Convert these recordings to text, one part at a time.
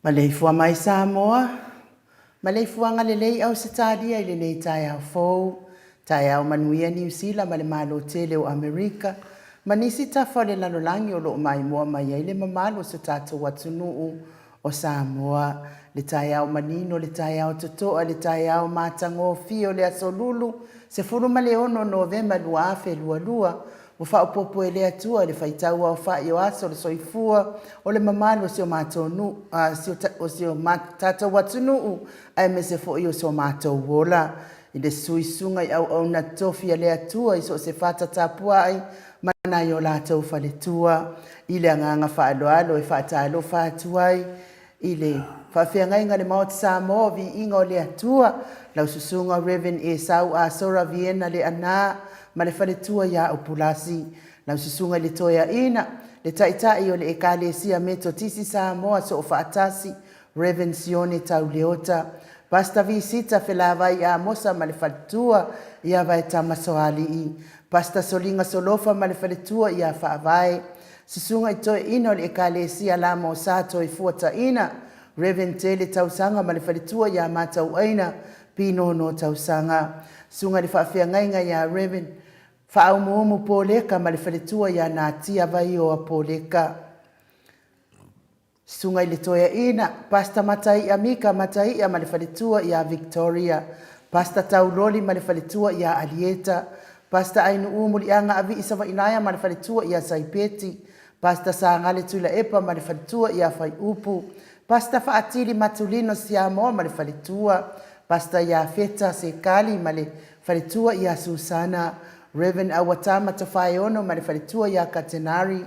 Maleifua mai Samoa, maleifuaga lelei Ausetalia i lenei taeao fou, taeao manuia Niu Sila ma le Malo tele o Amerika, ma nisi tafa o le lalolagi o lo o maimoa mai ai le mamalu o so tatou atunuu o Samoa. Le taeao manino, le taeao totoa, le taeao matagofie o le Aso Lulu, 16 Novema 2022, ua faaopoopo e le Atua i le faitau aofai o aso o le soifua o le mamalu o si o matou nuu, o si o tatou atunuu aemaise foi o so matou ola i le suisuga i auauna totofi a le Atua i so o se fata tapuai ma nai o latou faletua. I le agaga faaaloalo e faatalofa atu ai i le faafeagaiga i le Maota Samoa o Viiga o le Atua, lau Susuga Rev. Esau Asora Viena Leaana ma le faletua ia Upulasi, lau Susuga i le Toeaina, le Taitai o le Ekalesia Metotisi Samoa Soofaatasi, Rev. Sione Tauleota, Pastor Visita Felavai Amosa ma le faletua ia Vaetama Soalii, Pastor Soliga Solofa ma le faletua ia Faavae, Susuga i Toeaina o le Ekalesia Lama o Sa Toefuataina, Rev. Tele Tausaga ma le faletua ia Matauaina Pinono Tausaga, Susuga i le Faafeagaiga ia Rev. Faaumuumu Poleka ma le faletua ia Natia Vaioa Poleka. Susuga i le Toeaina, Pastor Mataia Mika Mataia ma le faletua ia Victoria, Pastor Tauloli ma le faletua ia Alieta, Pastor Ainuu Muliaga Avii Savaiinaea ma le faletua ia Saipeti, Pastor Sagale Tuilaepa ma le faletua ia Faiupu, Pastor Faatili Matulino Siamoa ma le faletua, Pastor Iafeta Sekali ma le faletua ia Susana, Rev. Auatama Tofaeono ma le faletua ia Katenari,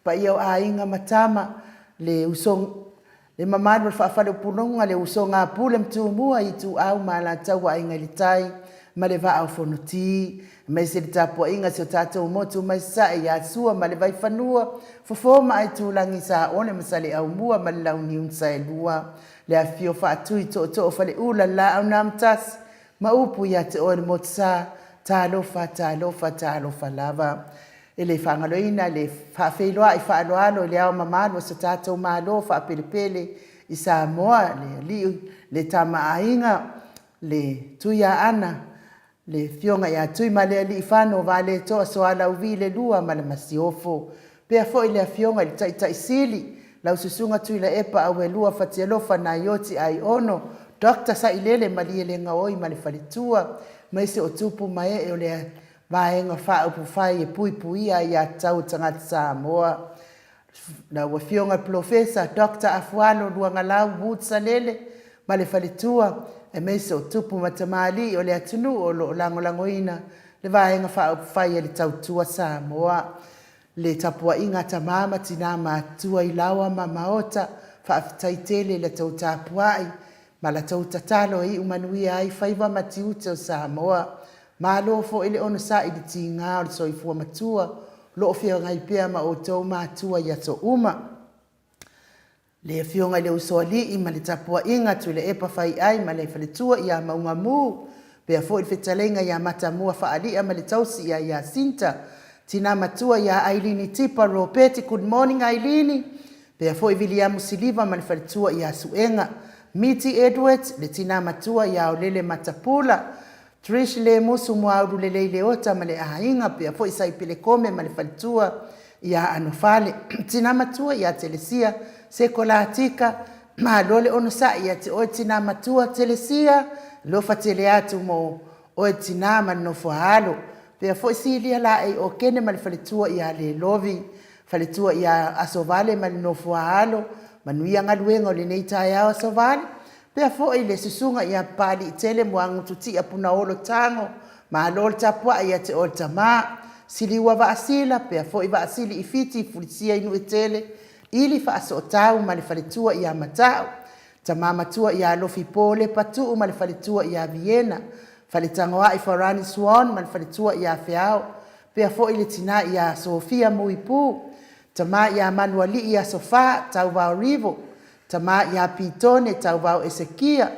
Paia o aiga ma tama, le uso, le mamalu o le faafaleupuluga, le usoga a Pule ma Tumua, Ituau ma Alataua, Aiga i le Tai ma le Vaa o Fonoti, aemaise le tapuaiga a si o tatou motu mai Sasae ia Sua ma le Vaifanua, Fofo ma Aitulagi, Saole ma Saleaaumua ma le Launiu na Saelua, le afifio Faatui, Tootoo o Faleula, le Laau na Amotasi, ma upu ia te oe le Motusa, talofa, talofa, talofa lava. E le faagaloina le faafeiloai faaaloalo i le Ao Mamalu o so tatou Malo faapelepele i Samoa, le Alii, le Tama a Aiga, le Tuiaana, le Afioga ia Tuimalealiifano Vaaletoa Sualauvi II ma le Masiofo. Faapea foi le Afioga i le Taitai Sili, lau Susuga Tuilaepa Auelua Fatialofa Naioti Aiono Dr. Sailele Malielegaoi ma le Faletua, aemaise o tupu ma ee o le Vaega Faaupufai e Puipuia Aiatatau a Tagata Samoa. Lau Afioga i le Polofesa Dr. Afualo Luagalau Wood Salele ma le faletua, aemaise o tupu ma tamalii o le atunuu o lo o lagolagoina le Vaega Faaupufai a le Tautua Samoa. Le tapuaiga a tama ma tina matutua i laoa ma maota, faafetai tele i la outou tapuai ma la outou tatalo e iu manuia ai faiva ma tiute o Samoa. Malo foi le onosai i le tiga o le soifua matua o lo o feagai pea ma outou matua i aso uma. Le Afioga i le Usoalii ma le tapuaiga a Tuilaepa Faiai ma le faletua ia Maugamu, faapea foi le fetalaiga ia Matamua Faalia ma le tausi ia Iasinta, tina matua ia Ailini Tipa Ropeti, good morning Ailini, faapea foi Viliamu Siliva ma le faletua ia Suega, Miti Edwards, le tina matua ia Aolele Matapula, Trish Lemusu Muaulu Lelei Leota ma le aiga, pea foi Saipele Kome ma le faletua ia Anofale. Tina matua ia Telesia Sekolatika, malo le onosai ia te oe tina matua Telesia, alofa tele atu mo oe tina ma le nofo a alo. Pea foi Silia Laei Okene ma le faletua ia Lelovi, faletua ia Asovale ma le nofo a alo. Manuia galuega o lenei taeao Asovale. Faapea foi le susuga ia Papaliitele Muagututia Punaolo Tago, malo le tapuai ia te oe le tama. Siliua Vaasila, faapea foi Vaasili i Fiti, Fulisia i Nuuetele, Ili Faasootau ma le faletua ia Mata'u, tama matua ia Alofipo Lepatuu ma le faletua ia Viena, Faletagoai Farani Swan ma le faletua ia Feao, faapea foi le tina ia Sofia Muipu, tama ia Manualii Asofa Tauvao Rivo, Tama ia Pitone, Tauvao Esekia,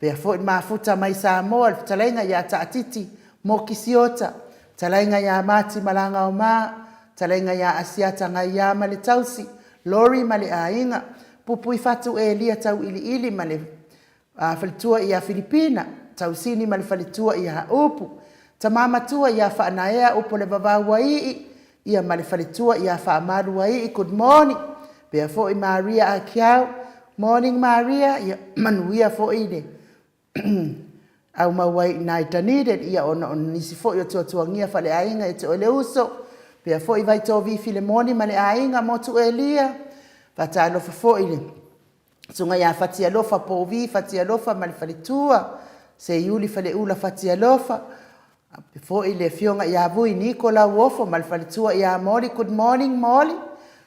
pea foi le mafuta mai Samoa, le fetalaiga ia Taatiti Mokisiota, fetalaiga ia Mati Malagaoma, fetalaiga ia Asiata Gaia ma le tausi, Lori ma le aiga, Pupuifatu Elia Tauiliili ma le faletua ia Filipina, Tausini ma le faletua ia Upu, Tama matua ia Faanaea Upolevavau Uaii, ia ma le faletua ia Faamalu Uaii, good morning. Pea foi Maria Akiau, morning Maria, ia manuia foi le aumau ai i ina i Dunedin, ia ona o nisi foi o tuatuagia faaleaiga ia te oe le uso. Pea foi Vaitovi Filemoni ma le aiga, Motu Elia, faatalofa foi i le Susuga ia Fatialofa Povi Fatialofa ma le faletua, Seiuli Faleula Fatialofa, faapea foi le afioga ia Vui Niko Lauofo ma le faletua ia Moli. Good morning Moli.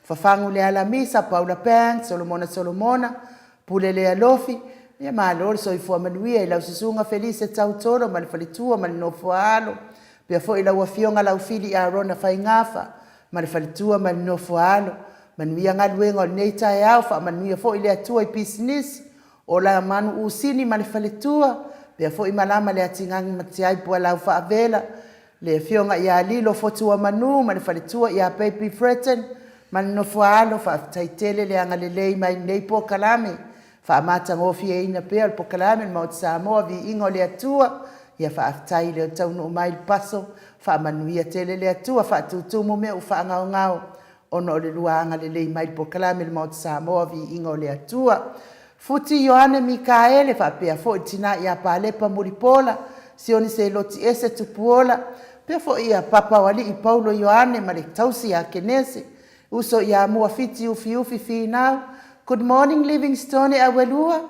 Fafagu Lealamisa, Paula Banks, Solomona Solomona, Pule Lealofi, ia malo le soifua manuia i lau susuga Felise Tautolo ma le faletua ma le nofo a alo, faapea foi lau afioga Laufili Arona Faigafa ma le faletua ma le nofo a alo. Manuia galuega o lenei taeao, faamanuia foi le Atua i pisinisi, ola manu usini ma le faletua, pea foi malama le atigagi ma tiai pualau faavela, le afioga ia Lilo Fotuamanu ma le faletua ia Baby Fretton ma le nofo a alo. Faafetai tele le agalelei mai lenei polokalame. Faamatagofieina pea le polokalame le Maota Samoa, viiga o le Atua. Ia faafetai i le taunuu mai le paso, faamanuia tele le Atua, faatutumu mea ua faagaogao ona o le lua agalelei mai i le polokalame le Maota Samoa, viiga o le Atua. Futi Ioane Mikaele faapea foi le tina ia Palepa Mulipola, Sioni Seloti Ese Tupuola, faapea foi ia Papaoalii Paulo Ioane ma le tausi ia Kenese, uso ia Muafiti Ufiufi Finau, Good morning Livingstone Auelua,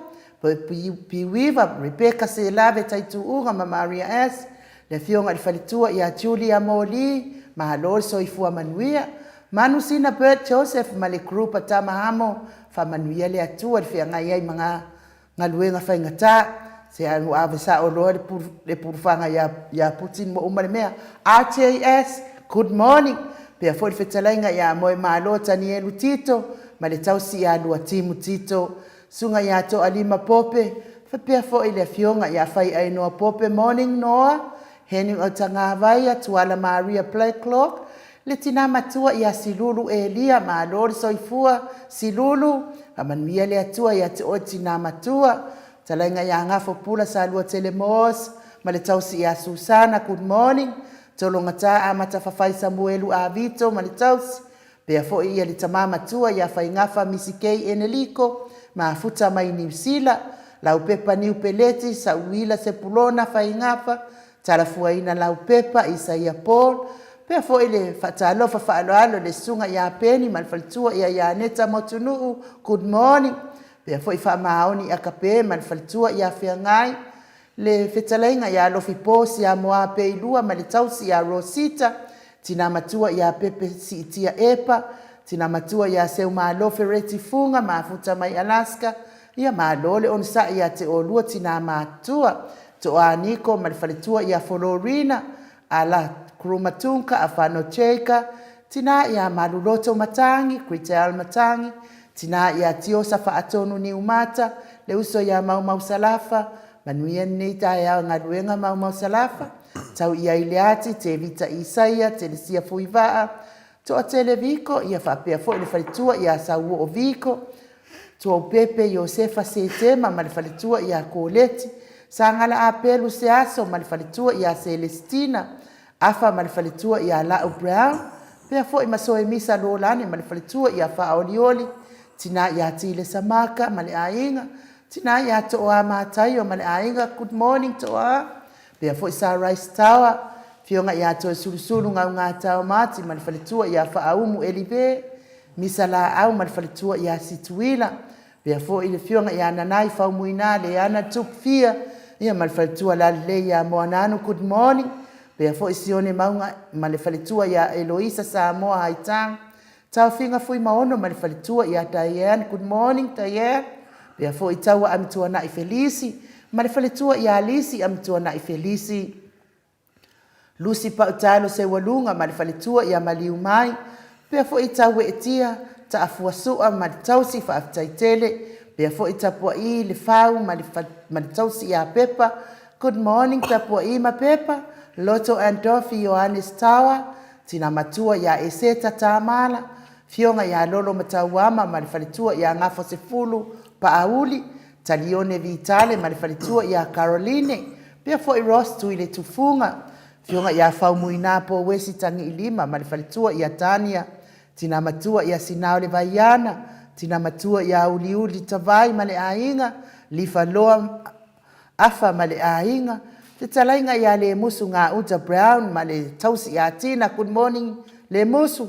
Piuiva Rebecca Selave Taituuga ma Maria S, le afioga i le faletua ia Julia Moli, malo le soifua manuia. Manu Sina Bert Joseph ma le group a Tama Hamo, faamanuia le Atua i le feagai ai ma galuega faigata. Se ua ave sao loa le pulufaga ia Putin ua uma le mea. RJS, good morning. Pea foi le fetalaiga ia Moemalo Tanielu Tito ma le tausi ia Luatimu Tito. Susuga ia Toalima Pope. Faapea foi le Afioga ia Faiainoa Pope, Morning Noa, Henry Otaga Tuala Maria Blacklock, le tina matua ia Silulu Elia, malo le soifua Silulu, faamanuia le Atua ia te oe le tina matua. Fetalaiga ia Gafo Pula Saluatele Moss ma le tausi ia Susana, good morning. Tologata Amata Fafai Samuelu Avito ma le tausi, faapea foi le tama matua ia Faigafa Misi K Eneliko, mafuta mai Niu Sila, Laupepa Niu Peleti, Sauila Sepulona Faigafa, Talafuaina Laupepa, Isaia Paul, faapea foi le faatalofa faaaloalo i le susuga ia Peni ma le faletua ia Ianeta Motunuu, good morning. Faapea foi Faamaoni Akape ma le faletua ia Feagai, le fetalaiga ia Alofipo Siamoa Peilua ma le tausi ia Rosita, tina matua ia Pepe Siitia Epa, tina matua ia Seumalo Fereti Fuga, mafuta mai Alaska, ia malo le onosai ia te oulua tina matutua. Toa Niko ma le faletua ia Folorina, Ala Kurumatunka Afano Jaka, tina ia Maluloto Matangi, Kritel Matangi, tina ia Tiosa Faatonu Niumata, le uso ia Maumau Salafa, manuia lenei taeao i galuega Maumau Salafa, tau i ai le ati, Tevita Isaia, Telesia Fuivaa, Toatele Viko, ia faapea foi le faletua ia Sauoo Viko, Tuaupepe Iosefa Setema ma le faletua ia Koleti, Sagala Apelu Seaso ma le faletua ia Selesitina, Afa ma le faletua ia Lau Brown, faapea foi ma Soemisa Lolane ma le faletua ia Faaolioli, tina ia Tile Samaka ma le aiga, tina ia Tooa Mataio ma le aiga, good morning Tooa, faapea foi Sa Rice Tower, afioga ia Toesulusulu Gaugata Mati ma le faletua ia Faaumu Elive, Misa Laau ma le faletua ia Situila, faapea foi le afioga ia Nanai Faumuina Leana Tupufia, ia ma le faletua lalelei ia Moananu, good morning. Faapea foi Sione Mauga ma le faletua ia Eloisa Samoa Haitang, Taofiga Fuimaono ma le faletua ia Diane, good morning Diane. Faapea foi Taua Amituanai Felisi ma le faletua ia Lisi Amituanai Felisi. Lusi Pautalo Seualuga ma le faletua ia Maliu Mai, faapea foi Taueetia Taafua Sua ma le tausi, faafetai tele, faapea foi Tapua'i Lefau ma le tausi ia Pepa, good morning Tapua'i ma Pepa, Loto and Dorothy Ioannes Tawa, tina matua ia Eseta Tamala, Afioga ia Lolo Matauama ma le faletua ia Gafosefulu Paauli, Talione Vitale ma le faletua ia Caroline, faapea foi Ross Tuiletufuga, Afioga ia Faumuina Pouesi Tagiilima ma le faletua ia Tania, Tina Matua ia Sinao Levaiana, Tina Matua ia Uliuli Tavai ma le aiga, Lifaloa Afa ma le aiga, Fetalaiga ia Lemusu Gauta Brown ma le tausi ia Tina, good morning Lemusu,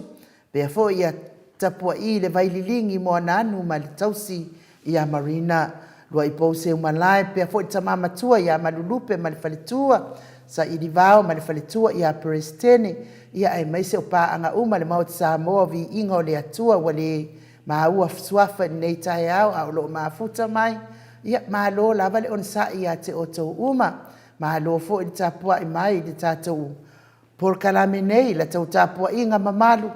Pea foi ia tapua'i le Vaililigi Moananu ma le tausi ia Marina Luaipou Seumalae, pea foi le tama matua ia Malulupe ma le faletua, Sailivao ma le faletua ia Peresetene, ia aemaise o paaga uma le Maota Samoa, viiga o le Atua ua le maua suafa i lenei taeao a o lo o mafuta mai. Ia malo lava le onosai ia te outou uma. Malo foi le tapuai mai i le tatou polokalame nei i la tou tapuaiga mamalu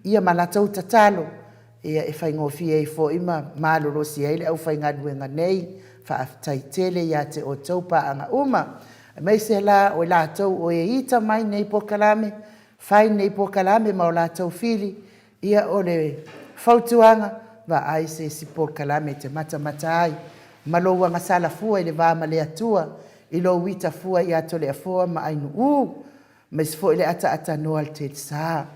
ia ma la tou tatalo ia e faigofie ai foi ma malolosi ai le aufaigaluega nei. Faafetai tele ia te outou paaga uma, aemaise la o i latou o e ita mai nei polokalame, fai nei polokalame ma o latou fili, ia o le fautuaga, vaai se isi polokalame e te matamata ai ma lou agasala fua i le va ma le Atua i lou ita fua ia Toleafoa ma Ainu'u, aemaise foi le ataaatanoa le Telesa.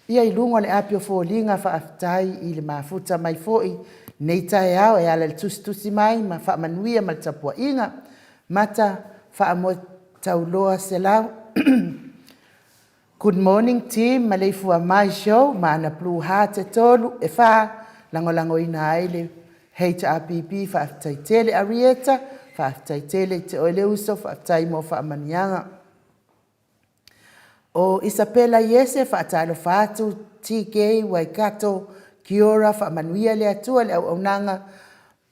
Ia i luga o le api o foliga faafetai i le mafuta mai foi nei taeao e ala i le tusitusi mai ma faamanuia ma le tapuaiga. Mata faamoe tauloa selau. Good morning team Maleifua mai show ma ana blue heart e tolu e fa lagolagoina ai le HRPP faafetai tele Arieta faafetai tele i te oe le uso faafetai mo faamanuiaga. O Isapela Iese faatalofa atu TK Waikato Kiora faamanuia le Atua le auaunaga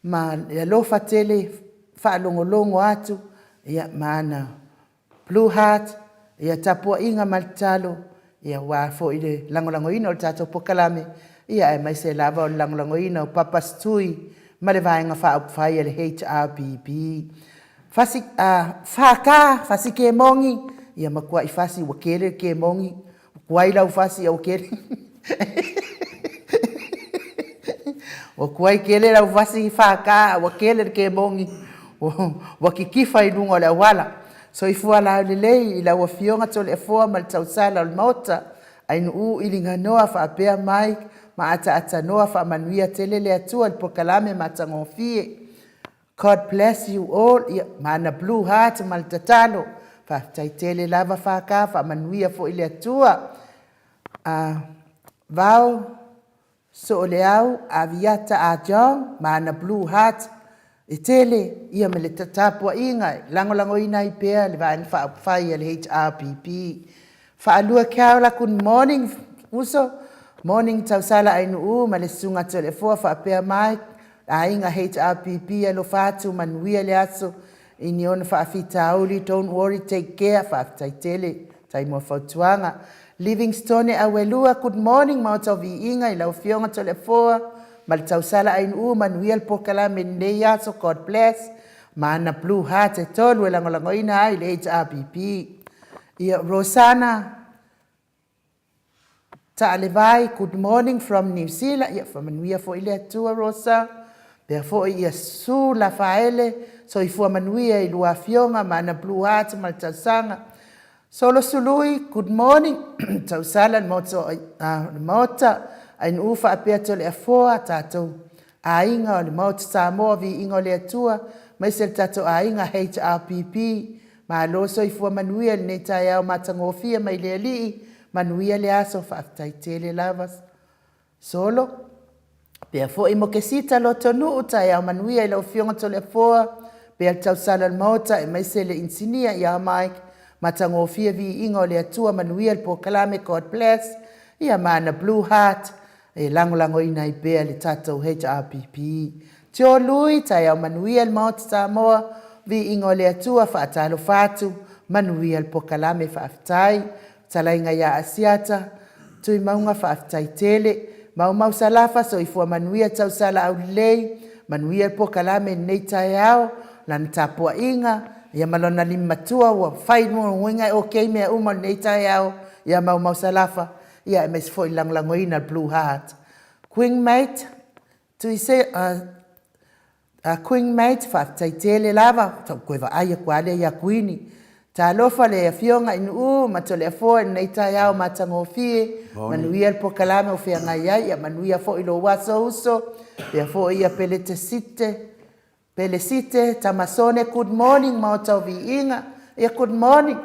ma le alofa tele faalogologo atu ia ma ana Blue Heart, ia tapuaiga ma le tatalo, ia aua foi le lagolagoina o le tatou polokalame, ia aemaise lava o le lagolagoina o Papa's Tui ma le Vaega Faaupufai a le HRPP. Fasi, a, FK, fasi kemogi, ia matuai fasi ua kele le kemogi, ua tuai lau fasi a ua kele. Ua tuai tele lau fasi FK a ua kele le kemogi, ua kitifa i luga o le auala. Soifua laulelei i lau Afioga Toleafoa ma le tausala o le Maota, Ainuu Iliganoa faapea Mike ma Ataatsanoa, faamanuia tele le Atua i le polokalame matagofie. God bless you all. Ia, ma ana blue heart ma le tatalo. Faafetai tele lava FK, faamanuia foi le Atua. Vao Sooleau Aviata Ajong ma ana blue heart e tele, ia ma le tapuaiga e lagolagoina ai pea le Vaega Faaupufai a le HRPP. Faalua Keaola, good morning uso, morning Tausala Ainuu ma le Susuga Toleafoa faapea Mike, aiga HRPP, alofa atu, manuia le aso i ni ona faafitauli, don't worry, take care, faafetai tele, tai mo fautuaga. Livingstone Auelua, good morning, Maota o Viiga i lau Afioga Toleafoa ma le Tausala Ainuu, manuia le polokalame i lenei aso, God bless, ma ana blue heart e tolu e lagolagoina ai le HRPP. Ia, Rosana Taalevai, good morning from New Zealand. Ia, faamanuia foi le Atua, Rosa. Pea foi ia Su Lafaele, soifua manuia i lua afioga ma ana blue heart ma le tausaga. Solo Sului, good morning. Tausala le Maota, le Maota. Ainuu faapea Toleafoa, tatou aiga o le Maota Samoa, viiga o le Atua, maise le tatou aiga HRPP. Malo soifua manuia i lenei taeao matagofie mai le Alii, manuia le aso, faafetai tele lava. Solo, pea foi mo Kesita Lotonuu, taeao manuia i lau Afioga Toleafoa, pea le tausala o le Maota, aemaise le inisinia ia Mike, matagofie viiga o le Atua, manuia le polokalame, God bless, ia ma ana blue heart, e lagolagoina ai pea le tatou HRPP. Tio Lui, taeao manuia le Maota Samoa, viiga o le Atua, faatalofa atu, manuia le polokalame, faafetai. Fetalaiga ia Asiata, Tuimauga, faafetai tele. Maumau Salafa, soifua manuia tausala aulelei, manuia le polokalame i lenei taeao, lana tapuaiga, ia ma lona limatua ua fai nuiga e okay mea uma o lenei taeao, ia Maumau Salafa, ia aemaise foi le lagolagoina le Blue Heart. Queen Mate, Tuise, Queen Mate, faafetai tele lava, sa ou toe vaai atu lava lea ia Kuini. Talofa le Afioga i Nuu ma Toleafoa i lenei taeao matagofie, manuia le polokalame o feagai ai, ia manuia foi lou aso uso, pea foi ia Peletesite, Pelesite, Tamasone, good morning Maota o Viiga, ia good morning.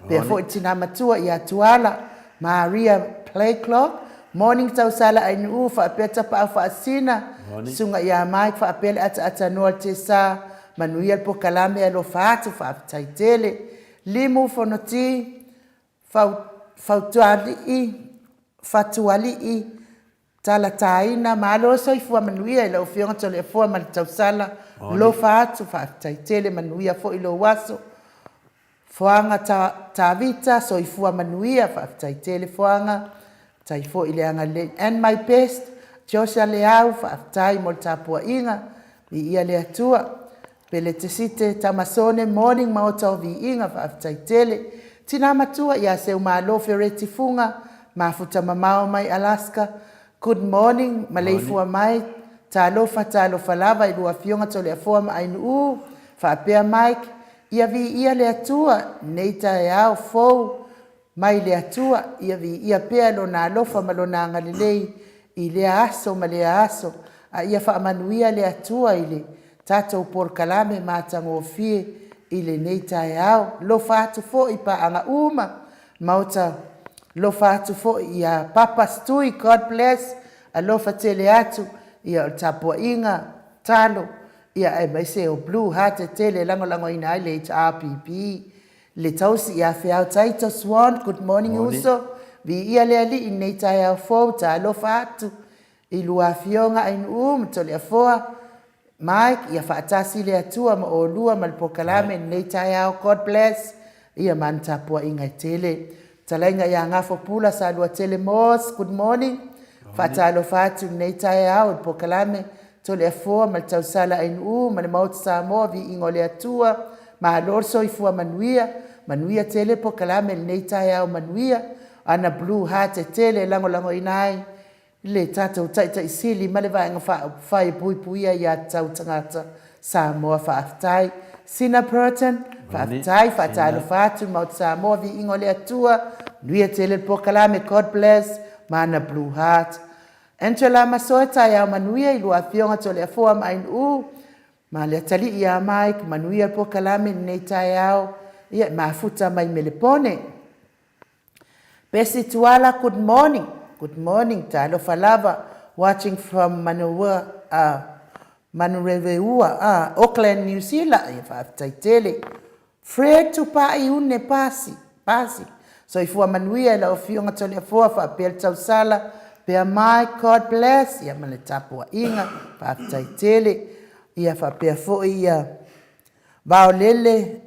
Pea foi le tina matua ia Tuala, Maria Playclock, morning Tausala Ainuu, faapea Tapaau Faasina, Susuga ia Mike, faapea le ataatanoa le Tesa, manuia le polokalame, alofa atu, faafetai tele. Limu Fonoti, Fautualii, Fatualii, Talataina, malo soifua manuia i lau Afioga Toleafoa ma le tausala, alofa atu, faafetai tele, manuia foi lou aso. Foaga Tavita, soifua manuia, faafetai tele Foaga, faafetai foi le agalelei. And my best, Joshua Leau, faafetai mo le tapuaiga, viia le Atua. Peletesite Tamasone, morning Maota o Viiga, faafetai tele. Tina matua ia Seumalo Fereti Fuga, mafuta mamao mai Alaska, good morning, maleifua mai, talofa talofa lava i lua afioga Toleafoa ma Ainuu, faapea Mike, ia viia le Atua, nei taeao fou mai le Atua, ia viia pea Lona alofa ma Lona agalelei i lea aso ma lea aso, a ia faamanuia le Atua i le tatou polokalame matagofie i lenei taeao. Lofa atu foi i paaga uma, Maota, lofa atu foi ia Papa Stui, God bless, alofa tele atu, ia o le tapuaiga, talo, ia aemaise o Blue Heart e tele e lagolagoina ai le HRPP. Le tausi ia Feao Taito Swan, good morning uso, viia le Alii i lenei taeao fou, talofa atu i lua afioga Ainuu ma Toleafoa, Mike, ia faatasi le Atua ma olua ma le polokalame i lenei taeao, God bless, ia ma ana tapuaiga e tele. Fetalaiga ia Gafo Pula Saluatele Moss, good morning, faatalofa atu i lenei taeao i le polokalame. Toleafoa ma le tausala Ainuu ma le Maota Samoa, Viiga o le Atua, malo le soifua manuia, manuia tele polokalame i lenei taeao manuia, ana blue heart e tele e lagolagoina ai le tatou Taitai Sili ma le Vaega Faaupufai e puipuia ia tatau tagata Samoa. Faafetai Sina Burton, faafetai, faatalofa atu le Maota Samoa, Viiga o le Atua, manuia tele le polokalame, God bless ma ana blue heart. Angela Masoe, taeao manuia i lua afioga Toleafoa ma Ainuu ma le atalii ia Mike, manuia le polokalame i lenei taeao, ia e mafuta mai Melepone. Bessie Tuala, good morning, good morning, talofa lava, watching from Manurewa, Auckland, New Zealand, ia faafetai tele. Fred Tupai Une Pasi, Pasi, soifua manuia i lau afioga Toleafoa faapea le tausala, pea Mike, God bless, ia ma le tapuaiga, faafetai tele. Ia faapea foi ia Vaolele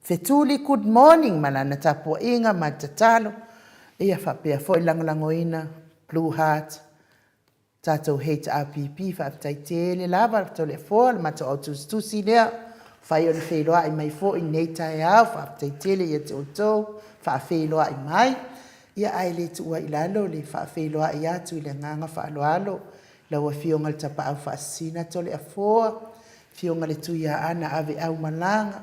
Fetuli, good morning ma lana tapuaiga ma le tatalo, ia faapea foi le lagolagoina Blue Heart, Tatou HRPP, faafetai tele lava Toleafoa, le matou au tusitusi lea, fai ona feiloai mai foi lenei taeao, faafetai tele ia te outou faafeiloai mai. Ia ae le tuua i lalo le faafeiloai atu i le agaga faaaloalo lau Afioga i le Tapaau Faasisina Toleafoa, Afioga i le Tuiaana Aveaumalaga,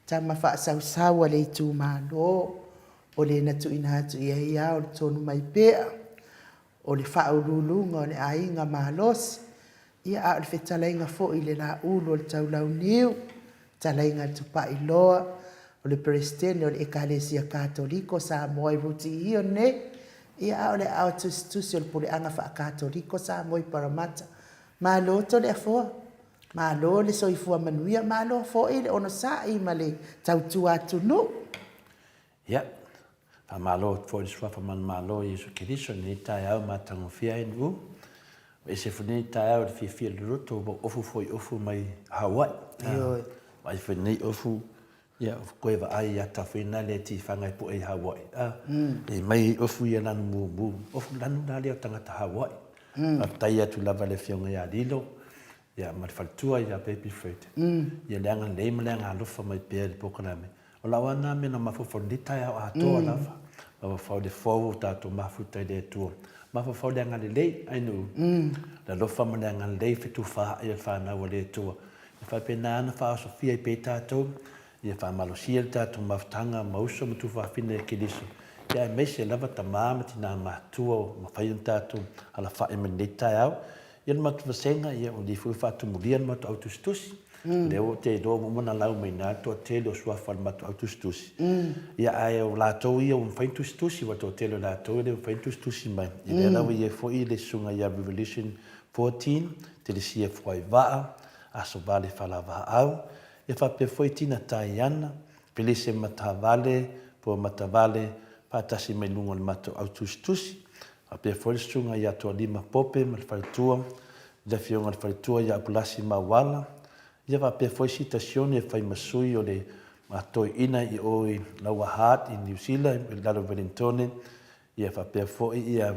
tama faasausau a le itumalo, o le na tuuina atu i ai ao le tonu mai pea. o le faauluuluga o le aiga malosi, ia a o le fetalaiga foi i le Laulu o le Taulauniu, fetalaiga i le Tupailoa, o le Peresetene o le Ekalesia Katoliko Samoa i Rutihio nei, ia a o le aao tusitusi o le Puleaga Faa-Katoliko Samoa i Paramata. Malo Toleafoa, malo le soifua manuia, malo foi le onosai ma le tautua atunuu. Ia, faamalo atu foi i le Suafa manumalo o Iesu Keriso i lenei taeao matagofie ai Nu'u. Ua ese foi lenei taeao i le fiafia loloto ua ofu foi ofu mai Hawaii. Ioe. Vaai foi lenei ofu, ia toe vaai ia tafuina le tifaga e pue i Hawaii. A, e mai ofu ia lanu mumu, ofu lanu la lea o tagata Hawaii. Faafetai atu lava i le Afioga ia Lilo, ia ma le faletua ia Baby Fred. Ia le agalelei ma le agalofa mai pea i le polokalame. O lau lava lena mea na mafaufau i lenei taeao atoa lava. Mafaufau i le fou o tatou mafuta i le Atua. Mafaufau i le agalelei, ainu, le alofa ma le agalelei fetufaai o le fanau a le Atua. E faapena ona faaosofia ai pea i tatou, ia faamalosia le tatou mafutaga ma uso ma tuafafine a Keriso, ia aemaise lava tama ma tina matutua ua mafai ona tatou alafai mai lenei taeao. Ia le matou vasega, ia ua lelei foi faatumulia le matou au tusitusi. Lea ua te iloa ua uma ona lau mai ina le toatele o suafa o le matou au tusitusi. Ia ae o latou ia ua mafai ona tusitusi, aua o le toatele o latou e le mafai ona tusitusi mai. Ia lea la ua i ai foi le susuga ia Revolution 14, Telesia Fuaivaa, Asovale Falavaau, ia faapea foi Tina Taiana, Felise Matavale, Pua Matavale, faatasi mai luga o le matou au tusitusi. Faapea foi le susuga ia Toalima Pope ma le faletua, le afioga i le faletua ia Apulasi Mauala, ia faapea foi Sita Sione e fai ma sui o le toeaina i o i Lower Hutt i Niu Sila i lalo i Wellingtone, ia faapea foi ia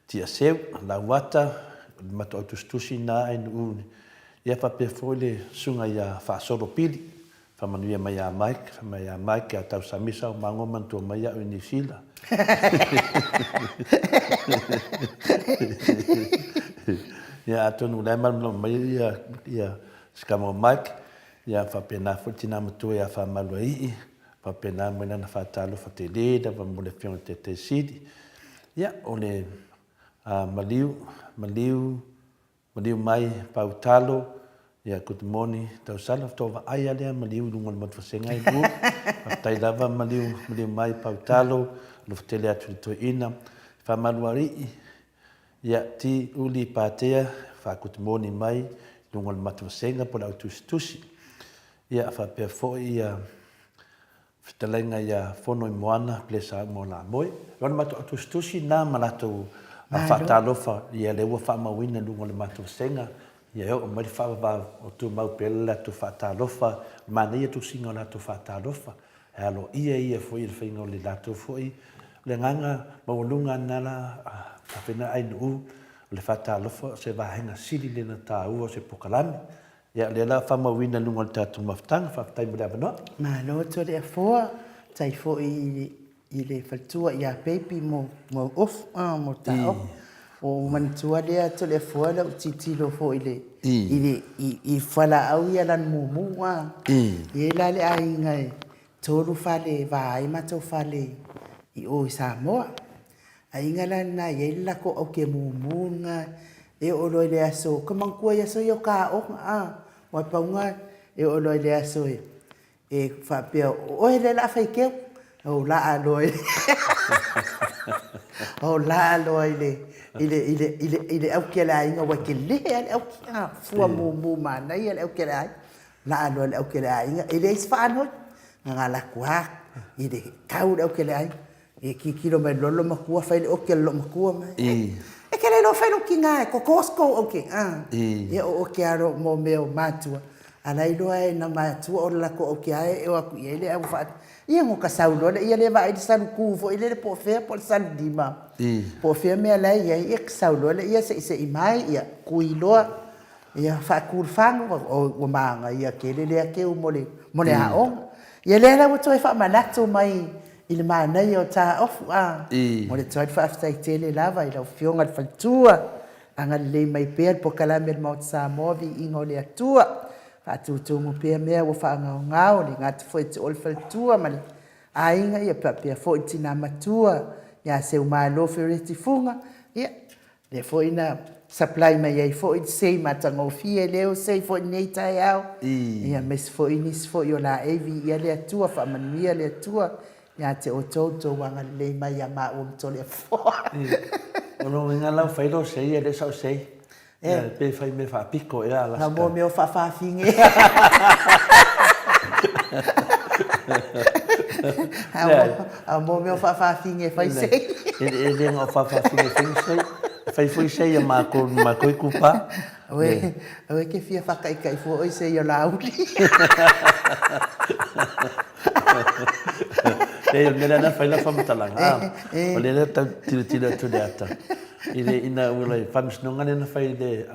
Tiaseu, Lauata, o le matou autusitusi na ai Nu'u, ia faapea foi le susuga ia Faasolo Pili, Faamanuia mai ia Mike, fai mai ia Mike ia Tausamisa o mago manatua mai au i Niu Sila. Ia atonu o la e malamalama mai ia ia si tama o Mike, ia faapena foi le tina matua ia Faamaluaii, faapena mai lana faatalofa tele lava mo le afioga i le Taitai Sili. Ia o le maliu, maliu Maliu mai pau talo, ia good morning tausala, faatoa vaai lava lea maliu i luga o le motu vasega e lua. Faafetai lava maliu, maliu mai pau talo, alofa tele atu i le toeaina. Faamalualii, ia ti uli patea, fa good morning mai i luga o le matu vasega po o le au tusitusi. Ia faapea foi ia Fetalaiga ia Fonoimoana Bless Aumolamoe. O le matou tusitusi na ma latou faatalofa ia lea ua faamauina i luga o le matou vasega ia e oo mai le faavavau o tumau pea le latou faatalofa. Manaia tusiga o latou faatalofa e aloaia ia foi i le faiga o le latou foi o le agaga maualuga lena la faapena Ainuu. O le faatalofa o se vaega sili lea ona taua o se polokalame. Ia, o lea la faamauina i luga o le tatou mafutaga. Faafetai mo le avanoa. Malo Toleafoa, faafetai foi i le faletua ia Baby mo ofu, mo taofi. Ua ou manatua lea Toleafoa lau tilotilo foi i le i le i fualaau ia lanu mumu a. E i ai la le aiga e 3 fale e va ai matou fale i o i Samoa. Aiga la lena e i ai le latou auke mumu lena e oo loa i le aso, ou te manatua i aso ia o ta aoga a, aua pau lena e oo loa i le aso e e faapea o oe lea o le a faiteu, ou laa loa i ou laa loa i le i le i le i le i le auki a le aiga aua e tele lava le auki a, fua mumu manaia le auki a le aiga. Laa loa i le auki a le aiga, e leai se faanoi, na ona alu atu lava i le tau i le auki a le aiga. E tilotilo mai loa loomatua fai le ote a le loomatua mai. E te le iloa fai lou tina e toto se tou ote. Ia o ote lava mo mea o matua, a la e iloa e na matua o le latou ote lava e o atu i ai le au faa... Ia ona ota sau loa lea ia vaai le salutu foi lele po o fea po o le salulima, po o fea mea la e i ai, ia ta sau loa lea seisei mai, ia tui loa. Ia faatu le fagu, ua manaia tele lea teu mo le mo le aoga. Ia lea la ua toe faamanatu mai i le manaia o Taofu a. Momoli atu ai le faafetai tele lava i lau Afioga i le Faletua, agalelei mai pea le polokalame a le Maota Samoa, viiga o le Atua. Faatutumu pea mea ua faagaogao, le gata foi e te o le Faletua ma le aiga, ia faapea foi le Tina Matua ia Seumalo Fereti Fuga, ia Lea foi na supply mai ai foi le sei matagofie lea ua sei foi i lenei taeao. Ia aemaise foi nisi foi o laei viia le Atua, faamanuia le Atua ia te outou le tou agalelei mai ia maua ma Toleafoa. O lona uiga la ua fai lou sei e le o sau sei. Pe fai mea faapito ea Alaska. Na mo mea o faafaafine. A mo mea o faafaafine e fai sei. E le na o faafaafine e fai sei. E fai foi sei a matou ma matou itupa. Aue, aue ke fia faataitai fua oe i sei o Laauli. Leai, o le mea lea na fai lau faamatalaga, o lea e tau tilotilo atu i le ata. I le ina ua le faamasinoga lea na fai i le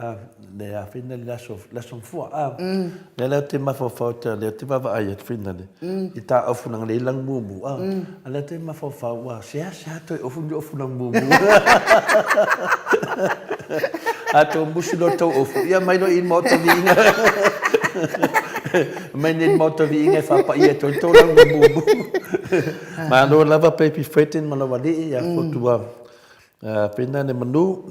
le a fai le aso le aso Gafua a. Lea la ou te mafaufau atu lea ou te vaavaai atu foi lale i ta ofu leaga lea e i lanu mumu a. A lea ou te mafaufau ua seasea toe ofu ni ofu lanu mumu. A tou musu loa tou ofu, ia aumai loa i le Maota Viiga. Aumai nei i le Maota Viiga e faapaia atu ai tou lanu mumu. Malo lava Baby Fredden ma lau alii ia Fotuau. Pena le manu,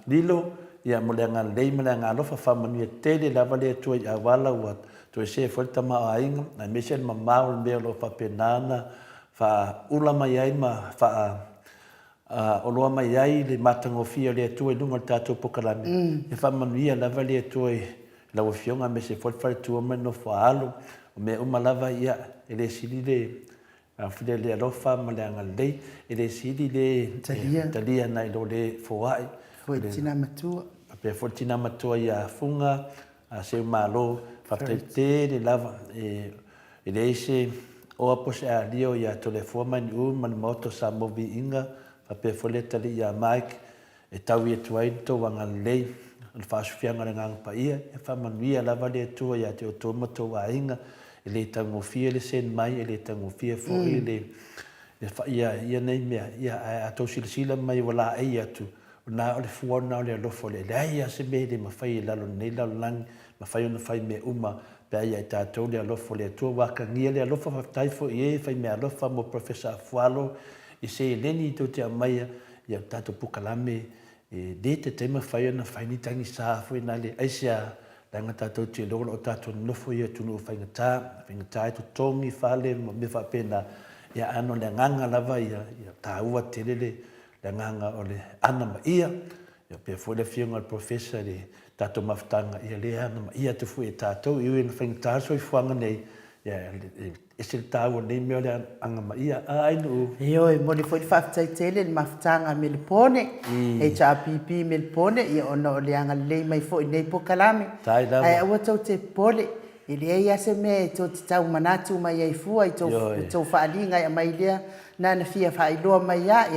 lilo, ia mo le agalelei ma le agalofa, faamanuia tele lava le Atua i auala ua toe see foi le tamaoaiga, aemaise le mamao o le mea o lo o faapena ona faaula mai ai ma faaoloa mai ai le matagofie o le Atua i luga o le tatou polokalame. Ia faamanuia lava le Atua i lau Afioga aemaise foi le faletua ma le nofo a alo. O mea uma lava, ia, e le sili le Afile le alofa ma le agalelei, e le sili le talia nai lo le foai. Foi le tina matua. Faapea foi le tina matua ia Fuga, a Seumalo, faafetai tele lava. E leai se oa po o se alia ia Toleafoa Mainuu ma le Maota o Samoa Viiga, faapea foi le atalii ia Mike, E taui atu ai le tou agalelei, o le faasofiaga o le Agaga Paia, ia faamanuia lava le Atua ia te outou ma tou aiga, e le taugofie le send mai, e le taugofie foi le faia ia nei mea, ia ae a tou silasila mai ua laei atu, o lena o le fua lena o le alofa o le, e leai lava se mea e le mafai i lalo o lenei lalolagi, mafai ona fai mea uma pe a ia i tatou le alofa o le Atua. Ua atagia le alofa, faafetai foi i e fai mea alofa mo Professor Afualo i seleni tou te aumaia, Ia o tatou polokalame e le taitai mafai ona fai ni tagisa foi na le aisea leaga tatou te iloa o lo o tatou nonofo i atunuu faigata, faigata e totogi fale ma mea faapena, ia ae ona o le agaga lava ia, ia taua tele le agaga o le anamaia, ia pea foi le afioga i le Professor i le tatou mafutaga, ia lea e anamaia atu foi e tatou, e ui ina faigata le soifuaga nei, ia e ese le taua o lenei mea o le agamaia. A Ainuu? Ioe, e momoli foi le faafetai tele i le mafutaga a Melepone, HRPP Melepone, ia ona o le agalelei mai foi i lenei polokalame. Tai lava. Ae aua tou te popole, e leai lava se mea e tou te tau manatu mai ai fua i tou, i tou faaaliga e aumai lea, na ona fia faailoa mai lava,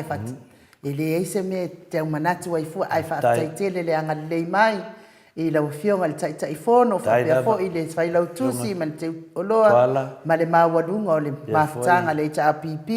ia E leai se mea e te aumanatu ai fua, ae faafetai tele le agalelei mai i lau Afioga i le Taitaifono, faapea foi le Failautusi ma le Teuoloa ma le maualuga o le mafutaga a le HRPP.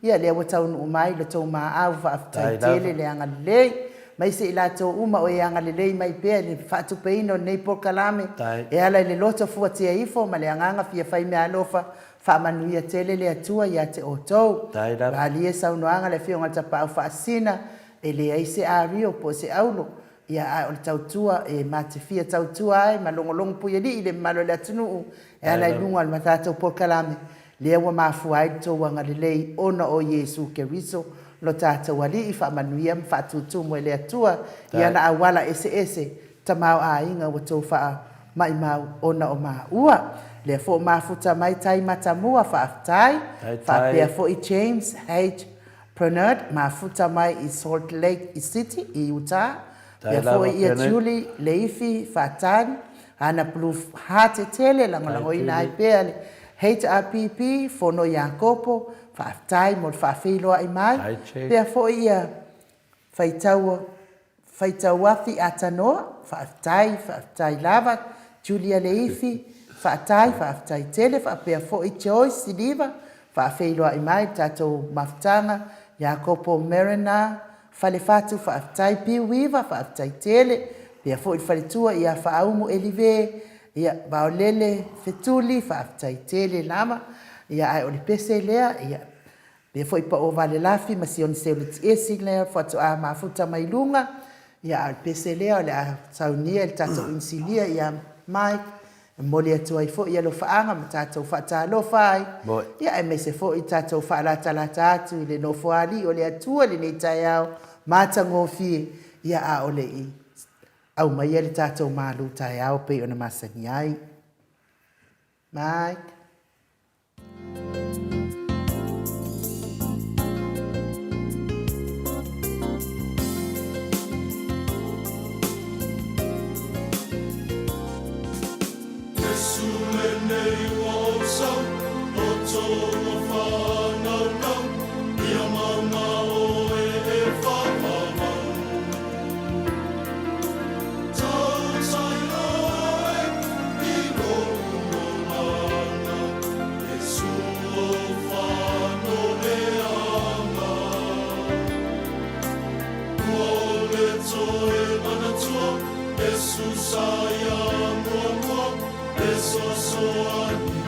Ia lea ua taunuu mai lo outou maau, faafetai tele le agalelei. Aemaise i latou uma o e agalelei mai pea i le faatupeina o lenei polokalame e ala i le loto fuatia ifo ma le agaga fia fai meaalofa. Faamanuia tele le Atua ia te outou. Malie saunoaga a le Afioga i le Tapaau Faasisina, e leai se ario po o se aulo, ia ae o le tautua e ma te fia tautua ai ma logologo puialii i le mamalu o le atunuu e ala i luga o le tatou polokalame, lea ua mafua ai le tou agalelei ona o Iesu Keriso lo tatou Alii. Faamanuia ma faatutumu e le Atua i ana auala eseese tamaoaiga ua tou faamaimau ona o maua. Lea foi ua mafuta mai Tai Matamua, faafetai. Faapea foi James H. Bernard, mafuta mai i Salt Lake City i Utah. Faapea foi ia Julie Leifi Faatali, ana Blue Heart tele, lagolagoina ai pea le HRPP, Fono Iakopo, faafetai mo le faafeiloai mai. Faapea foi ia Faitau Faitauafi Atanoa, faafetai, faafetai lava. Julia Leifi, faafetai, faafetai tele. Faapea foi Joyce Siliva, faafeiloai mai le tatou mafutaga. Iakopo Mariner, Falefatu, faafetai. Bill Weaver, faafetai tele. Faapea foi le faletua ia Faaumu Elive, ia Vaolele Fetuli, faafetai tele lava. Ia ae o le pese lea, ia Lea foi pao valelafi ma Sioni Seulutiesi lea faatoa mafuta mai luga, ia a o le pese lea o le a saunia e le tatou inisinia ia Mike e momoli atu ai foi alofaaga ma tatou faatalofa ai, ia aemaise foi tatou faalatalata atu i le Nofoalii o le Atua i lenei taeao matagofie, ia a o le i aumaia le tatou malu taeao pei ona masani ai. Mike. Iesu lenei ua ou sau, Loto ua faanaunau, Ia mauma oe e faamamau. Tautai oe i lou olaga, Iesu ou faanoleaga. Ua ole toe manatua, Iesu sa ia muamua, E soasoani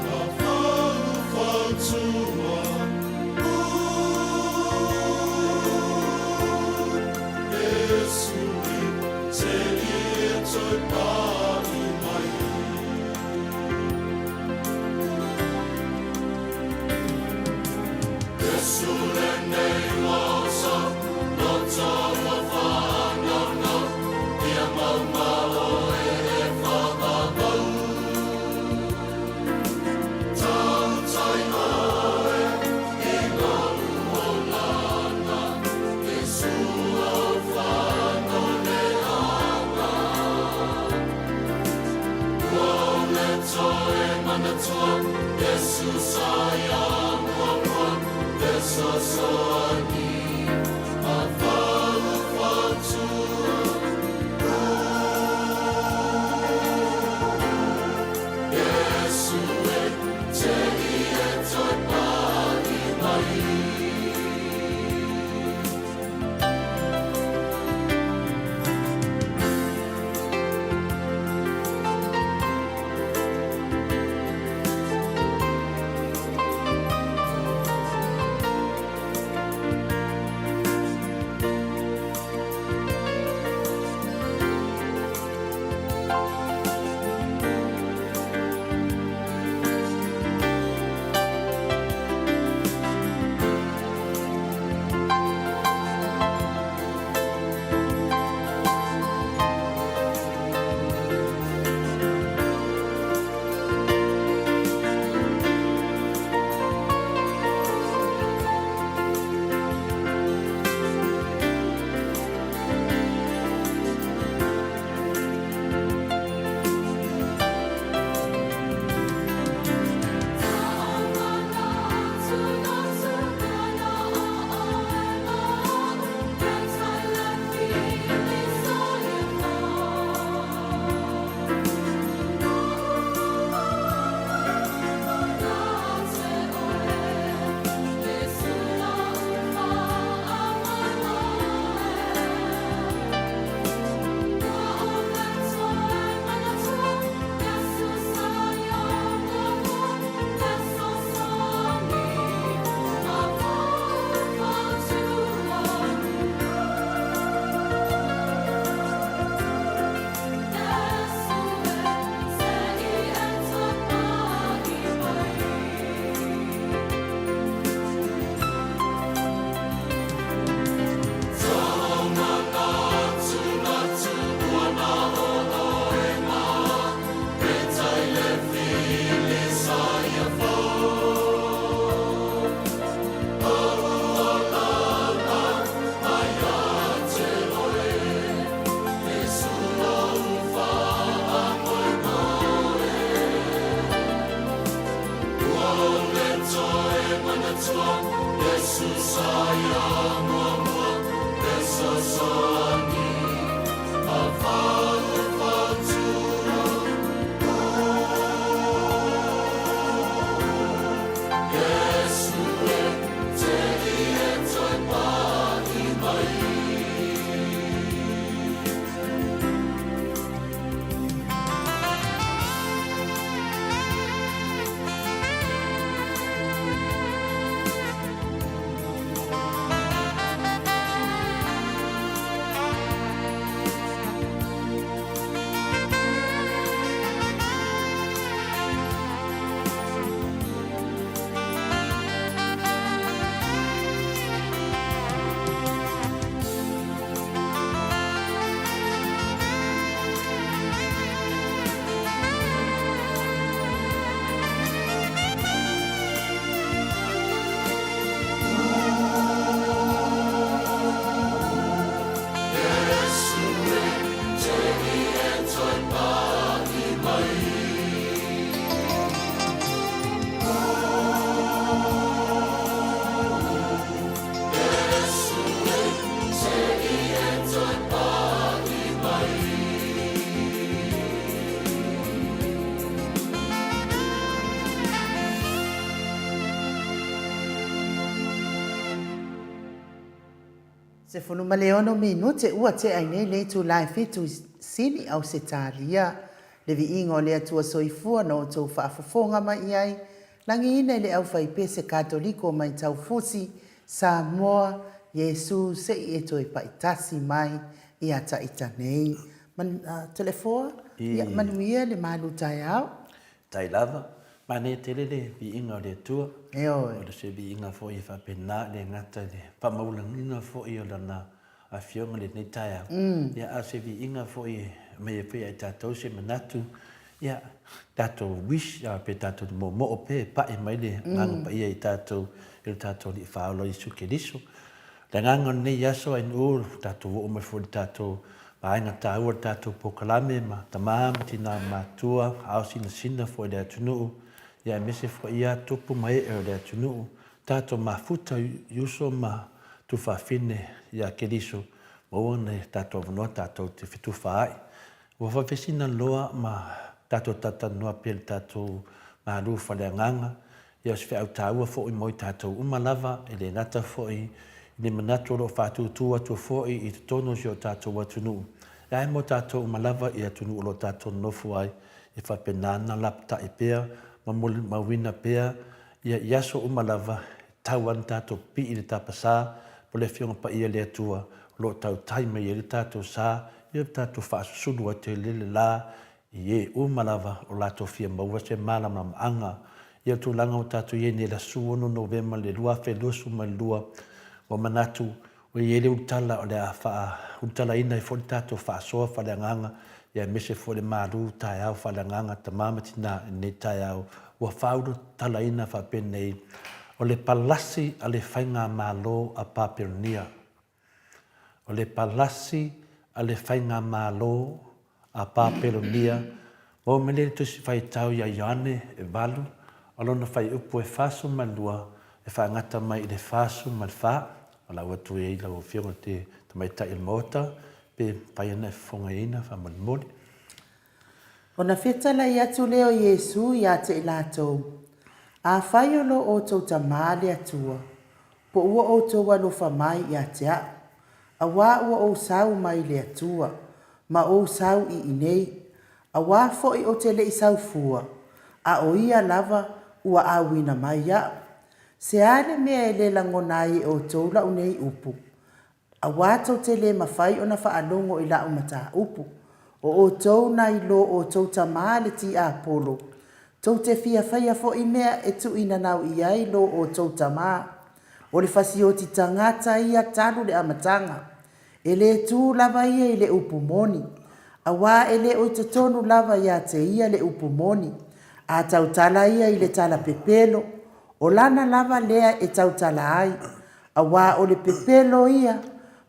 ma faufautua. 16 minute ua tea ai nei le itula e fitu i Sini, Ausetalia. Le viiga o le Atua Soifua na outou faafofoga mai i ai, lagiina i le aufaipese Katoliko mai Taufusi, Samoa, Iesu se i e toe paitasi mai ia Taita nei. Man, Toleafoa, ia manuia le malu taeao. Tai lava, manaia tele le viiga o le Atua. Ioe. O se viiga foi e faapena, e le gata i le faamaulagina foi o Lana Afioga i lenei taeao, ia a o se viiga foi e aumai ai foi ia i tatou se manatu, ia, tatou wish pe tatou te moomoo pea e pae mai le Agaga Paia i tatou i lo tatou Alii Faaola Iesu Keriso. O le agaga o lenei aso ae-nuu, tatou oo mai foi i le tatou vaega taua o le tatou polokalame ma tama ma tina matua, ao sinasina foi i le atunuu, ia aemaise foi ia tupu ma ee o le atunuu, tatou mafuta i uso ma tuafafine ia Keriso, maua nai tatou avanoa tatou te fetufaai. Ua faavesina loa ma tatou talatalanoa pea i le tatou malu faaleagaga, ia o se feau taua foi mo i tatou uma lava, e le gata foi i le manatu o lo o faatūtū atu foi i totonu o si o tatou atunuu, ae mo tatou uma lava i atunuu o lo o tatou nonofo ai, e faapena ona lapatai pea ma molimauina pea ia i aso uma lava e tau ai ona tatou pipii i le tapasā po o le Afioga Paia a le Atua o lo o tautai mai ai le tatou sa, ia tatou faasusulu atu ai le le la i e uma lava o latou fia maua se malamalamaaga i le tulaga ua tatou i ai nei i le aso 16 Novema le 2022, ua manatu ua i ai le ulutala o le a faaulutalaina ai foi le tatou faasoa faaleagaga ia aemaise foi le malu taeao faaleagaga tama ma tina i lenei taeao ua faaulutalaina faapenei o le palasi a le Faigamalo a Papelonia. O le palasi a le Faigamalo a Papelonia, maua mai lea i le Tusi Faitau ia Ioane e valu, o lona fuaiupu e 42 e faagata mai i le 44, o la ua atu ai lau Afioga i le Tamaitai o le Maota, pe mafai ona e fofogaina faamolemole. Ona fetalai atu lea o Iesu ia te i latou, Afai o lo outou Tama le Atua, po ua outou alofa mai ia te au, auā ua ou sau mai le Atua, ma ou sau i inei, auā foi ou te le i sau fua, a o Ia lava ua auina mai iaʻu. Se a le mea e le lagona ai e outou lau nei upu? Auā tou te lē mafai ona faalogo i la'u mataupu. O outou na i lo outou tamā le tiapolo, tou te fia faia fo'i mea e tuuinanau i ai lo outou tamā. O le fasioti tagata ia talu le amataga. E lē tū lava ia i le upu moni, auā e lē o i totonu lava iā te ia le upu moni. A tautala ia i le tala pepelo, o lana lava lea e tautala ai, Auā o le pepelo ia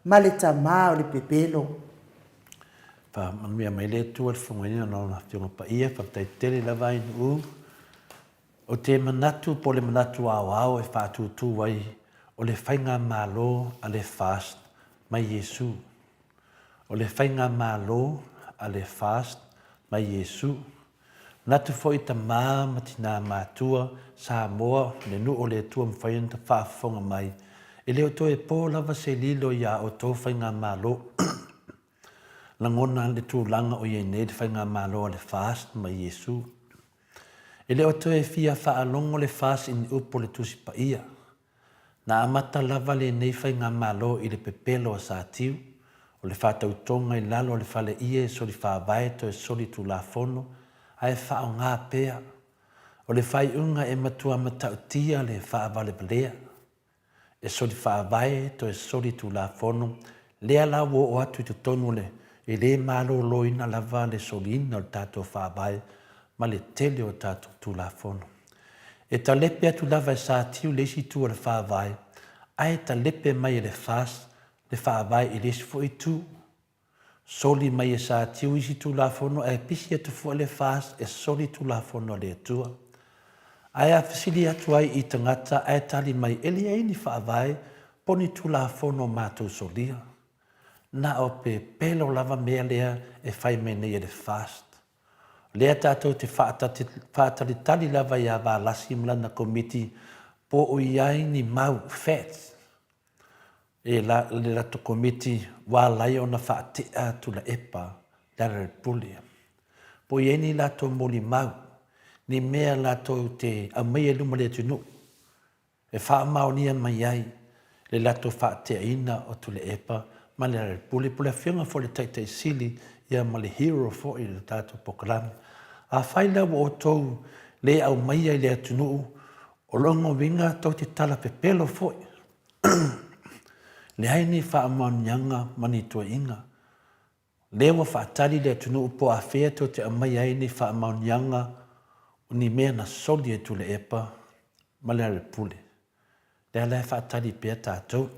ma le tamā o le pepelo. Faamanuia mai le Atua i le fofogaina o Lana Afioga Paia. Faafetai tele lava Ainuu. Ou te manatu po o le manatu aoao e faatūtū ai o le Faigamalo a le FAST mai Iesu. O le Faigamalo a le FAST mai Iesu. Manatu foi tama ma tina matua Samoa le nuu o le Atua mafai ona faafofoga mai, e le o toe po lava se lilo i a outou Faigamalo. Lagona le tulaga o i ai nei le Faigamalo a le FAST ma Iesu. E le o toe fia faalogo le FAST i ni upu o le Tusi Paia. Na amata lava lenei Faigamalo i le pepelo a Satiu, o le faatautoga i lalo o le fale ie e soli faavae toe soli tulafono ae faaaoga pea. O le faaiuga e matua matautia le faavalevalea. E soli faavae toe soli tulafono, lea la ua oo atu i totonu o le e le maloloina lava le soliina o le tatou faavae ma le tele o tatou tulafono. E talepe atu lava e Satiu le isi itu o le faavae, ae talepe mai e le FAST le faavae i le isi foi itu. Soli mai e Satiu isi Tulafono ae pisi atu foi le FAST e soli Tulafono a le Atua. Ae a fesili atu ai i tagata ae tali mai e leai ni faavae po ni Tulafono matou solia. Na o pepelo lava mea lea e fai mai nei e le FAST. Lea tatou te faatalitali lava ia Valasi ma lana Komiti po o i ai ni mau, facts, E la le latou komiti ua ala ai ona faatea Tulaepa Lealailepule. Po o i ai ni latou molimau, ni mea latou te aumaia i luma o le atunuu e faamaonia mai ai le latou faateaina o Tuilaepa ma Lealailepule, po o le afioga foi i le Taitai Sili ia ma le hero foi o le tatou polokalame. Afai la ua outou le aumaia i le atunuu, o lona uiga tou te tala pepelo foi. Leai ni faamaoniaga ma ni tuaiga. Lea ua faatali le atunuu po o afea tou te aumaia ai ni faamaoniaga o ni mea na soli e Tuilaepa ma Lealailepule. Lea la e faatali pea tatou.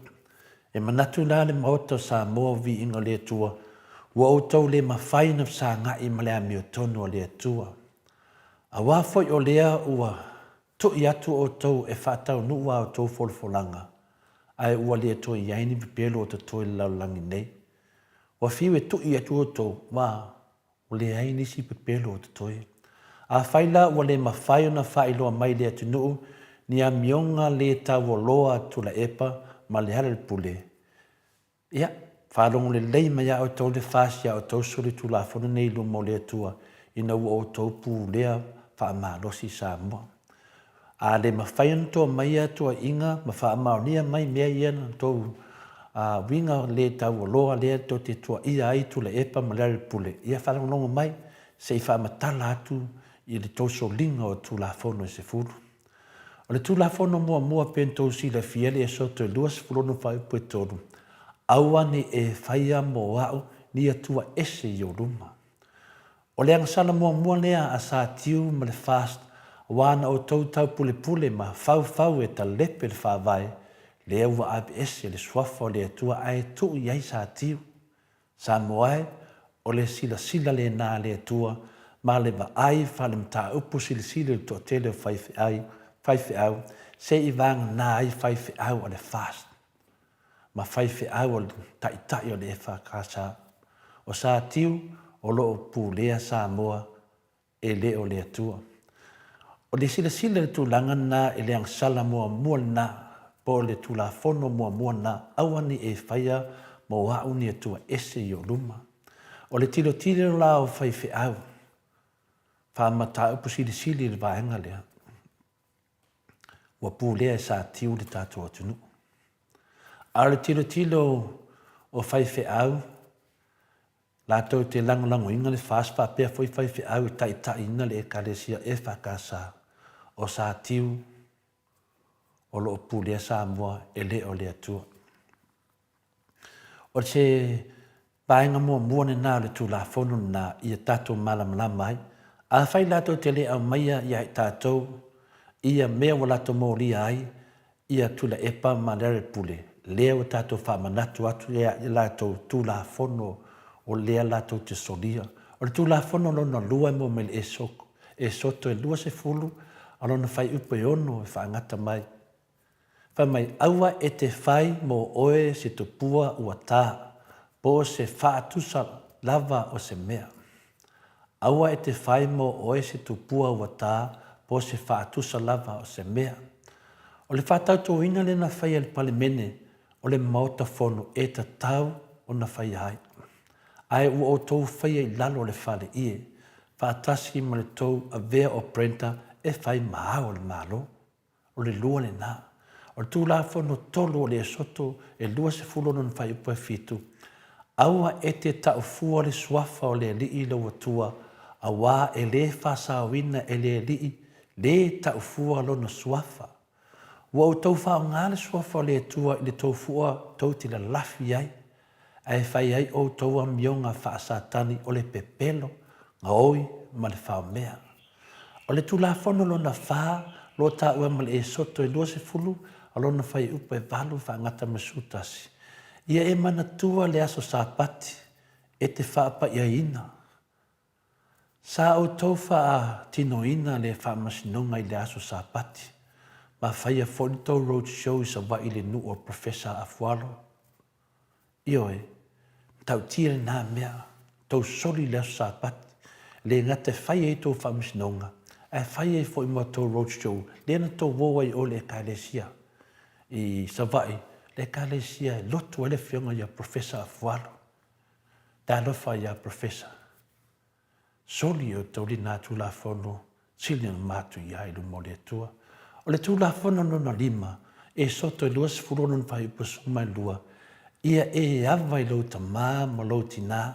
E manatu la le Maota o Samoa o Viiga o le Atua, ua outou le mafai ona fesagai ma le amiotonu a le Atua. Aua foi o lea ua Tui atu outou e faataunuu a outou folafolaga, ae ua le toe i ai ni pepelo o totoe i le lalolagi nei. Ua fiu e tui atu outou, ua ua leai nisi pepelo o totoe. Afai la ua le mafai ona faailoa mai i le atunuu ni amioga le taualoa a Tulaepa ma Lealailepule, Ia, faalogo lelei mai a outou le fasi a outou solitulafono nei i luma o le Atua, ina ua outou pulea faamalosi Samoa. A le mafai ona toa maia tuaiga ma faamaonia mai mea ia na outou uiga le taualoa lea tou te tuaia ai Tuilaepa ma Lealailepule, ia faalogologo mai se i faamatala atu i le tou soliga o Tulafono e 10. O le Tulafono muamua pei ona outou silafia le Esoto e 26 fuaiupu e 3, Aua ne i e faia mo au ni atua ese i ou luma. O le agasala muamua lea a Satiu ma le FAST aua na outou taupulepule ma faufau e talepe le Faavae, lea ua aveese le suafa o le Atua ae tuu i ai Satiu. Samoa e, o le silasila lena a le Atua ma le vaai faale-mataupu silisili o le toatele o faifeau, faifeau se i vagana ai faifeau a le FAST ma faifeau a le Taitai o le EFKS. O Satiu o lo o pulea Samoa e le o le Atua. O le silasila i le tulaga lena e le agasala muamua lena, po o le Tulafono muamua lena, aua ne i e faia mo au ni Atua ese i ou luma. O le tilotilo la o faifeau, faamataupu silisili i le vaega lea, ua pulea e Satiu le tatou atunuu. A o le tilotilo o faifeau, Latou te lagolagoina le FAST faapea foi faifeau e taitaiina le Ekalesia EFKS o Satiu o lo o pulea Samoa e le o le Atua. O se vaega muamua lena o le Tulafono lena ia tatou malamalama ai. Afai latou te le aumaia ia i tatou ia mea ua latou molia ai ia Tuilaepa ma Lealailepule, lea ua tatou faamanatu atu ia i latou Tulafono o lea latou te solia. O le Tulafono lona lua e maua mai le Esoto e 26 A lona faaiupu e ono e faagata mai. Fai mai, Aua e te whai mō oe se tupua ua tā, po o se whaatusa lava o se mea. Aua e te whai mō oe se tupua ua tā, po o se whaatusa lava o se mea. O le whātautōina lena whai a le Palemene o le Maota Fono e tatau ona whaia ai. Ae ua outou whaia i lalo o le whale ie, whaatasi ma le tou avea o Brenda e whai ma ao le Malo. O le lua lenā. O le Tulafono tolu o le Esoto e 26 lona fuaiupu e fitu, Aua e te taufua le suafa o le Alii i lou Atua, auā e lē faasaoina e le Alii lē taufua lona suafa. Ua outou faaaoga le suafa o le Atua i le tou fua tou te lalafi ai, ae fai ai outou amioga faa-Satani o le pepelo, gaoi ma le faomea. O le Tulafono lona fa, lo taua ma le Esoto e 20, a lona fuaiupu e valu faagata ma 11. Ia e manatua le aso Sapati e te faapaiaina. Sa outou faatinoina le faamasinoga i le aso Sapati, ma faia foi le tou road show i Savaii i le nuu o Professor Afualo. Ioe, matautia lenā mea, tou soli i le aso Sapati, e le gata e fai ai tou faamasinoga, ae fai ai foi ma tou road show, lea na tou o ai o le Ekalesia i Savaii, le Ekalesia e lotu ai le afioga ia Professor Afualo. Talofa ia Professor. Soli e outou lenā Tulafono sili ona matuia i luma o le Atua. O le Tulafono lona lima, e soto e 26 lona fuaiupu 12, Ia e ava i lou tamā ma lou tinā.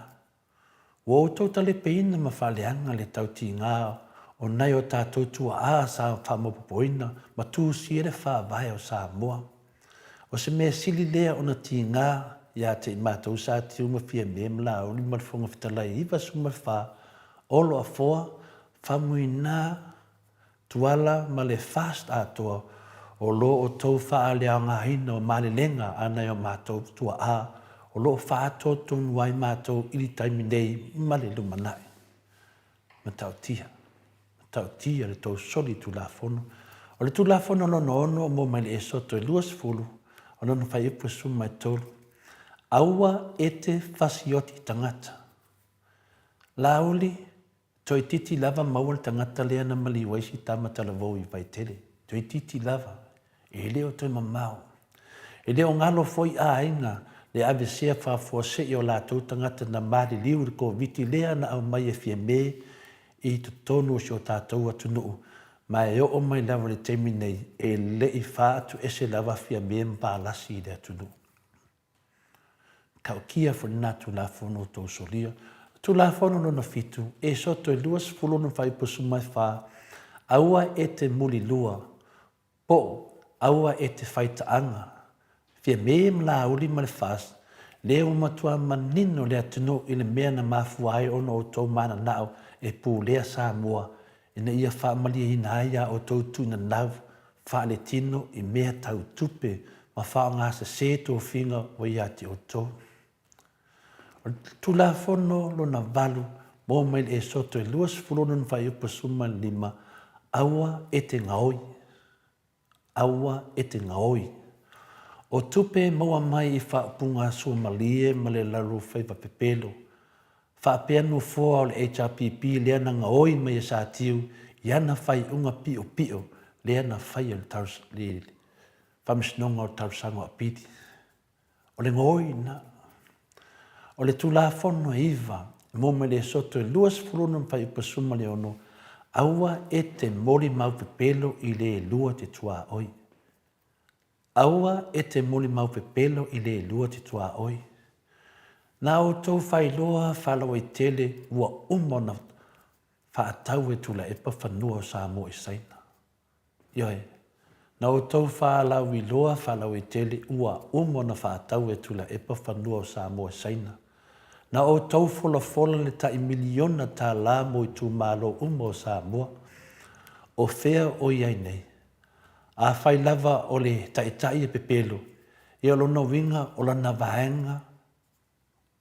Ua outou talepeina ma faaleaga le tautigā o nai o tātou tuaā sa faamaopopoina ma tusia le Faavae o Samoa. O se mea sili lea ona tigā ia te i matou sa tiu ma Fiame ma Laauli ma le Fofoga Fetalai 94 Olo Afoa, Famuina, Tuala ma le Fast atoa o lo o tou faaleaogaina o malelega a nai o matou tuaa o lo o faaatoa tonu ai matou i le taimi nei ma le lumanai. Matautia. Matautia le tou soli Tulafono. O le Tulafono lona ono o mua mai le Esoto e 20, o lona fuaiupu e 13, Aua e te fasioti tagata. Laauli, toeitiiti lava maua le tagata lea na maliu ai si tama talavou i Vaitele. Toeitiiti lava. E le o toe mamao. E le o galo foi aiga le avesea faafuasei o latou tagata na maliliu i le Koviti lea na aumai e Fiame i totonu o si o tatou atunuu, ma e oo mai lava i le taimi nei e le i faatuese lava Fiame ma palasi i le atunuu. Tautia foi lena Tulafono o tou solia. Tulafono lona fitu, e soto e 26 fuaiupu 14, Aua e te mulilua, po aua e te fai taaga, Fiame ma Laauli ma le FAST, lea ua matua manino le atunuu i le mea na mafua ai ona outou mananao e pulea Samoa ina ia faamalieina ai a outou tuinanau faaletino i mea tau tupe ma faaaogasese tofiga ua ia te outou. O le Tulafono lona valu maua mai le Esoto e 26 lona fuaiupu 15, Aua e te gaoi. Aua e te gaoi. O tupe maua mai i faaupuga suamalie ma le lalofaiva pepelo, faapea nofoa o le HRPP lea na gaoi mai e Satiu i ana faaiuga piopio lea na faia i le Faamasinoga o Talosaga o Apili. O le gaoi lena. O le Tulafono e iva, mo mai le Soto e 26 fuaiupu 16, Aua e te molimau pepelo i le lua te tuaoi. Aua e te molimau pepelo i le lua te tuaoi. Na outou faailoa faalauaitele ua uma ona faatau e Tuilaepa fanua o Samoa i Saina. Ioe, na outou faalauiloa faalauaitele ua uma ona faatau e Tuilaepa fanua o Samoa i Saina. Na outou folafola le tai miliona tala mo itumalo uma o Samoa. O fea o i ai nei? Afai lava o le taitai e pepelo, ia o lona uiga o lana vaega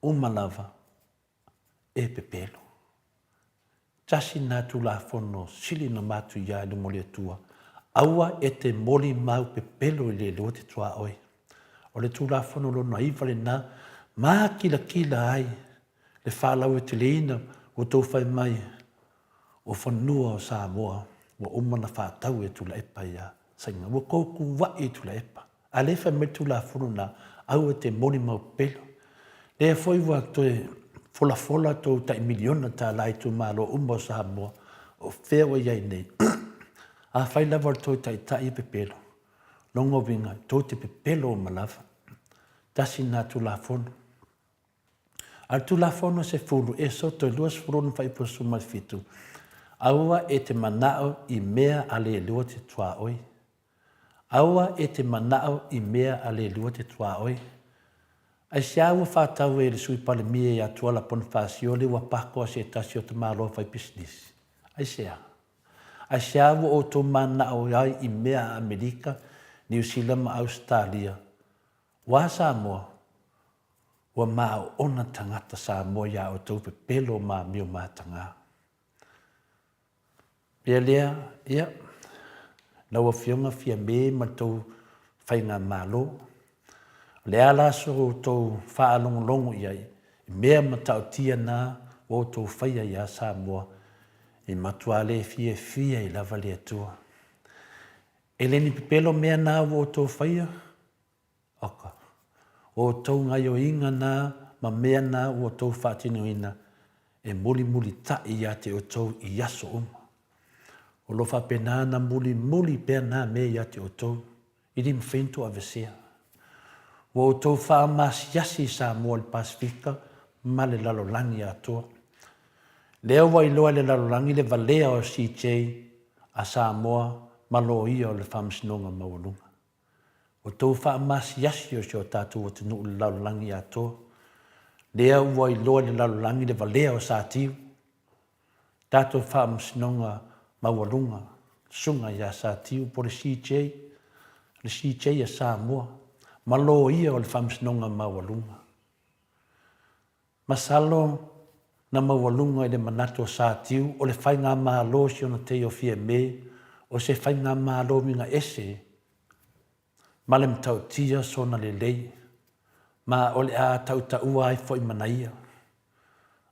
uma lava e pepelo. Tasi na Tulafono sili na matuia i luma o le Atua, Aua e te molimau pepelo i le lua te tuaoi. O le Tulafono lona iva lena, mākilakila ai le faalaueteleina ua tou fai mai o fanua o Samoa ua uma ona faatau e Tuilaepa ia Saina. Ua tou tuuai i Tuilaepa. A lea e fai mai le Tulafono lena, aua e te molimau pepelo. Lea foi ua toe folafola tou tai miliona tala i itumalo uma o Samoa, o fea ua i ai nei? Afai lava o le toe taitai e pepelo, lona uiga tou te pepelo uma lava. Tasi lena Tulafono. A o le Tulafono 10, Esoto 26 fuaiupu 17, Aua e te manao i mea a le lua te tuaoi. Aua e te manao i mea a le lua te tuaoi. Aisea ua faatau e le Sui Palemia ia Tuala Ponifasio le ua pako a se tasi o tamaloa faipisinisi? Aisea? Aisea ua outou manao ai i mea a Amerika, Niu Sila ma Ausetalia? Ua Samoa, ua maoona tagata Samoa iā outou pepelo ma amio mataga. Pea lea, ia, lau Afioga Fiame ma le tou Faigamalo, o le a la so outou faalogologo i ai i mea matautia na ua outou faia iā Samoa, e matua le fiafia ai lava le Atua. E le ni pepelo mea na ua outou faia? Oka. O outou gaioiga na ma mea na ua outou faatinoina e mulimulitaʻi ia te outou i aso uma. O lo o faapena ona mulimuli pea na mea ia te outou, i le mafai ona toavesea. Ua outou faamasiasi i Samoa i le Pasefika ma le lalolagi atoa. Lea ua iloa e le lalolagi le valea o CJ a Samoa ma loia o le Faamasinoga Maualuga. O tou faamasiasi o si o tatou atunuu i le lalolagi atoa, lea ua iloa i le lalolagi le valea o Satiu, tatou faamasinoga maualuga, Susuga ia Satiu po o le CJ, le CJ a Samoa, ma loia o le faamasinoga maualuga. Masalo na maualuga i le manatu o Satiu o le faigamalo si ona teio Fiame o se faigamalo uiga ese ma le matautia sona lelei, ma o le a tautaua ai foi mana ia.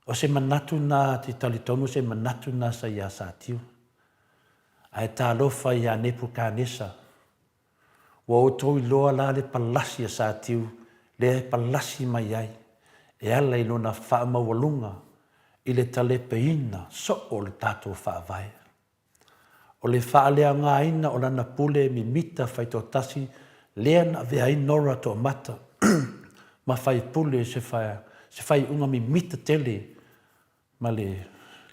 O se manatu na te talitonu o se manatu na sa iā Satiu. Ae talofa iā Nepukanesa, Ua outou iloa la le palasi a Satiu lea e palasi mai ai e ala i lona faamaualuga i le talepeina soo o le tatou Faavae. O le faaleaogaina o lana pule mimita faitoatasi lea na avea ai Nora Toomata ma faipule se faaiuga mimita tele ma le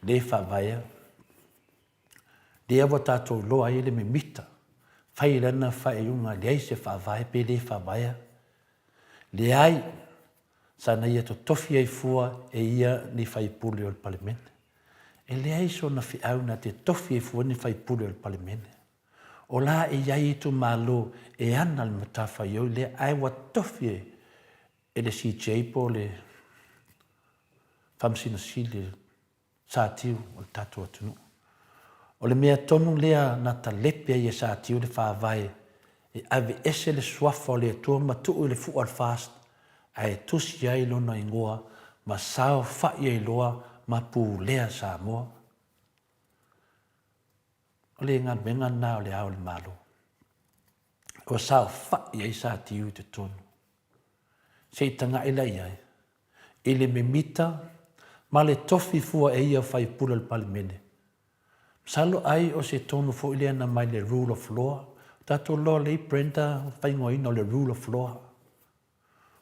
lē faavaea. Lea ua tatou iloa ai le mimita, fai lana faaiuga leai se faavae pe le faavaea. Leai, sa na ia totofi ai fua e ia ni faipule o le Palemene. E leai sona feau na te tofi ai fua ni faipule o le Palemene. O la e i ai itumalo e ana le matafaioi lea ae ua tofi e le CJ po o le Faamasino Sili Satiu o le tatou atunuu. O le mea tonu lea na talepe ai e Satiu le Faavae e aveese le suafa o le Atua ma tuu i le fua o le FAST ae tusi ai lona igoa ma saofai ai loa ma pulea Samoa. O le galuega lena o le Ao o le Malo. Ua saofai ai Satiu i totonu. Se i taga'i la i ai, i le mimita ma le tofi fua e ia o faipule o le Palemene. Masalo ai o se tonu foi lea na mai le rule of law. O tatou loa lei Brenda faaigoaina o le rule of law.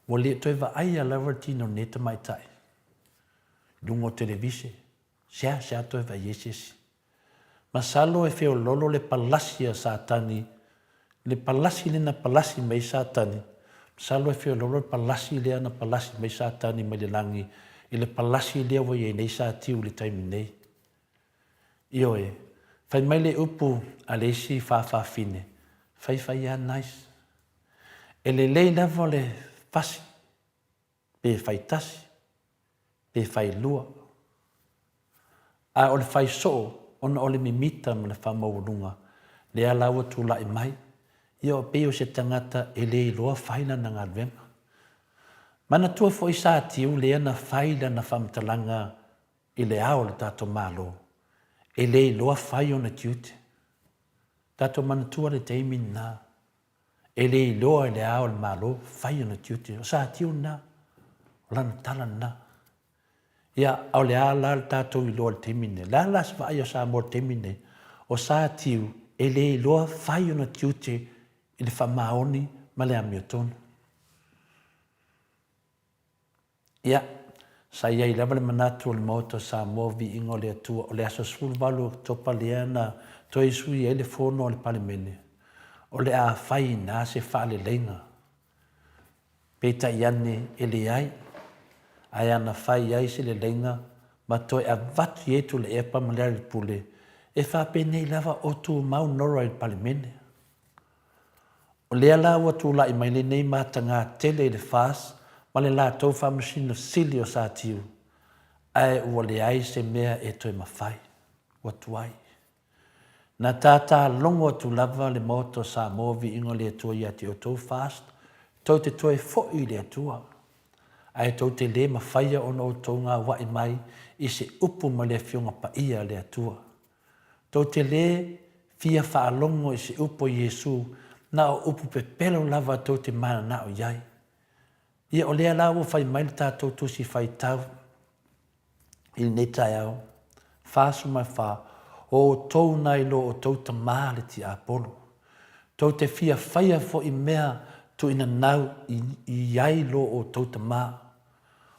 Ua le toe vaaia lava le tino o lenei tamaitai i luga o televise, seasea toe vaai ai se isi. Masalo e feololo le palasi a Satani, le palasi lea na palasi mai ai Satani, masalo e feololo le palasi lea na palasi mai Satani mai le lagi i le palasi lea ua i ai nei Satiu i le taimi nei. Ioe, fai mai le upu a le isi faafafine, fai fai a nice. E lelei lava le fasi pe fai tasi, pe fai lua. Ae o le fai soo ona o le mimita ma le faamaualuga, lea la ua tulai mai, ia o pei o se tagata e le iloa fai lana galuega. Manatua foi sa Tiu lea na fai lana faamatalaga i le ao o le tatou Malo, e le iloa fai ona tiute. Tatou manatua le taimi lena, e le iloa e le Ao o le Malo fai ona tiute. O sa Tiu lena, o lana tala lena. Ia, a o le a la le tatou iloa i le taimi lenei? O le a la se vaai a Samoa i le taimi lenei? O sa Tiu e le iloa fai ona tiute i le faamaoni ma le amiotonu. Ia, sa i ai lava le manatu o le Maota o Samoa, Viiga o le Atua, o le aso 18 o Oketopa lea na toe sui ai le Fono a le Palemene, o le a fai ina se faaleleiga. Peitai ane e leai, ae ana fai ai se leleiga ma toe avatu i ai Tuilaepa ma Lealailepule, e faapenei lava o tumau Nora i le Palemene. O lea la ua tulai mai lenei matagā tele i le FAS ma le latou Faamasino Sili o Satiu, ae ua leai se mea e toe mafai. Ua tuai. Na tātā logo atu lava le Maota o Samoa Viiga o le Atua ia te outou FAST, tou te toe foi i le Atua. Ae tou te lē mafaia ona outou gaua'i mai i se upu ma le Afioga Paia a le Atua. Tou te lē fia faalogo i se upu a Iesu, na o upu pepelo lava tou te mananao i ai. Ia o lea la ua fai mai le tatou Tusi Faitau i lenei taeao, 44, O outou nai lo outou tamā le tiapolo, tou te fia faia foi mea tuuinanau i ai lo outou tamā.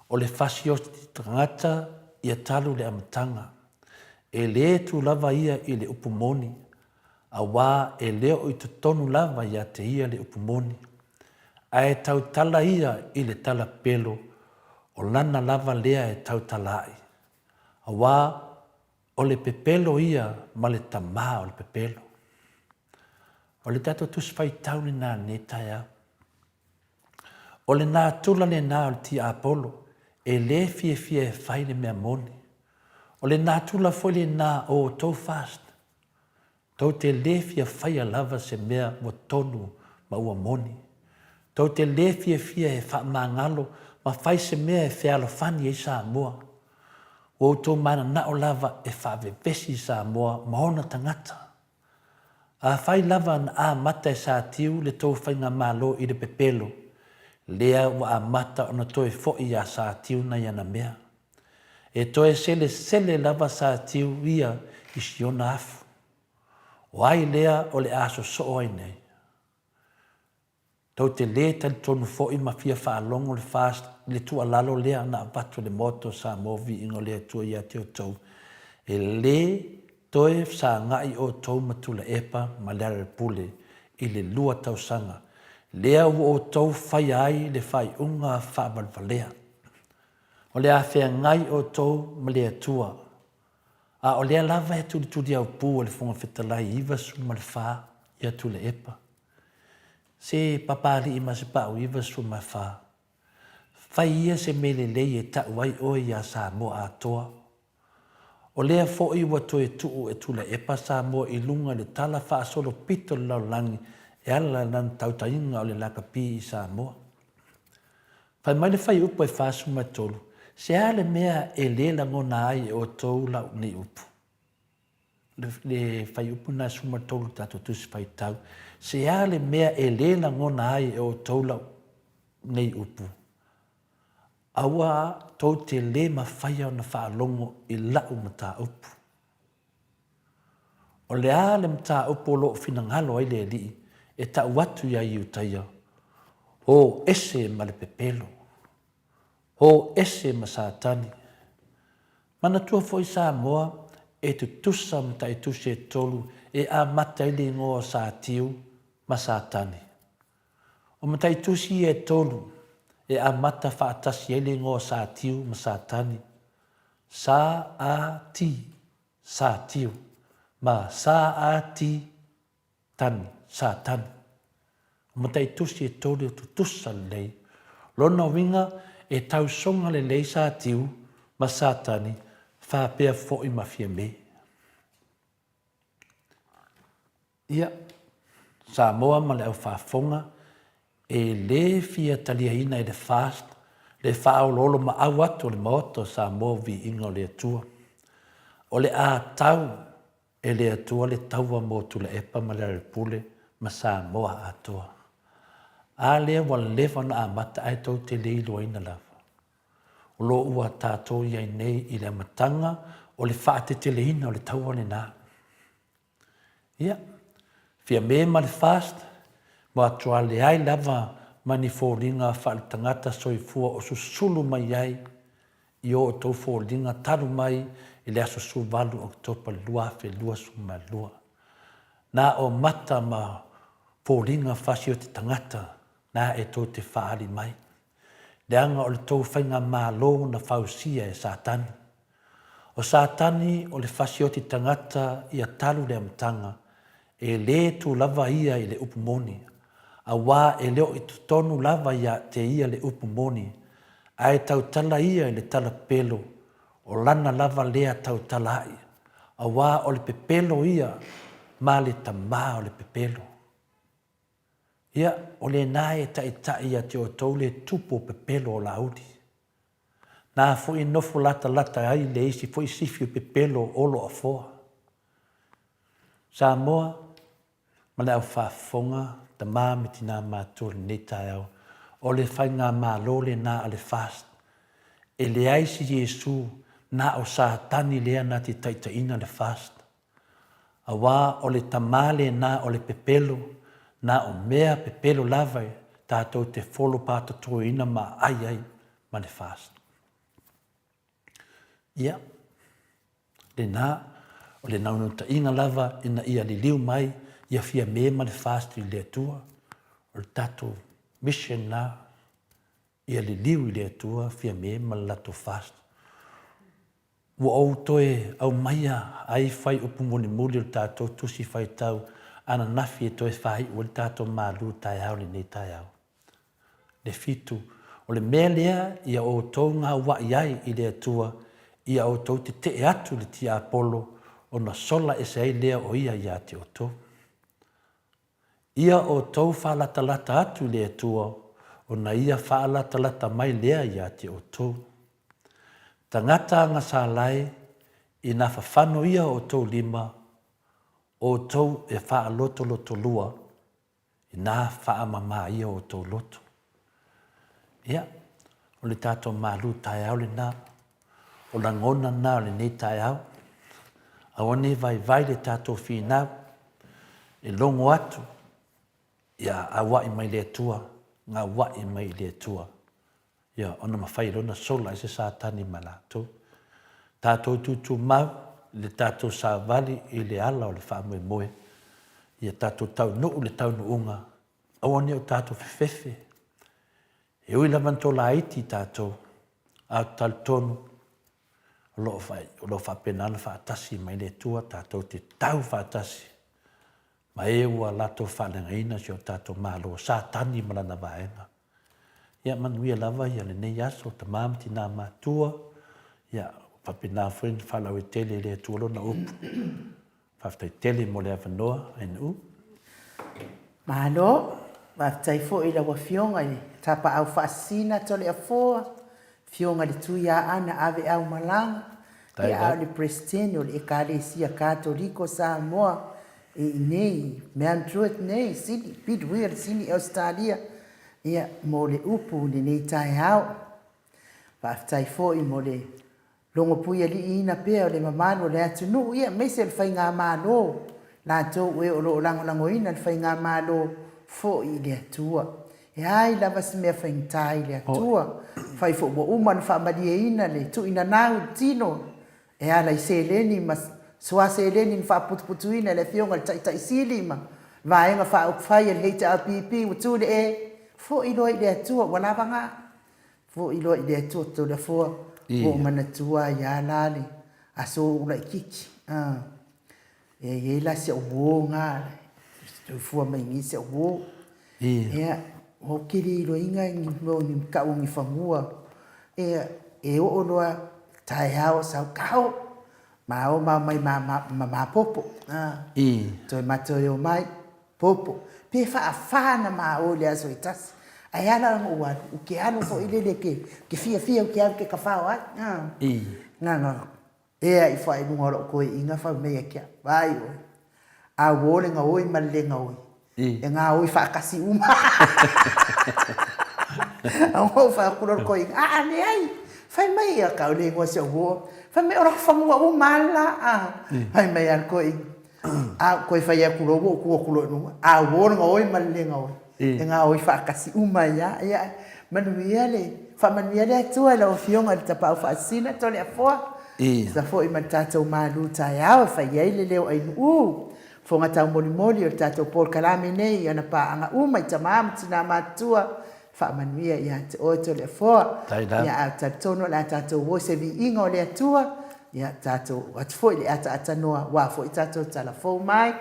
O le fasioti tagata ia talu le amataga. E lē tu lava ia i le upu moni, auā e le o i totonu lava ia te ia le upu moni. Ae tautala ia i le tala pelo, o lana lava lea e tautala ai, auā o le pepelo ia ma le tamā o le pepelo. O le tatou Tusi Faitau lenā i lenei taeao. O le natura lenā o le tiapolo e lē fiafia e fai le mea moni. O le natura foi lenā o outou fast. Tou te lē fia faia lava se mea ua tonu ma ua moni. Tou te lē fiafia e faamagalo ma fai se mea e fealofani ai Samoa. Ua outou mananao lava e faavevesi Samoa ma ona tagata. Afai lava na amata e Satiu le tou faigamalo i le pepelo, lea ua amata ona toe foi iā Satiu nai ana mea. E toe selesele lava Satiu ia i siona afu. O ai lea o le a sosoo ai nei? Tou te lē talitonu foi ma fia faalogo le FAST i le tuualalo lea na avatu e le Maota o Samoa Viiga o le Atua ia te outou, e lē toe fesagai outou ma Tuilaepa ma Lealailepule i le lua tausaga lea ua outou faia ai le faaiuga faavalevalea. O le a feagai outou ma le Atua, a o lea lava e tulituliaupū e le Fofoga Fetalai 94 ia Tuilaepa. Se Papalii ma se Pau 94, fai ia se mea lelei e tau ai oe iā Samoa atoa. O lea foi ua toe tuu e Tuilaepa Samoa i luga i le tala faasolopito o le lalolagi e ala i lana tautaiga o le lakapi i Samoa. Fai mai le fuaiupu e 43, Se a le mea e lē lagona ai e outou lau nei upu? Le fuaiupu lena e 13 o le tatou Tusi Faitau, Se a le mea e lē lagona ai e outou lau nei upu? Aua tou te lē mafaia ona faalogo i lau mataupu. O le a le mataupu o lo o finagalo ai le Alii e tau atu iā Iutaia, Ō ese ma le pepelo, ō ese ma Satani. Manatua foi Samoa e tutusa ma taitusi e tolu e amata ai le igoa o Satiu ma Satani. O mataitusi ia e tolu e amata faatasi ai le igoa o Satiu ma Satani, Sa A Ti, Satiu, ma Sa A Ti Tani, Satani. O mataitusi e tolu e tutusa lelei. Lona uiga e tausoga lelei Satiu ma Satani. Faapea foi ma Fiame. Ia, Samoa ma le au faafofoga, e le fia taliaina e le FAST le faaoloolomaau atu o le Maota o Samoa Viiga o le Atua. O le a tau e le Atua le taua mo Tuilaepa ma Lealailepule ma Samoa atoa. A lea ua leva ona amata ae tou te le iloaina lava. O lo o ua tatou i ai nei i le amataga o le faateteleina o le taua lena. Ia, Fiame ma le FAST, matua leai lava ma ni foliga faaletagata soifua o susulu mai ai i o outou foliga talu mai i le aso 18 Oketopa 2022. Na o mata ma foliga fasioti tagata na e tou te faaali mai, leaga o le tou faigamalo na fausia e Satani. O Satani o le fasioti tagata ia talu le amataga, e le tu lava ia i le upu moni, auā e le o i totonu lava ia te ia le upu moni, ae tautala ia i le tala pepelo, o lana lava lea tautala aʻi, auā o le pepelo ia ma le tamā o le pepelo. Ia, o lena e taʻitaʻi ia te outou le tupu o pepelo o Lāuli. Na foi e nofo latalata ai le isi foi sifi o pepelo o Olo Afoa. Samoa ma le au faafofoga, tama me tinā matua i lenei taeao, o le faigamalo lena a le FAST. E leai se Iesu, na o Satani lea na te taitaiina le FAST. Auā o le tama lena o le pepelo, na o mea pepelo lava e tatou te folo patotoina ma ai ai ma le FAST. Ia, lena, o le naunautaiga lava ina ia liliu mai ia Fiame ma le FAST i le Atua, o le tatou mission na, ia liliu i le Atua Fiame ma le latou FAST. Ua ou toe aumaia ai fuaiupu mulimuli o le tatou Tusi Faitau ananafi e toe faaiu ai le tatou malu taeao i lenei taeao. Le fitu, o le mea lea ia outou gauaʻi ai i le Atua, ia outou tetee atu i le tiapolo, ona sola ese ai lea o ia iā te outou. Ia outou faalatalata atu i le Atua, ona Ia faalatalata mai lea iā te outou. Tagata agasala e, ina fafano ia outou lima, outou e faalotolotolua, ina faamama ia outou loto. Ia, o le tatou malu taeao lena, o lagona na o lenei taeao. Aua ne i vaivai le tatou finau, e logo atu, ia auaʻi mai le Atua, gauaʻi mai i le Atua. Ia, ona mafai loa ona sola ai se Satani ma latou. Tatou tutumau le tatou savali i le ala o le faamoemoe, ia tatou taunuu i le taunuuga, aua ne i o tatou fefefe. E ui lava ina tolaiti tatou, ae ou te talitonu o lo o lo o faapena ona faatasi mai le Atua tatou te tau faatasi ma e ua latou faaleagaina si o tatou Malo, Satani ma lana vaega. Ia manuia lava ia lenei aso, tama ma tina matua, ia faapena foi ona faalauaitele e le Atua lona upu. Faafetai tele mo le avanoa, Ainaʻu. Malo, faafetai foi i lau Afioga i le Tapaau Faasisina Toleafoa, Afioga i le Tuiaana Aveau Malaga, ia a o le Peresetene o le Ekalesia Katoliko Samoa i inei i Mount Druitt nei, Sydney, Bidwill, Sydney, Ausetalia, ia, mo le upu i lenei taeao. Faafetai foi mo le logopuialiiina pea o le mamalu o le atunuu, ia, aemaise o le Faigamalo, latou e o lo o lagolagoina le Faigamalo foi i le Atua. E ai lava si mea faigata i le Atua. Fai foi ua uma ona faamalieina le tuuinanau i le tino e ala i seleni ma soa seleni na faaputuputuina e le Afioga i le Taitai Sili ma Vaega Faaupufai a le HRPP ua tu le e foi loa i le Atua ua lava ga. Foi loa i le Atua Toleafoa ua ou manatua ai a la le aso ou laitiiti. E i ai la si au uo na, soifua mai nei si au uo. Ia, ou te le iloaina ni mea o ni tau o ni fanua. Ia, e oo loa. Taeao o Saukao, ma o ma omai ma ma ma popo, a. Toe ma toe omai, popo. Pe faafa na ma o i le aso e tasi. Ae ala ona ou alu, u ke alu foi lele ke, ke fiafia u ke alu ke kafao ai, a. Na na, ea i fua i luga o lou koeiga fau mei a kia, vaai oe. A uo le gaoi ma le le gaoi. E gaoi faatasi uma. A ua ou fai atu loa i le toeaina, aa, leai, fai mai ia tau le igoa o si au uo, fai mai o latou fanua uma lava le la, a. Fai mai lava le toeaina, a ou toe fai atu loa ua ou tu atu loa i luga, a uo le gaoi ma le le gaoi, e gaoi faatasi uma ai lava. Ia, manuia le, faamanuia le Atua i lau Afioga i le Tapaau Faasisina Toleafoa, tusa foi ma le tatou malu taeao e fai ai le leo ainuu. Fofoga taumolimoli o le tatou polokalame nei i ana paaga uma i tama ma tina matutua, faamanuia ia te oe Toleafoa. Ia a talitonu o le a tatou o i se viiga o le Atua, ia tatou o atu foi i le ataaatanoa aua foi tatou tala fou mai.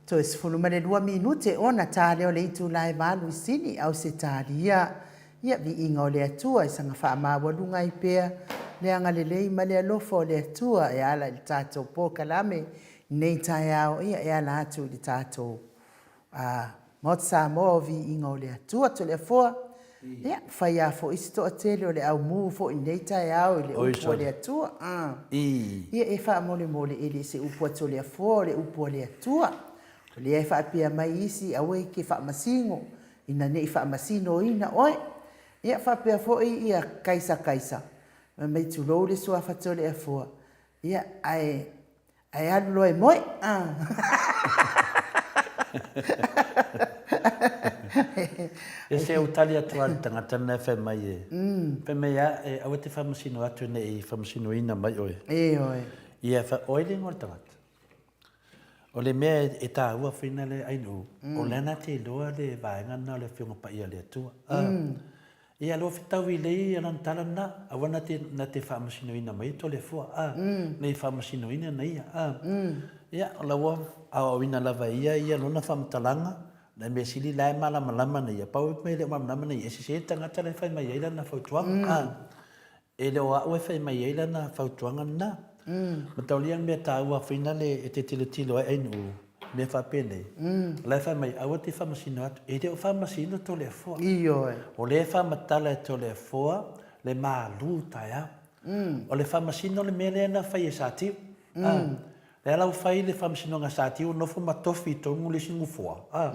Toe 12 minute ona ta lea o le itula e 8 i Sini, Ausetalia. Ia, viiga o le Atua e saga faamaualuga ai pea le agalelei ma le alofa o le Atua e ala i le tatou polokalame i lenei taeao, ia e ala atu i le tatou Maota Samoa o Viiga o le Atua. Toleafoa. Ia, fai lava foi si toatele o le au mu foi i lenei taeao i le upu a le Atua. Ia, e faamolemole e le se upu a Toleafoa o le upu a le Atua. O lea e faapea mai isi, aua e te faamasino, ina ne i faamasinoina oe. Ia, faapea foi ia Kaisa Kaisa, fai mai tulou le suafa Toleafoa, ia, ae Ae alu loa e moe. Ia se ou tali atu lava i le tagata lena e fai mai e, fai mai a, e aua e te faamasino atu ne i faamasinoina mai oe. Ioe. Ia, o ai le igoa o le tagata? O le mea e taua foi na le ainu, o lea na te iloa le vaega lena o le Afioga Paia a le Atua. Ia loa fetaui lei ia lana tala lena, aua na te, na te faamasinoina mai Toleafoa, a, nei faamasinoina na ia, a. Ia, o la ua aoaoina lava e ia ia lona faamatalaga, le mea sili la e malamalama na ia, pau le mea e le o malamalama na ia, e sese le tagata la e fai mai ai lana fautuaga, a. E le o au e fai mai ai lana fautuaga lena. Mataulia le mea taua foi nale e te tilotilo ai ainuu, mea faapenei, o la e fai mai, aua te faamasino atu. E le o faamasino Toleafoa. Ioe. O lea e faamatala e Toleafoa le malu taeao. O le faamasino le mea lea na fai e Satiu. Lea la ua fai le faamasinoga Satiu nofo ma tofi i tonu le isi nofoa a.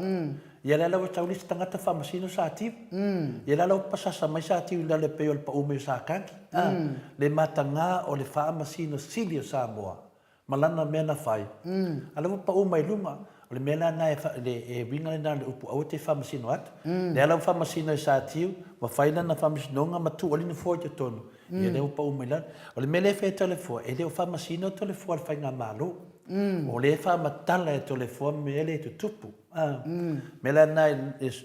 Ia lea la ua tau le isi tagata faamasino Satiu. Ia lea la ua pasasa mai Satiu i lalo e pei o le pau mai o Sakagi a. Le mataga o le faamasino sili o Samoa ma lana mea na fai a lea ua pau mai luga. O le mea la lena e uiga lena o le upu aua te faamasino atu. Lea la ua faamasino e Satiu ua fai lana faamasinoga ma tuu ai le nofoa i totonu. Ia lea ua pau mai lalo. O le mea lea e fai e Toleafoa, e le o faamasino Toleafoa i le faigamalo. O lea e faamatala e Toleafoa mea lea e tutupu. A. Mea la lena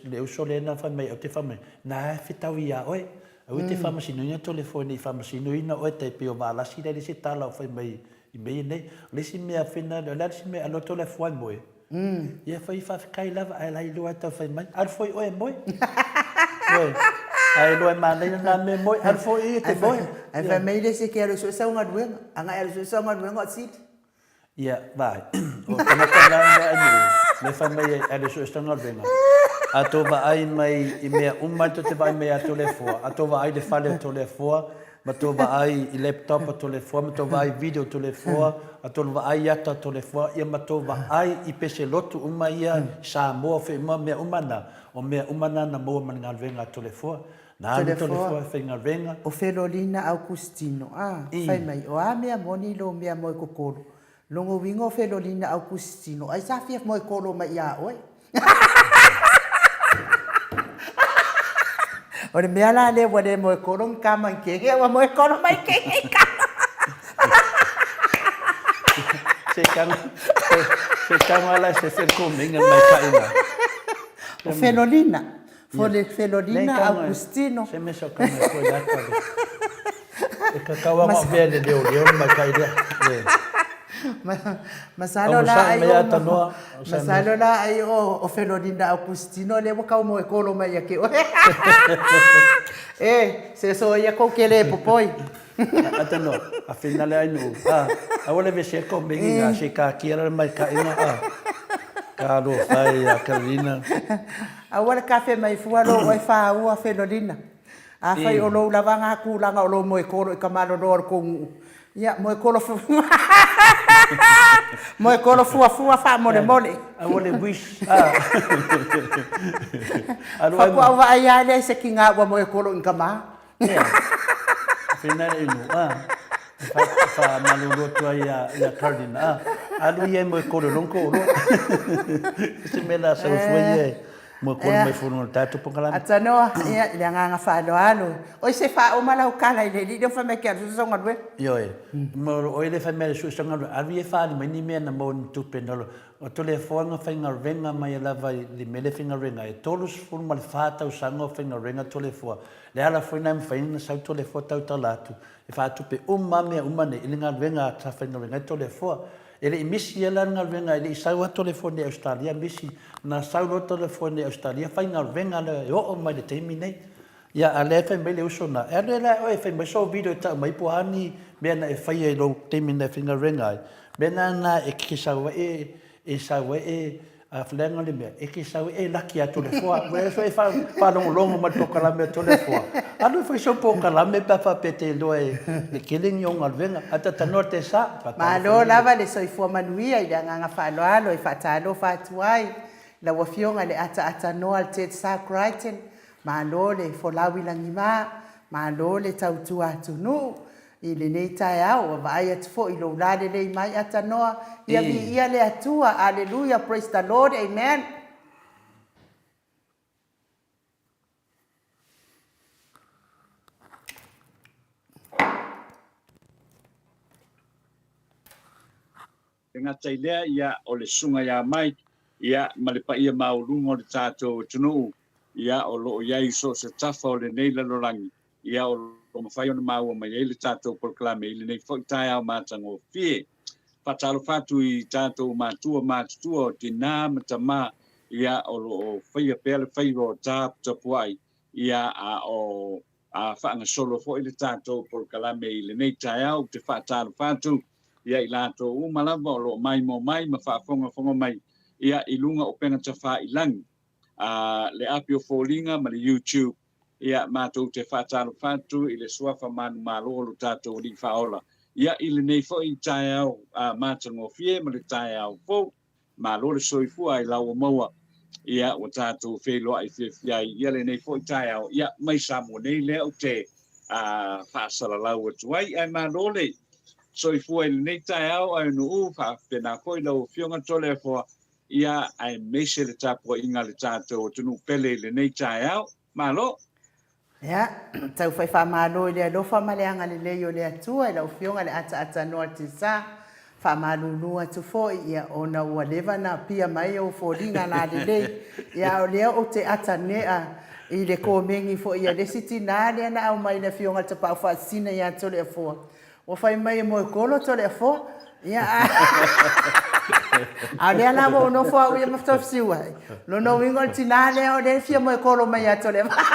le uso lea na fai mai ou te fai mai, na e fetaui ia oe. Aua e te faamasinoina Toleafoa ne i faamasinoina oe tai pei o Valasi lea e leai se tala o fai mai i mea ia nei. O le isi mea foi na, o le a le isi mea e alu atu Toleafoa e moe? Ia fai faafetai lava ae la iloa e tau fai mai. Alu foi oe e moe. Oe. Ae iloa e manaia lena mea e moe. Alu foi ia e te moe. Ae fai mai le isi e te alu e sue sau galuega. Agai alu e sue sau galuega o sili. Ia, vaai. O tagata la lea ai le fai mai e alu e sue sau galuega. A tou vaai mai i mea uma tou te vaai mai ia Toleafoa, a tou vaai i le fale o Toleafoa, ma tou vaai i laptop a Toleafoa, ma tou vaai i video a Toleafoa, a tou vaai i ata a Toleafoa, ia ma tou vaai i peselotu uma ia i Samoa foi uma mea uma na, o mea uma na na maua ma le galuega a Toleafoa. Na alu Toleafoa e faigaluega. O Felolina Augustino, a, fai mai, o a mea moni lou mea moe kokolo? Logo uiga o Felolina Augustino, ai sa fia moe kolo mai ia oe? O le mea la lea ua le moe kolo ni kama i kege, ua moe kolo mai kege i kama. Se kanga, se kanga la se fel komenga mai ka ina. O Felolina, Fole Felolina Augustino. Se mea sa kanga koe la kale. E ka kau anga o mea le leo leo mai kai lea. Masalo la ai o Masalo la ai o Felolina Augustino lea ua kau moe kolo mai ia ke oe. E, se so ia kou ke le popoi. Atano, a whina le ainu. A, aua le vese ko mengi nga se ka kia la mai ka inga a. Ka lo whai a Carolina. Aua le kafe mai fua lo oe whāua Felolina. Afai o lou lava ngā kūlanga o lou moe kolo i ka malolo o le kou nuʻu. Ia, moe kolo fu moe kolo fuafua faamolemole. Aua le wish. Ah. Faatoa vaai lava lea i se kiga ua moe kolo i ka ma. Ia. Whina le inu. Ah. Fa malulu atu ai ia Carolina. Ah. Alu ia e moe kolo long ko olo. Se mea la sau fua ia e. Mo kona mai fua no tatou polokalame. Atanoa, ia, i le agaga faaaloalo. Oi se faauma lau kala i le alii lea ua fai mai ke alu sue sau galuega. Ioe. Mo oe le fai mai alu sue sau galuega, alu ia e faaali mai ni mea na maua ni tupe na o Toleafoa na faigaluega mai lava i le mea lea e faigaluega ai, e 34 tausaga o faigaluega Toleafoa. Le ala foi na e mafai ona sau Toleafoa tautala atu, e faatupe uma lava mea uma nei i le galuega sa faigaluega ai Toleafoa. E le i misi ia la le galuega, e le i sau lava telefoni i Ausetalia, misi, na sau loa telefoni i Ausetalia, faigaluega lea e oo mai le taimi nei. Ia, a o lea e fai mai le uso lena, e alu ai la oe e fai mai sou video e tau mai po o a ni mea na e faia i lou taimi na e faigaluega ai, mea la na e keke sau ai e, e sau ai e. A leaga le mea, e te sau e laki atu le foa, ua e e faalogologo mai le polokalame a Toleafoa, alu e fai sau polokalame pe a faapea e te iloa e tele ni ou galuega, ae talanoa le Tesa. Malo lava le soifua manuia i le agaga faaaloalo e faatalofa atu ai lau Afioga i le ataatanoa a le Tedsa Crichton, malo le folau i lagima, malo le tautua atunuu, I lenei taeao ua vaai atu foi i lou lalelei mai Atanoa, ia viia le Atua, Aleluia, praise the Lord, amen. E gata i lea, ia, o le Susuga ia Mike, ia, ma le paia maualuga o le tatou atunuu, ia, o lo o i ai i so o se tafa o lenei lalolagi, ia, o lo o mafai ona maua mai ai le tatou polokalame i lenei foi taeao matagofie. Faatalofa atu i tatou matua matutua o tinā ma tamā, ia, o lo o faia pea le faiva o taputapuai, ia, a o a faagasolo foi le tatou polokalame i lenei taeao. Ou te faatalofa atu ia i latou uma lava o lo o maimoa mai ma faafogafoga mai ia i luga o upega tafailagi, a le api o foliga ma le YouTube. Ia matou te faatalofa atu i le suafa manumalo o lo tatou Alii Faaola ia i lenei foi taeao matagofie ma le taeao fou. Malo le soifua i la ua maua ia ua tatou feiloai fiafia ai ia lenei foi taeao ia mai Samoa nei lea ou te faasalalau atu ai. Ae malo le soifua i lenei taeao ae nuu faapena foi lau Afioga Toleafoa ia aemaise le tapuaiga a le tatou atunuu pele i lenei taeao. Malo! Ia, tau fai faamalo i le alofa ma le agalelei o le Atua i lau Afioga i le Ataatanoa Tisa. Faamalulu atu foi, ia, ona ua leva ona apia mai ou foliga lalelei. Ia, a o lea ou te atanea i le komeni foi a le isi tinā lea na aumai i le Afioga i le Tapaau Faasisina ia Toleafoa. Ua fai mai e moekolo Toleafoa. Ia, a o lea la ua ou nofo au ia ma Tofiu ai. Lona uiga o le tinā lea o lea e fia moekolo mai ia Toleafoa.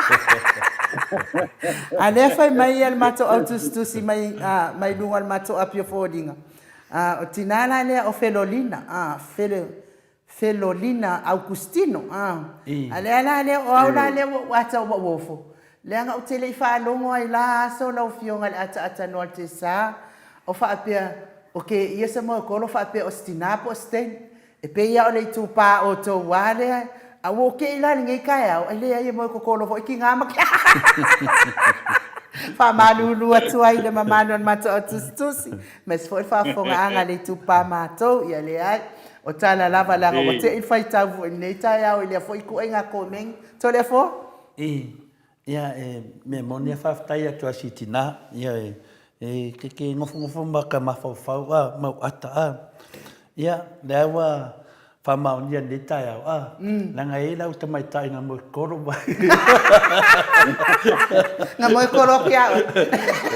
A lea fai mai ia le matou au tusitusi mai, a, mai luga o le matou api o foliga. A, o tinā la lea o Felolina, a, Fele, Felolina Augustino, a. A lea la lea, o au la lea ua ou ata ua ou ofo, leaga ou te le i faalogo ai la aso lau Afioga i le ataatanoa o le Tesa, o faapea, o kēia se moekolo faapea o se tinā po o se teine. E pei lava o le itupa outou a lea, a ua ou kei la i lenei taeao, e leai e moe kokolo foi tiga ma Faamalulu atu ai i le mamalu o le matou au tusitusi, aemaise foi le faafofogaaga a le itupa matou, ia leai, o tala lava leaga ua tei le faitau foi i lenei taeao i lea foi ituaiga komeni. Toleafoa? I, ia, e mea moni a faafetai atu a si tina, ia, e, e ke ke nofonofo ma ka mafaufau a, mau ata a. Ia, lea ua faamaonia lenei taeao a, leaga e i ai lau tamaitai na moekolo mai. Na moekolo atu ia oe.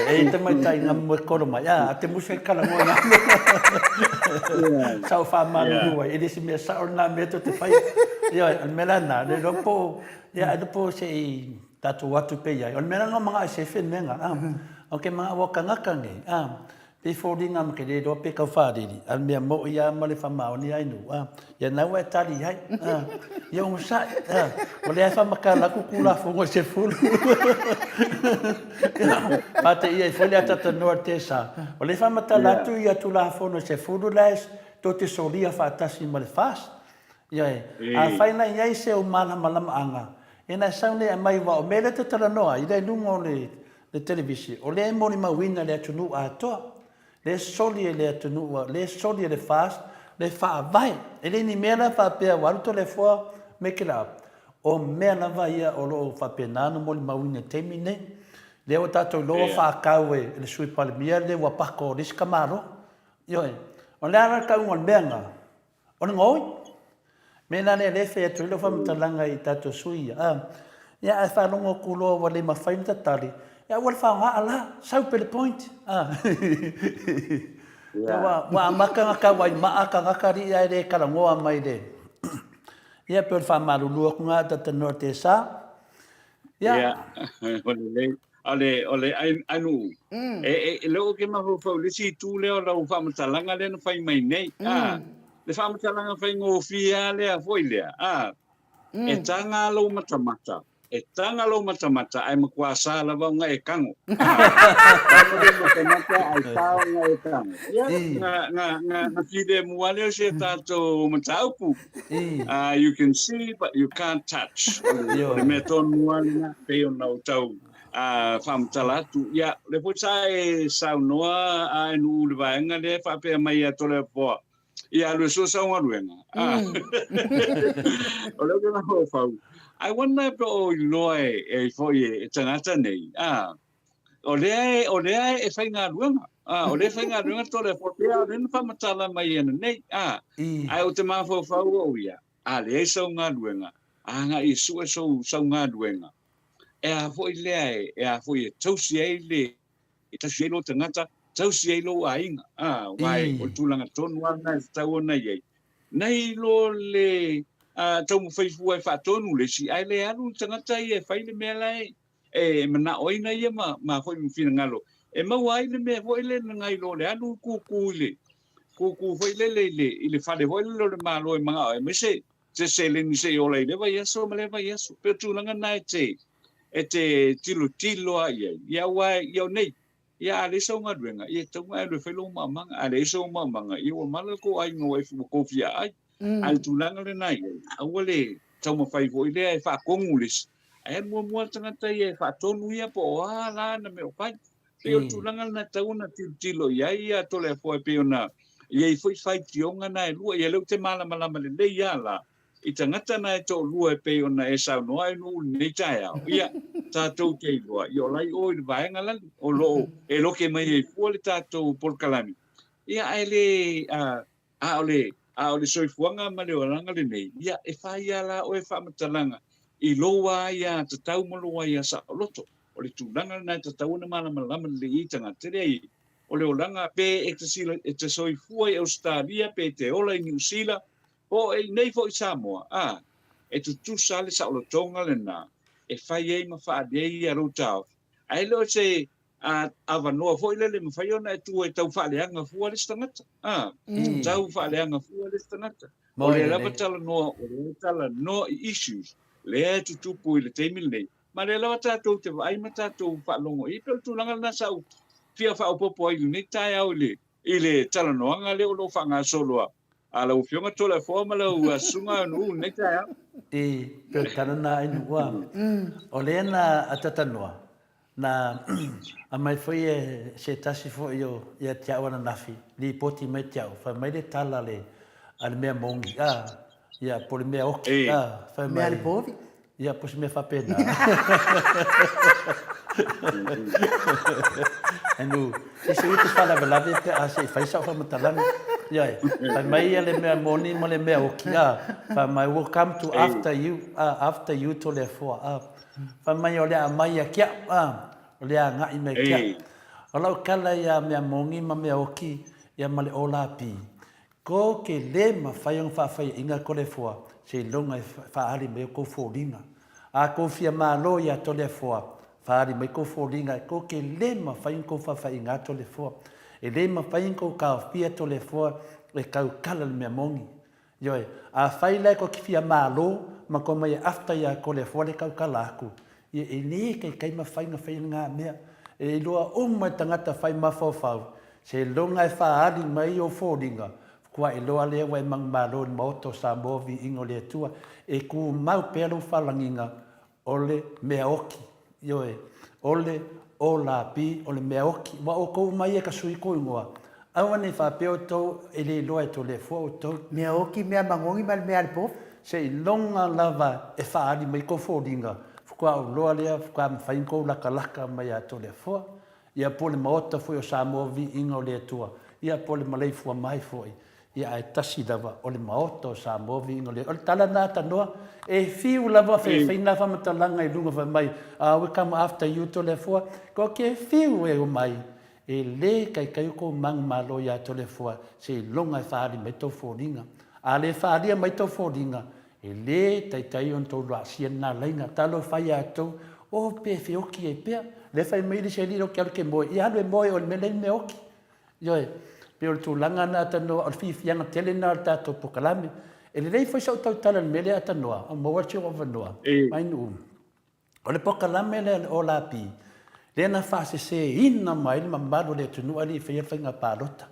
E i ai tamaitai na moekolo mai a, a te musa i kalagoa na. Sa ou faamalulu ai, e le o se mea sao lena mea tou te faia. Ioe, o le mea la lena, le iloa po o, ia, ailoa po o se i tatou o atu pea i ai. O le mea la lena ua manao e sefe le mea lena, a. Ou te manao ua o tagata nei, a, pei foliga ma te le iloa pe tau faalili, a o le mea moi lava ma le faamaoni ai nuu, a, ia lena ua e tali i ai, a, ia onosai, a, o lea e faamatala atu Tulafono e 10. Faateia ai foi le ataatanoa i le Tesa, o lea e faamatala atu ia Tulafono e 10 la e tou te solia faatasi ma le FAST. Ioe. Afai na i ai se ou malamalamaaga, ia na e sau nei e aumai aua o mea lea e te talanoa ai, i le luga o le televise, o lea e molimauina le atunuu atoa, lea e soli e le atunuu, lea e soli e le FAST le faavae. E le ni mea la faapea ua alu Toleafoa make it up. O mea lava ia o lo o faapena ona molimauina i le taimi lenei. Lea ua tatou iloa ua faatau e le Sui Palemia le uapako o le isi tamaloa. Ioe. O le a la le tauga o le mea lena? O le gaoi. Mea la lea lea e fai atu ai lau faamatalaga i tatou sui ia. A, ia ae faalogo atu loa ua le mafai ona tatali, ia aua le faoga a la, sau pe le point. A. Ia ua, ua amata ona tauaimaa tagata alii ae le talanoa mai le Ia pei o le faamalulu atu na talanoa i le sa. Ia. Ia, o lelei. O le, o le ainu, e, e, e leo ke mafaufau le isi itu lea o lau faamatalaga lea na fai mai nei. A, Le faamatalaga faigofie lava lea foi lea, a, e taga lou matamata, e taga lou matamata ae matua sa lava ona e tago. A, taga lou matamata ae sa ona e tago. Ia, na, na, na, na filemu lava lea o si a tatou mataupu. You can see but you can't touch. O le mea tonu lava lena, pei ona ou tau faamatala atu. Ia, o lea foi sa e saunoa a e Nuu i le vaega lea e faapea mai ia Toleafoa, ia alu e sua sau galuega. O lea ou te mafaufau, I wonder pe o iloa e, e foi e tagata nei, a, o lea e, o lea e faigaluega, a, o lea e faigaluega Toleafoa, pei lava o lea na faamatala mai ananei, a, ae ou te mafaufau au ia, a leai sau galuega, agai e sue sou, sau galuega, e a foi lea e, e a foi e tausi ai le, e tausi ai lou tagata, tausi ai lou aiga, a, aua e, o le tulaga tonu lava lena e tatau ona i ai. Nai lo le a, taumafai fua e faatonu le isi, ae le alu le tagata ia e fai le mea la e, e manao ai na ia ma, ma foi ma finagalo, e maua ai le mea foi lele nai lo le alu kūkū i le, kūkū foi lele i le, i le fale foi lele o le Malo e manao ai, aemaise se seleni se i ola i lea vaiaso ma lea vaiaso. Pei o tulaga na e te, e te tilotilo a i ai, ia aua ia o nei, ia a leai sau galuega, ia e tatau ona e alu e fai lou maamaga, a leai sou maamaga, ia ua mala le kou aiga ua ua kou fia ai. A le tulaga lena i ai, aua le taumafai foi lea e faatonu le isi, ae alu muamua le tagata ia e faatonu ia po o a la ana mea o fai. Pei o le tulaga lena e tatau ona tilotilo i ai ia Toleafoa e pei ona i ai foi faitioga na e lua. Ia lea ou te malamalama lelei lava la i tagata na e toalua e pei ona e saunoa ai nuu i lenei taeao. Ia, tatou te iloa, ia o la i o i le vaega lale o lo o e loke mai ai fua le tatou polokalame. Ia ae le, a, a o le, a o le soifuaga ma le olaga lenei, ia e fai lava la oe faamatalaga i lou aiatatau ma lou aiasaoloto. O le tulaga lena e tatau ona malamalama lelei ai tagata. Leai, o le olaga pe e te sila, e te soifua i Ausetalia, pe e te ola i Niu Sila, po o i nei foi i Samoa, a, e tutusa le saolotoga lena e fai ai ma faaalia ai ia lou taofi. Ae le o se a, avanoa foi lele e mafai ona e tu e tau faaleaga fua le isi tagata. A, tau faaleaga fua le isi tagata. O lea lava talanoa, o lea talanoa i issues lea e tutupu i le taimi lenei. Ma lea lava tatou te vaai ma tatou faalogo i ai. Pei o le tulaga lena sa ou fia faaopoopo ai i lenei taeao i le, i le talanoaga lea o lo o faagasolo a, a lau Afioga Toleafoa ma lau Susuga Nuu i lenei taeao. I, pei o le tala lena ai Nuu a. O lea na atatanoa, na aumai foi e se tasi foi o ia te au ananafi, lipoti mai te au, fai mai le tala a le, a le mea moni, a, ia, po o le mea oki, a, fai mai. Mea le povi? Ia, po o se mea faapena. Enu, se se utu faalavelave pe a se i fai sau faamatalaga. Ia, fai mai ia le mea moni ma le mea oki, a, fai mai, we'll come to after you, a, after you Toleafoa, a. Fai mai o le a mai ia ki au, a, o le a agai mai ki au. O lau tala ia mea moni ma mea oki, ia ma le ōlāpī, Ko ke le mawhai ona whaawhaiainga Toleafoa seiloga e whaali mai o kou foliga. A kou fia malo ia Toleafoa, whaali mai kou foliga ko ke le mawhai ona kou whaawhaiinga Toleafoa. E le mawhai ona kou kaofia Toleafoa e kau kala le mea mongi. Ioe, a whai la e ko ki fia malo ma ko mai e after ia Toleafoa le kau kala aku. Ia e le kai kai mawhai nga whai nga mea. E iloa uma e tangata whai mawhaofau Seiloga e faaali mai o foliga, kua iloa lea ua e manumalo i le Maota o Samoa Viiga o le Atua, e kumau pea lou faalagiga o le mea oki, ioe, o le OLAP, o le mea oki. Ua outou uma ia ka sui kou igoa, aua nei faapea outou e le iloa e Toleafoa outou. Mea oki, mea magogi ma le mea a le povi. Seiloga lava e faaali mai kou foliga, faatoa ou iloa lea, faatoa mafai ona kou lakalaka mai ia Toleafoa. Ia po o le Maota foi o Samoa Viiga o le Atua, ia po o le Maleifua Mai foi, ia ae tasi lava o le Maota o Samoa Viiga o le O le tala na a Tanoa, e fiu lava feifei na faamatalaga i luga fai mai, ah we come after you Toleafoa, ko ke fiu e omai, e le kaikai o kou magu malo ia Toleafoa seiloga e faaali mai tou foliga. A le faalia mai tou foliga, E le taitai ona tou laasia lena laina. Talofa ia tou, oh pe feoki ai pea. Lea fai mai le isi alii ou te alu ke moe. Ia alu e moe oe i le mea la e i le mea oki. Ioe. Pei o le tulaga lena Tanoa, o le fiafiaga tele lena o le tatou polokalame. E lelei foi sau tautala i le mea lea Tanoa, ua maua atu si ou avanoa, Mainuu. O le polokalame lea a le OLAP, lea na faaseseina mai ai le mamalu o le atunuu ae le i faia le faiga palota.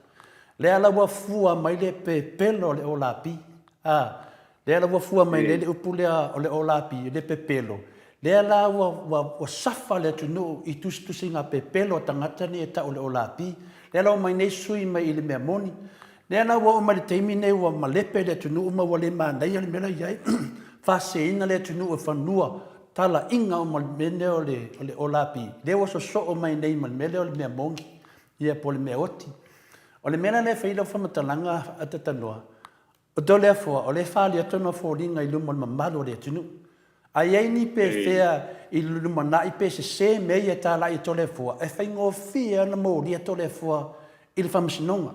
Lea la ua fua mai le pepelo o le OLAP. A, lea la ua fua mai nei le upu lea o le OLAP, le pepelo. Lea la ua, ua, ua safa le atunuu i tusitusiga pepelo a tagata nei e tau o le OLAP. Lea la ua omai nei sui mai i le mea moni. Lea la ua oo mai le taimi lenei ua malepe le atunuu ma ua le manaia le mea la e i ai, faaseseina le atunuu e fanua talaiga uma o le mea lea o le, o le OLAP, lea ua sosoo mai nei ma le mea lea o le mea moni, ia po o le mea oti. O le mea la lea e fai ai lau faamatalaga a Tatanoa, o Toleafoa, o lea e faaali atu ona foliga i luma o le mamalu o le atunuu. A i ai ni pefea i le lumanai pe sese mea ia e talai e Toleafoa, e faigofie lava ona molia Toleafoa i le faamasinoga.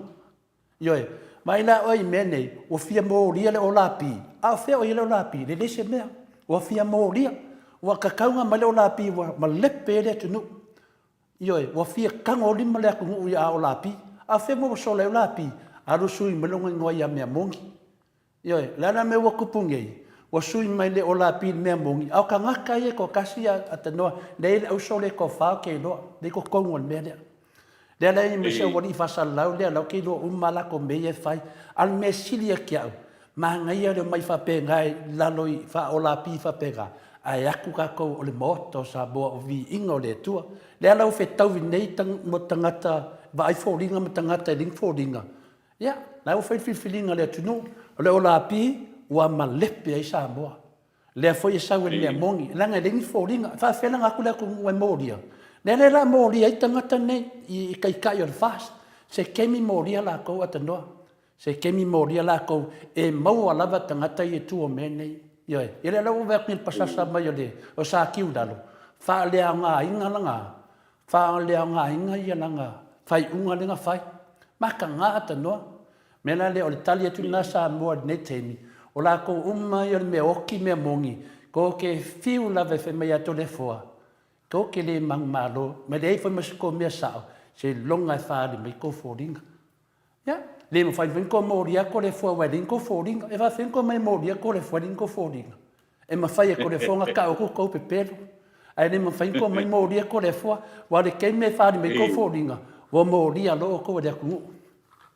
Ioe. Vaai la oe i mea nei, ua fia molia le olapi, a o fea o i ai le olapi? E leai se mea. Ua fia molia. Ua kakauga mai le olapi ua malepe ai le atunuu. Ioe, ua fia tagolima le atunuu ia olapi, a o fea ua sola ai olapi? Alu sui mai lona igoa ia mea moni. Ioe, o le a la le mea ua tupu nei? Ua sui mai le olapi i le mea moni, a o tagata ia e toatasi a tanoa, lea e i ai le auso lea e toafa ou te iloa, lea e i totonu o le mea lea. Lea la e i ai ma si aualii faasalalau lea, o la ou te iloa uma lava latou mea ia e fai. A o le mea sili ia te au, manaia le omai faapena i lalo i faaolapi faapena, ae atu tatou o le Maota o Samoa o viiga o le Atua. Lea la ua fetaui nei tagata vaai foliga ma tagata e leai ni foliga, Ia, la ua fai le filifiliga a le atunuu, o le olapi ua malepe ai Samoa. Lea foi e sau e le mea moni, leaga e leai ni foliga. E faafefea la ona atu le atunuu e molia? Lea la e molia ai tagata nei i taitai o le FAST. Se taimi molia latou Atanoa. Se taimi molia latou e maua lava tagata ia i tua o mea nei. Ioe. Ia lea la ua vaai atu nei i le pasasa mai o le o Satiu i lalo, faaleaogaina lana faaleaogaina ia lana faaiuga lea na fai. Mataga Atanoa. Mea la lea o le tali atu lena Samoa i lenei taimi, o latou uma ia o le mea oti mea moni, tou te fiu lava e fai mai ia Toleafoa, tou te le manumalo, ma e leai foi ma se tou mea sao, seiloga e faaali mai tou foliga. Ia, le mafai foi ona tou molia atu le fua aua e leai ni tou foliga. E faafefea ona tou omai e molia atu le fua e leai ni tou foliga? E mafai e Toleafoa ona tau atu tou pepelo, ae le mafai ona tou omai molia Toleafoa, aua o le taimi e faaali mai tou foliga, ua molia loa outou e le atunuu.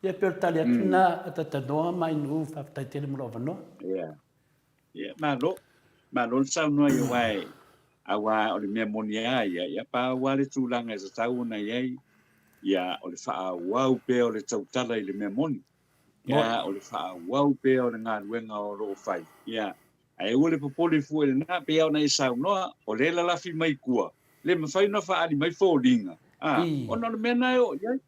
Ia pei o le tali atu lena a Tatanoa ma Ainuu, faafetai tele mo lou avanoa. Ia, ia, malo. Malo le saunoa ia aua e, aua o le mea moni lava ia, ia pau lava le tulaga e tatau ona i ai, ia o le faaauau pea o le tautala i le mea moni. Ia o le faaauau pea o le galuega o lo o fai. Ia, ae aua le popole fua i lena, pei lava ona e saunoa, o lea e lalafi mai tua, le mafai ona faaali mai foliga, a, ona o le mea lena e oo i ai.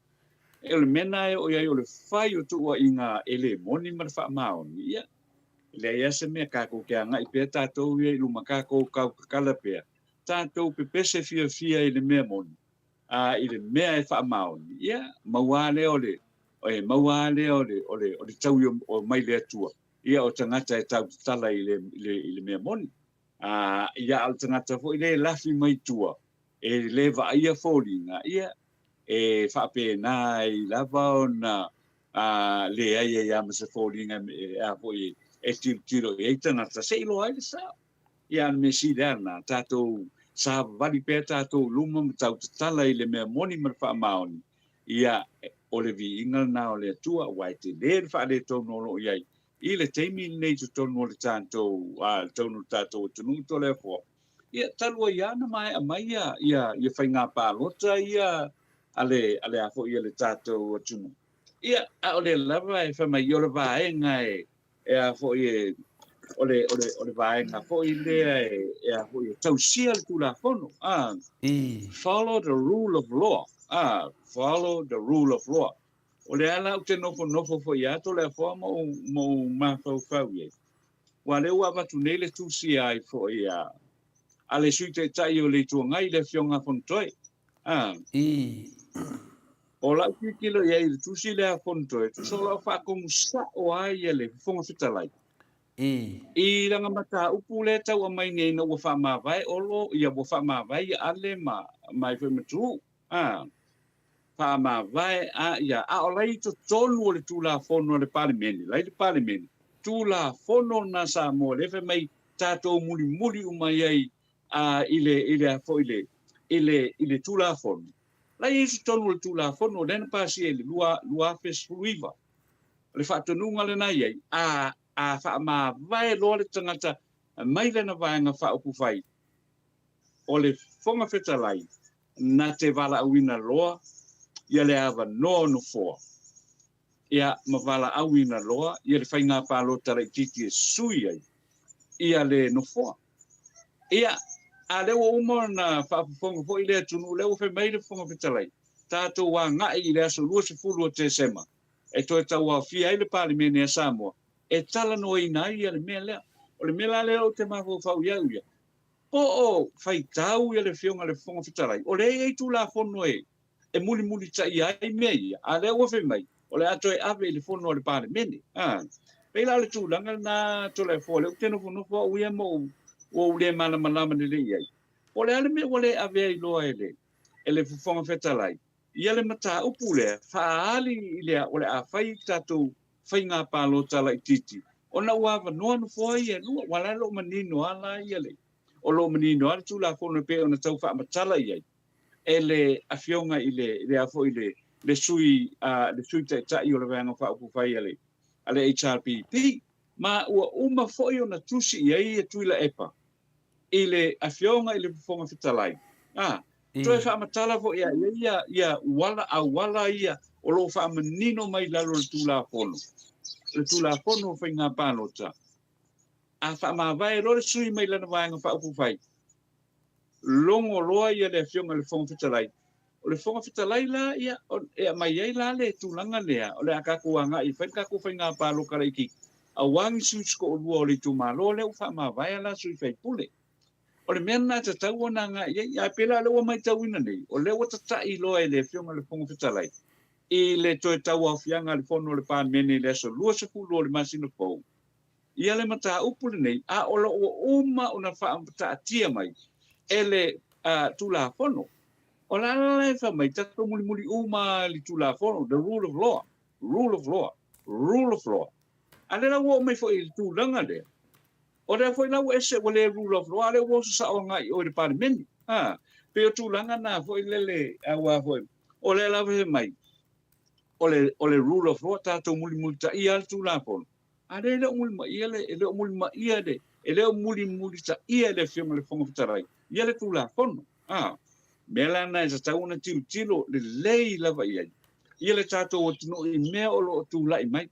O le mea lena e oo i ai o le fai o tuuaiga e le moni ma le faamaoni, ia, e leai lava se mea, tatou te agai pea tatou ia i luma, tatou tautatala pea, tatou pepese fiafia i le mea moni, a i le mea e faamaoni, ia, maua lava lea o le, e maua lava lea o le, o le, o le taui o mai le Atua, ia, o tagata e tautatala i le, i le, i le mea moni. A, ia, a o le tagata foi lea e lafi mai tua, e le vaaia foliga, ia, e faapena ai lava ona leai ai lava ma se foliga e a foi e tilotilo i ai tagata se i iloa ai le sao. Ia, a o le mea sili lava lena, tatou savavali pea tatou i luma ma tau tatala i le mea moni ma le faamaoni, ia, o le viiga lena o le Atua, aua e tele le faaletonu o lo o i ai i le taimi lenei i totonu o le tatou, totonu o le tatou atunuu Toleafoa. Ia, talu ai lava ona maea mai ia, ia, ia faiga palota ia a le, a le a foi a le tatou atunuu. Ia, a o lea lava e fai mai, ia o le vaega e, e a foi e, o le, o le, o le vaega foi lea e, e a foi e tausia le Tulafono. Ah, follow the rule of law. Ah, follow the rule of law. O lea la ou te nofonofo foi ia Toleafoa ma ou, ma ou mafaufau i ai. Aua lea ua avatu nei le tusi ai foi a, a le Sui Taitai o le Itu Agai, le Afioga a Fonotoe. A. I. O lau tilotilo i ai i le tusi lea a Fonotoe, tusa o lau faatonu sao lava ia le Fofoga Fetalai. I. I lana mataupu lea e tau aumai nei ina ua faamavae Olo, ia ua faamavae ia Ale ma, ma ai foi ma Tuuu. A. Faamavae a ia, a o la i totonu o le Tulafono a le Palemene, la i le Palemene, Tulafono lena Samoa lea fai mai tatou mulimuli uma i ai a, i le, i le, a foi le, i le, i le Tulafono. La i ai i totonu o le Tulafono lea na pasia i le 2019. O le faatonuga lena i ai, a, a faamavae loa le tagata mai lana Vaega Faaupufai, o le Fofoga Fetalai na te valaauina loa ia le avanoa o nofoa, ia ma valaauina loa ia le faiga palota laitiiti e sui ai ia le nofoa. Ia, a lea ua uma ona faafofoga foi le atunuu, lea ua fai mai le Fofoga Fetalai, tatou agai i le aso 20 o Tesema e toe tauaofia ai le Palemene a Samoa e talanoaina ai ia le mea lea. O le mea la lea ou te mafaufau i au ia, Po o faitau ia le Afioga i le Fofoga Fetalai, o lea e i ai Tulafono e e mulimulitaia ai mea ia, a lea ua fai mai, o le a toe ave i le Fono a le Palemene. A, pei la o le tulaga lena Toleafoa, lea ou te nofonofo au ia ma ou, ua ou le malamalama lelei i ai. Po o le a le mea ua le ave ai loa e le, e le Fofoga Fetalai ia le mataupu lea, faaali i le, o le a fai tatou faiga palota laitiiti, ona ua avanoa nofoa ia e lua, aua la e lo o manino lava la ia le, o lo o manino lava le Tulafono e pei ona tau faamatala i ai e le Afioga i le, le a foi le, le sui, a, le Sui Taitai o le Vaega Faaupufai a le, a le HRPP. Ma ua uma foi ona tusi i ai ia Tuilaepa i le Afioga i le Fofoga Fetalai, a, toe faamatala foi ia ia ia uala auala ia o lo o faamanino mai i lalo o le Tulafono, le Tulafono o Faiga Palota, a faamavae loa le sui mai lana Vaega Faaupufai, logo loa ia le Afioga i le Fofoga Fetalai. O le Fofoga Fetalai la, ia, e aumai ai la le tulaga lea, o le a tatou agai e fai le tatou faiga palota laitiiti, aua ni sui se toalua o le itumalo lea ua faamavae la sui faipule. O le mea lena e tatau ona agai i ai, ae pei la o lea ua matauina nei, o lea ua tatai loa e le Afioga i le Fofoga Fetalai i le toe tauaofiaga a le Fono a le Palemene i le aso 20 o le masina fou, ia le mataupu lenei, a o lo o ua uma ona faataatia mai e le Tulafono. O le ala la e fai mai, tatou mulimuli uma i le Tulafono, the rule of law, rule of law, rule of law. A lea la ua oo mai foi i le tulaga lea, o lea foi la ua ese, ua le rule of law, a lea ua oso sao agai i o i le Palemene. A, pei o tulaga na foi lele, aua foi, o lea lava e fai mai, o le, o le rule of law, tatou mulimulitaia le Tulafono, A lea e le o mulimaia le, e le o mulimaia le, e le o mulimulitaia e le Afioga i le Fofoga Fetalai ia le Tulafono. A, mea la na e tatau ona tilotilo lelei lava i ai ia le tatou atunuu i mea o lo o tulai mai.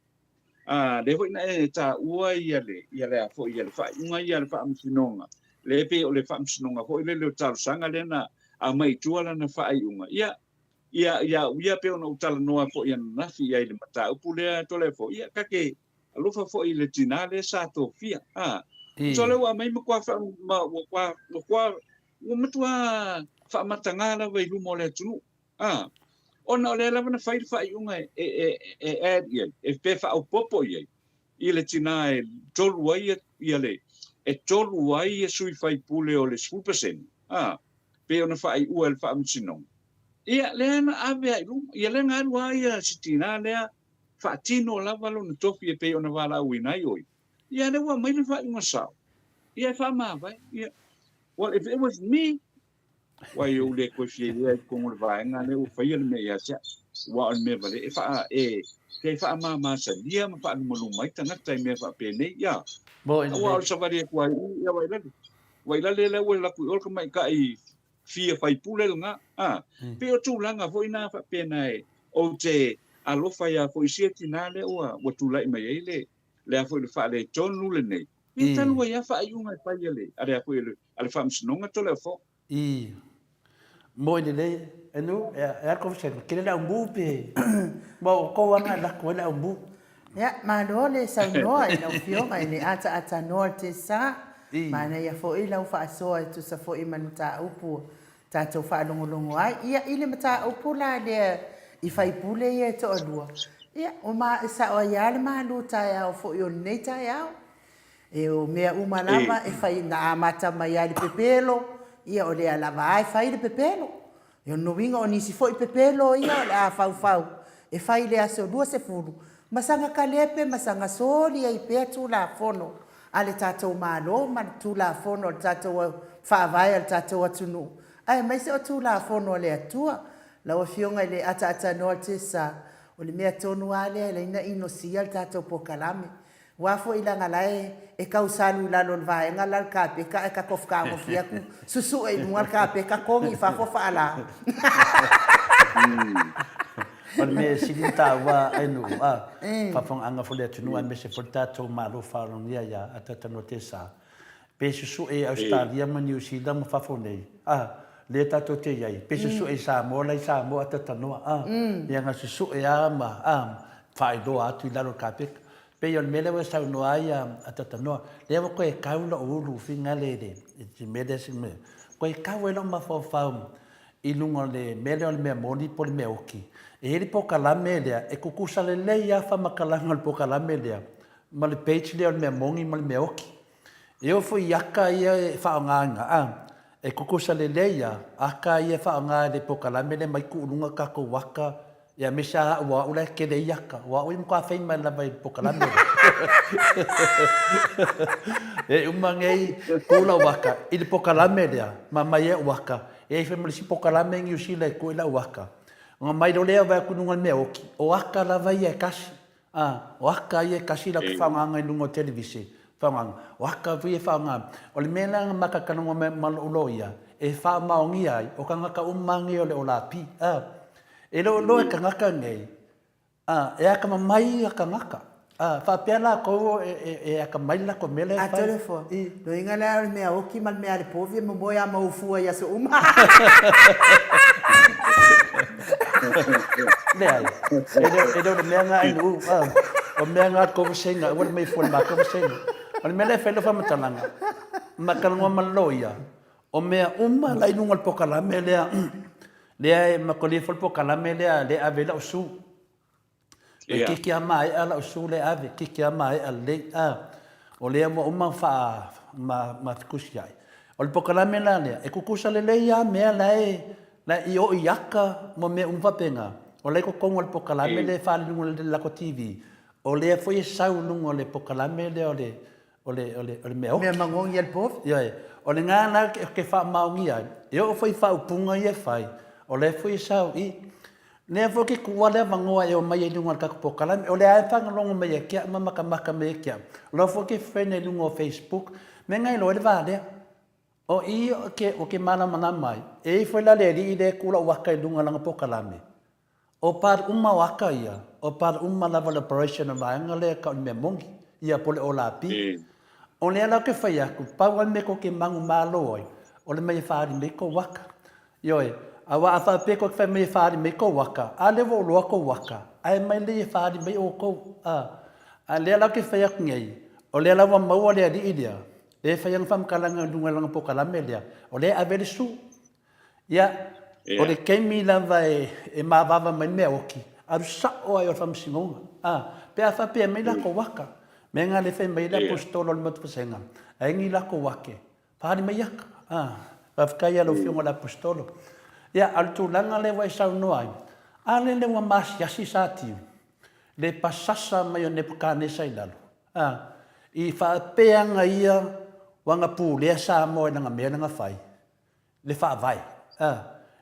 A, lea foi na e taua ia le, ia le a foi, ia le faaiuga ia a le Faamasinoga, lea e pei o le Faamasinoga foi lele o talosaga lea na aumai i tua lana faaiuga. Ia, Ia, ia au ia pei ona ou talanoa foi ananafi i ai i le mataupu lea Toleafoa, ia ta te alofa foi i le tinā lea sa tofia. A, tusa lea ua aumai matua faa, ma, ua ua matua, ua matua faamatagā lava i luma o le atunuu. A, ona o lea lava na fai le faaiuga e, e, e, e add i ai, e pe faaopoopo i ai i le tinā e tolu ai ia, ia le, e tolu ai ia sui faipule o le 10%, a, pei ona faaiua e le Faamasinoga. Ia, lea na ave ai i luma. Ia, lea na alu lava ia si tinā lea faatino lava lona tofi e pei ona valaauina ai ʻoe. Ia, lea ua aumai le faaiuga sao. Ia, e faamavae. Ia, well, if it was me, wai ou le koe fia ia i totonu o le vaega lea ua faia le mea ia te au. Aua o le mea vale e faa, e, e faamamasalia ma faalumaluma ai tagata i mea faapenei. Ia, aua o le savali atu ai, ia, Vailale. Vailale lea ua alu atu i o le tamaitai fia faipule lena. A, pei o tulaga foi na faapena e ou te alofa ai foi i sia tinā lea ua, ua tulai mai ai le, le a foi le faaletonu lenei. Ia talu ai lava faaiuga e fai a le, a le a foi a le, a le Faamasinoga Toleafoa. I moi lelei enu e a ko se kele le aumu pe ma o ko anga la ko le aumu. Ia, malo le saunoa i lau Afioga i le ataatanoa o le Tesa. Manaia foi lau faasoa e tusa foi ma le mataupu ua tatou faalogologo ai. Ia, i le mataupu la lea i faipule ia e toalua, ia, ua ma, e sao ai lava le malu taeao foi o lenei taeao. E o mea uma lava e fai, na amata mai lava i le pepelo, ia o lea lava lava e fai le pepelo. E ono uiga o nisi foi pepelo ia o le a faufau e fai i le aso 20 ma saga kalepe ma saga soli ai pea Tulafono a le tatou Malo ma Tulafono a le tatou Faavae a le tatou atunuu aemaise o Tulafono a le Atua. Lau Afioga i le ataatanoa o le Tiasa, o le mea tonu lava lea e ala ai ona inosia le tatou polokalame. Aua foi leaga la e tau salu i lalo o le vaega la le kapeta ae ta tofu tagofi atu susue i luga le kapeta togi i fafo faala. O le mea e sili ona taua a nuu a faafofogaaga foi le atunuu aemaise foi le tatou Malo faalogia ia Atatanoa Tesa pe susue i Ausetalia ma Niu Sila ma fafo nei a lea tatou te iai pe susue i Samoa la i Samoa Atatanoa a ia na susue a ma a faailoa atu i lalo o le kapeta Pei o le mea lea ua e saunoa ai a Tatanoa, lea ua toe kau lou ulu finagale i le mea lea, toe kau ai lou mafaufau i luga o le mea lea o le mea moni po o le mea oti. E i ai le polokalame lea, e tutusa lelei lava faamatalaga o le polokalame lea ma le page lea o le mea moni ma le mea oti. E oo foi i ata ia e faaaogaina, a, e tutusa lelei lava ata ia e faaaoga e le polokalame lea mai tuu i luga tatou ata Ia aemaise lava au, o au la e tele ai ata. O au e matua fai mai lava i le polokalame lea. E uma nei ku lau ata i le polokalame lea, ma aumai ai au ata, e i ai foi ma le isi polokalame i Niu Sila e tuu ai lau ata. Ona aumai loa lea vaai atu i luga o le mea oti, o ata lava ia e tasi. A, o ata ia e tasi latou faaaogaina i luga o le televise, faaaogaina. O ata foi ia e faaaoga. O le mea la na matatalanoa mai ma lou loia, e faamaonia ai, o tagata uma lava nei o le Olapi. A, E le o iloa e tagata nei, a, e atamamai ia tagata. A, faapea latou e atamai le latou mea lea e fai. Atoa le foa. Loiga lea o le mea oti ma le mea a le povi e momoe lava ma ou fua i aso uma. Leai, e le o le mea lena e nuu, a, o le mea lena a le tou vasega, aua le omai e fua i le matou vasega. O le mea lea e fai ai lau faamatalaga, ma talanoa ma le loia, O mea uma la i luga o le polokalame lea, lea e makolia foi le polokalame lea lea e ave ai lau su. E kiki a maea lau su lea e ave, kiki a maea lelei. A, o lea ua uma faa, ma, ma fetusiai. O le polokalame la lea, e tutusa lelei lava mea la e, la e i o i aka ma mea uma faapena. O la e i totonu o le polokalame lea e faaali i luga o le latou TV, o lea foi e sau i luga o le polokalame lea o le, o le, o le, o le mea oki. Mea magogi a le povi. Ioe. O le gā la ke faamaonia ai, e oo foi i faaupuga ia e fai, o lea foi e sau i. Lea foi ke kuʻua le avanoa e omai ai i luga o le tatou polokalame. O lea lava e faalogologo mai ia te au ma matamata mai ia te au. O lau foi ke friend i luga o Facebook, mea na iloa ai le va lea. O i o ke, o ke malamalama ai, e i ai foi la le alii lea e ku lau aka i luga o lana polokalame. O part uma o aka ia, o part uma lava o le operation o le vaega lea e tau o le mea moni, ia po o le olapi. O lea la ou te fai atu, pau lava le mea tou te manumalo ai, o le mea e faaali mai tou aka. Ioe, aua a faapea tou te fai mai e faaali mai tou aka, a lea ua ou iloa tou aka, ae mai lea e faaali mai outou. A, a lea la ou te fai atu nei, o lea la ua maua le alii lea, lea e fai ana faamatalaga i luga o lana polokalame lea, o lea e ave ai le su. Ia, o le taimi lava e mavava mai le mea oti, alu sao lava i o i le faamasinoga. A, pe a faapea mai latou aka, mea na le fai mai ai le Aposetolo o le Maota Vasega, ai ni latou ake, faaali mai aka. A, faafetai lava i lau Afioga i le Aposetolo. Ia, a o le tulaga lea ua e saunoa ai, a lele ua maasiasi Satiu, le pasasa mai o Nepukanesa i lalo, a, i faapea aga ia ua na pulea Samoa i lana mea lea na fai, le Faavae. A,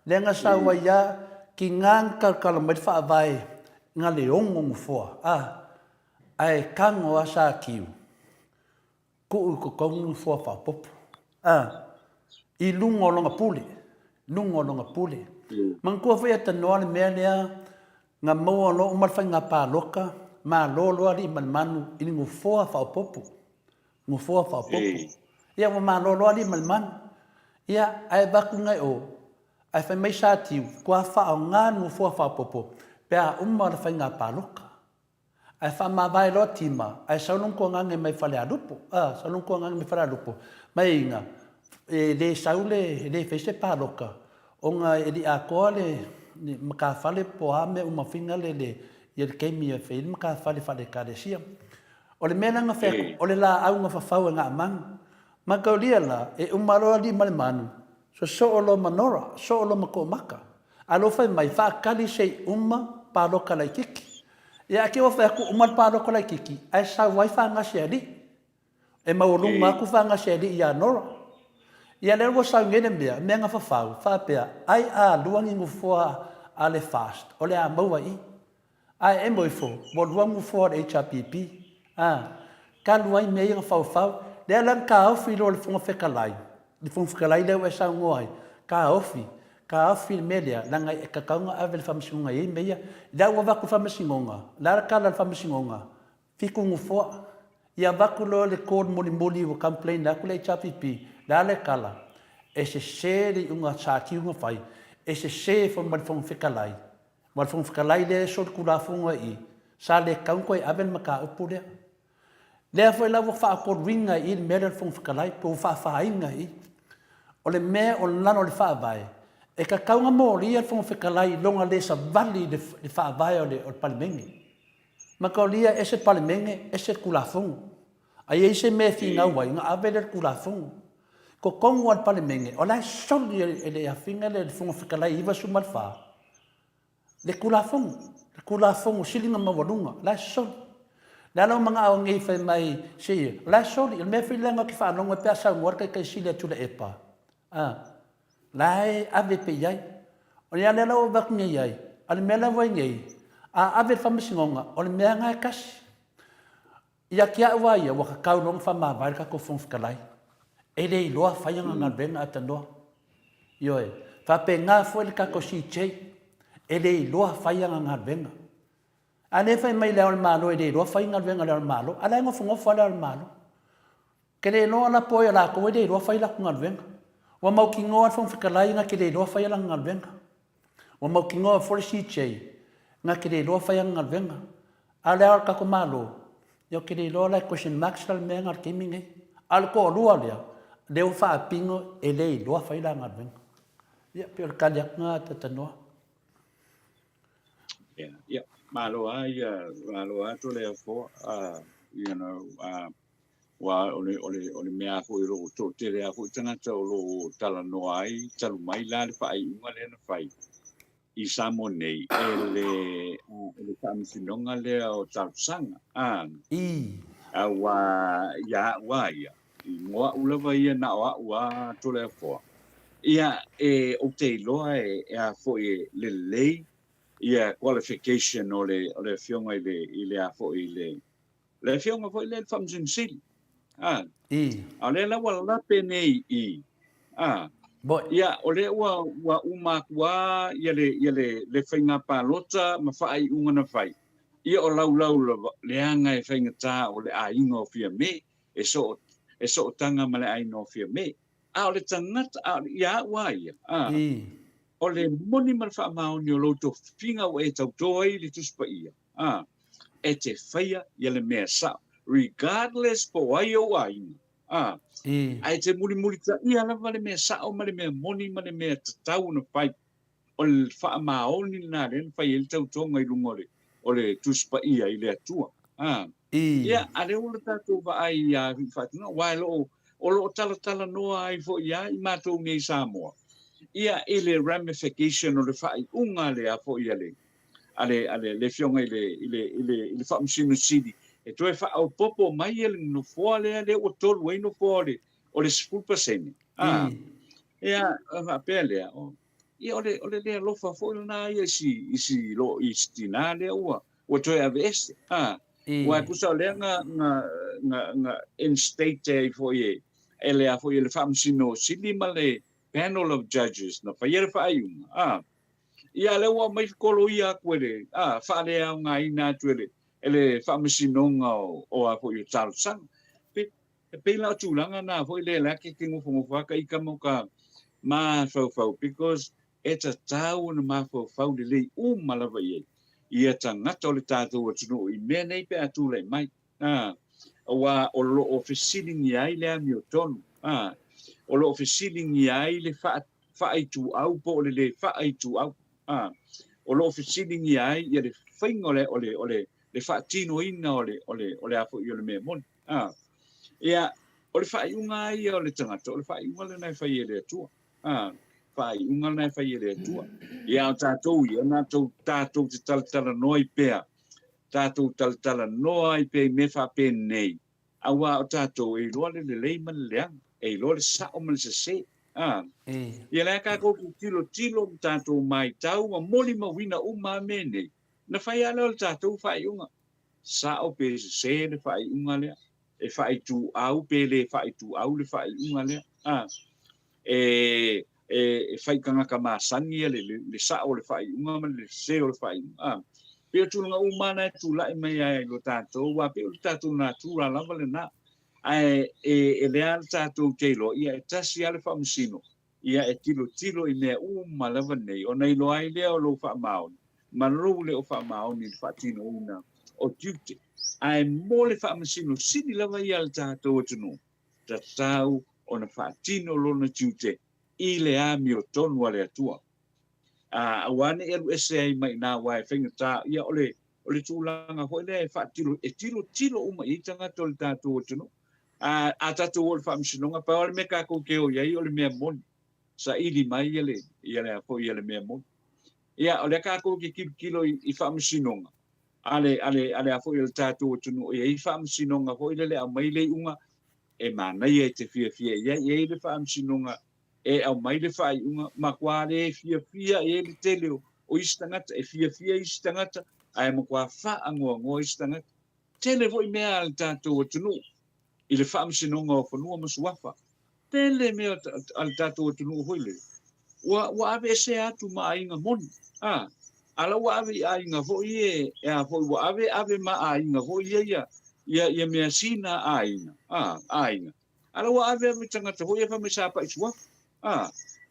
lea na sau ai a, tiga na talatala mai le Faavae na le ono nofoa, a, ae tago a Satiu, tuu i totonu nofoa faaopoopo, a, i luga o lona pule, luga o lona pule. Manatua foi e tanoa le mea lea na maua loa uma le faiga palota, malo loa alii ma le manu i le nofoa faaopoopo. Nofoa faaopoopo. Ia ua malolo alii ma le manu. Ia, ae avatu nai o, ae fai mai Satiu, faatoa faaaoga le nofoa faaopoopo pe a uma le faiga palota. Ae faamavae loa Tima, ae sau lona tuagage mai Falealupo, a, sau lona tuagage mai Falealupo, mai ina, e le sau le, e le fai se palota, ona e le i atoa le matafale po o a mea uma fina le, le, ia le taimi e fai ai le matafale faale-Ekalesia. O le mea la na fai atu, o le laau na fafau e Gaamanu. Mataulia la, e uma loa alii ma le manu, sosoo loa ma Nora, soo loa ma Toomaka. A lea ua fai mai, faatali se i uma paloka laitiiti. Ia ae te i ua fai atu uma le paloka laitiiti, ae sau ai fagasi alii. E maualuga atu fagasi alii ia Nora. Ia lea ua sau nei le mea, mea na fafau, faapea, ai a lua ni nofoa a le FAST, o le a maua i i. Ae emo ifo, ua lua nofoa o le HRPP. A, talu ai mea ia na faufau. Lea la na taofi loa e le Fofoga Fetalai, le Fofoga Fetalai lea ua e saunoa ai, taofi, taofi le mea lea, leaga e tatau ona ave i le Faamasinoga e i ai mea ia. Lea ua avatu i le Faamasinoga, o le a le tala a le Faamasinoga? Fitu nofoa. Ia avatu loa le call mulimuli ua complain atu le HRPP, le a le tala? E sese le iuga sa tiu na fai, e sese foi ma le Fofoga Fetalai, ma le Fofoga Fetalai lea e solitulafono ai i i, sa le tatau ona toe ave le mataupu lea. Lea foi la ua faatoluina i i le mea lea o le Fofoga Fetalai, pe ua faafaina i i. O le mea o lalo o le Faavae, e tatau ona molia le Fofoga Fetalai i lona le savali i le Faavae o le Palemene. Mataulia, ese le Palemene, ese le Tulafono. A i ai se mea e finau ai, ona ave lea i le Tulafono. Totonu lava o le Palemene, o la e soli e le afioga lea i le Fofoga Fetalai 94 le Tulafono, le Tulafono sili ona maualuga, o la e soli. O le a lou manao nei fai mai, se, o la e soli. O le mea foi lea ou te faalogo ai pe a saunoa le Taitai Sili ia Tuilaepa, a, la e ave pea i ai. O le a lea la ua avatu nei ai, a o le mea la ua i ai nei, a ave i le Faamasinoga, o le mea lena e tasi. Ia te au lava ia, ua tatau loa ona faamavae le tatou Fofoga Fetalai. E le iloa fai ana galuega atanoa. Ioe. Faapena foi le tatou CJ, e le iloa fai ana galuega. A lea e fai mai Le Ao o le Malo e le iloa fai galuega a Le Ao o le Malo, a la e nofonofo lava Le Ao o le Malo. Ke le iloa la po o ai o latou e le iloa fai latou galuega. Ua mautinoa le Fofoga Fetalai na te le iloa fai lana galuega. Ua mautinoa foi le CJ na te le iloa fai ana galuega. A o le Ao o le tatou Malo, ia ou te le iloa la e question marks la le mea lena i le taimi lenei. A o le toalua lea, lea ua faapino e le iloa fai la galuega. Ia, pei o le tali atu lena Tanoa. Ia, malo lava ia, malo lava Toleafoa, you know, aua o le, o le, o le mea foi o lo o toatele lava foi tagata o lo o talanoa ai talu mai la le faaiuga lea na fai i Samoa nei e le, e le Faamasinoga lea o Talosaga. A, aua ia au lava ia, mo au lava ia na o au lava Toleafoa, ia, e, ou te iloa e, e a foi e lelei ia qualification o le, o le afioga i le, i le a foi i le, le afioga foi lea i le Faamasino Sili. A, a o lea la ua lape nei i, a, ia, o lea ua, ua uma atu lava ia le, ia le, le faiga palota ma faaiuga na fai, ia o laulau lava, leaga e faigata o le aiga o Fiame, e soo, e sootaga ma le aiga o Fiame. A o le tagata, a, ia au lava ia, a, o le moni ma le faamaoni o lou tofiga ua e tauto ai i le Tusi Paia, a, e te faia ia le mea sao, regardless po o ai ou aiga, a, ae te mulimulitaia lava le mea sao ma le mea moni ma le mea tatau ona fai. O le faamaoni lena lea na fai ai le tautoga i luga o le, o le Tusi Paia i le Atua. A, ia, a lea ua le tatou vaai ia i faatinoga, aua e lo o, o lo o talatalanoa ai foi ia i matou nei i Samoa, ia, i le ramification o le faaiuga lea foi a le, a le, a le, le Afioga i le, i le, i le, i le Faamasino Sili, e toe faaopoopo mai le nofoa lea, lea ua tolu ai nofoa o le, o le 10%. A, ia, faapea lea, o, ia, o le, o le le alofa foi lena ia i si, i si, lo, i si tinā lea ua, ua toe aveese. A, aua e tusa o lea na, na, na, na instate ai foi e, e le a foi e le Faamasino Sili ma le panel of judges na faia le faaiuga. A, Ia, lea ua aumai koloia atu e le, a, faaleaogaina atu e le, e le Faamasinoga o, o a foi o talosaga. Pe, e pei la o tulaga na foi lea la ke ke nofonofo lava ita ma ka mafaufau because e tatau ona mafaufau lelei uma lava i ai ia tagata o le tatou atunuu i mea nei pe a tulai mai. A, aua o lo o fesiligia ai le amiotonu, a, o lo o fesiligia ai le faa, faaituau po o le le faaituau, a, o lo o fesiligia ai ia le faiga o le, o le, o le, le faatinoina o le, o le, o le a foi o le mea moni. A, ia, o le faaiuga lava ia o le tagata, o le faaiuga lena e fai e le Atua. A, Faaiuga lena e fai e le Atua. Ia a o tatou ia, na tou, tatou te talatalanoa ai pea, tatou talatalanoa ai pea i mea faapenei, aua o tatou e iloa le lelei ma le leaga, e iloa le sao ma le sese. A. Ia la e tatou te tilotilo ma tatou maitau ma molimauina uma lava mea nei, ona fai lava lea o le tatou faaiuga. Sao pe sese le faaiuga lea, e faaituau pe le faaituau le faaiuga lea. A. E, e, e fai tagata masani ia le, le, le sao o le faaiuga ma le sese o le faaiuga. A. Pei o tulaga uma na e tulai mai ai i lo tatou, aua pei o le tatou natura lava lena. Ae e, e lea le tatou te iloa, ia e tasi lava le faamasino, ia e tilotilo i mea uma lava nei, ona iloa ai lea o lou faamaoni, ma lou le o faamaoni i le faatinoina o tiute. Ae mo le faamasino sili lava ia a le tatou atunuu, tatau ona faatino lona tiute i le amiotonu a le Atua. A, aua ne i alu ese ai mai i ina, aua e faigata, ia o le, o le tulaga foi lea e faatilo, e tilotilo uma i ai tagata o le tatou atunuu. A, a tatou o i le faamasinoga, pau lava le mea tatou te o i ai o le mea moni, saili mai ia le, ia le a foi, ia le mea moni. Ia, o lea tatou te tilotilo i, i faamasinoga, a le, a le, a le a foi a le tatou atunuu, e i ai faamasinoga foi lele e aumai le iuga e manaia e te fiafia i ai, e i ai le faamasinoga e aumai le faaiuga, matua le fiafia i ai le tele o, o isi tagata, e fiafia isi tagata, ae matua faanoanoa isi tagata. Tele foi mea a le tatou atunuu i le faamasinoga o fanua ma suafa. Tele mea a le tatou atunuu foi lele, ua, ua aveesea atu ma aiga moni, a, a la ua ave i aiga foi e, e a foi, ua ave, ave ma aiga foi ia, ia, ia, ia mea sina aiga, a, aiga. A la ua ave ave tagata foi ia fai mai sa pa'i suafa, a,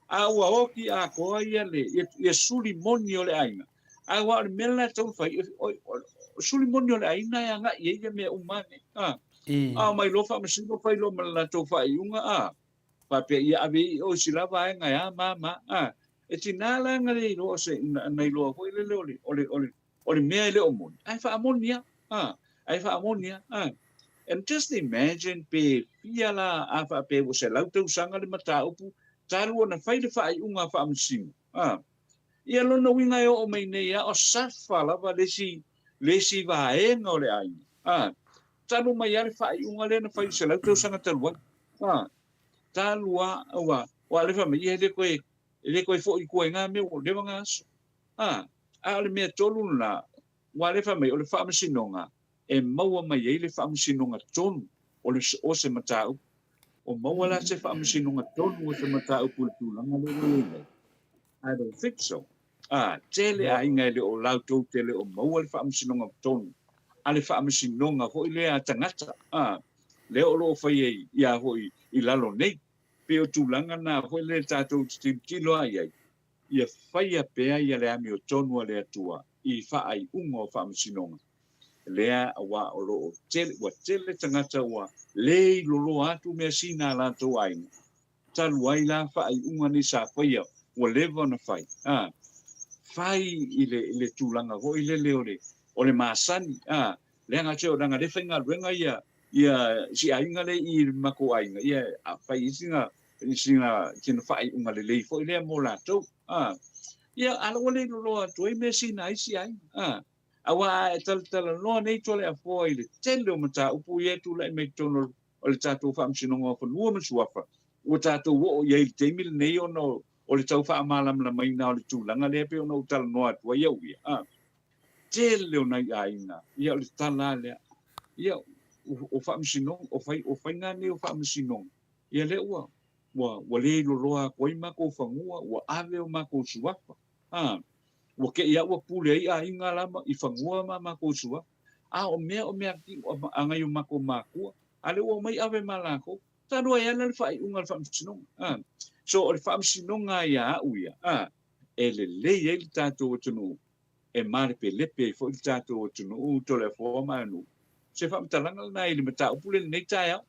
a ua oti atoa ia le, ia, ia suli moni o le aiga. Ae aua o le mea lena e tatau ona fai, o, o, o suli moni o le aiga e agai i ai ia mea uma nei, a. A omai loa faamasino fai loa ma le latou faaiuga, a, faapea ia ave i o i sila vaega e a ma a ma a. E tiga la na le iloa o se, na, na iloa foi lele o le, o le, o le, o le mea e le o moni, ae faamoni lava, a, ae faamoni lava, a. And just imagine pe fia la a faapea ua 100 tausaga le mataupu talu ona fai le faaiuga a faamasino, a. Ia lona uiga e oo mai nei lava o safa lava le isi, le isi vaega o le aiga, a. Talu mai lava le faaiuga lea na fai i le 100 tausaga talu ai, a. Talu lava, aua, aua o lea fai mai, ia e le toe, e le toe foi i tua i na mea ua leva na aso. A, a o le mea tonu lena, aua o lea e fai mai, o le faamasinoga e maua mai ai le faamasinoga tonu o le, o se mataupu. O maua la se faamasinoga tonu o se mataupu i le tulaga lea ua i ai nei? I don't think so. A, tele aiga e le o latou te le o maua le faamasinoga tonu a le faamasinoga foi lea a tagata, a, lea o lo o fai ai ia foi i lalo nei. Pei o tulaga na foi lea tatou te tilotilo lava i ai, ia faia pea ia le amiotonu a le Atua i faaiuga o faamasinoga lea aua o lo o tele, ua tele tagata ua le iloloa atu measina a latou aiga, talu ai la faaiuga nei sa faia ua leva ona fai, a, fai i le, i le tulaga foi lele o le, o le masani, a, leaga te o leaga le faigaluega ia, ia si aiga lea i le matou aiga, ia a fai i sina, sina, sina faaiuga lelei foi lea mo latou, a. Ia, a la ua le iloloa atu ai measina a isi aiga, a. Aua a e talatalanoa nei Toleafoa i le tele o mataupu ia e tulai mai totonu o le tatou Faamasinoga o Fanua ma Suafa, ua tatou oo i ai i le taimi lenei ona o le tau faamalamalamaina o le tulaga lea e pei ona ou talanoa atu ai au ia, a. Tele o nai aiga, ia o le tala lava lea, ia o Faamasinoga, o fai, o faiga nei o Faamasinoga, ia lea ua, ua, ua le iloloa atu ai matou fanua, ua ave o matou suafa, a. Ua te i lava ua pule ai aiga la i fanua ma matou suafa. A o mea o mea a nai o matou makua, a lea ua omai ave ma latou. Talu ai lava le faaiuga a le Faamasinoga. A. So o le Faamasinoga ia au ia, a, e lelei ai le tatou atunuu, e malepelepe ai foi le tatou atunuu, Toleafoa ma Aganuu. Se faamatalaga lena i le mataupu lea i lenei taeao.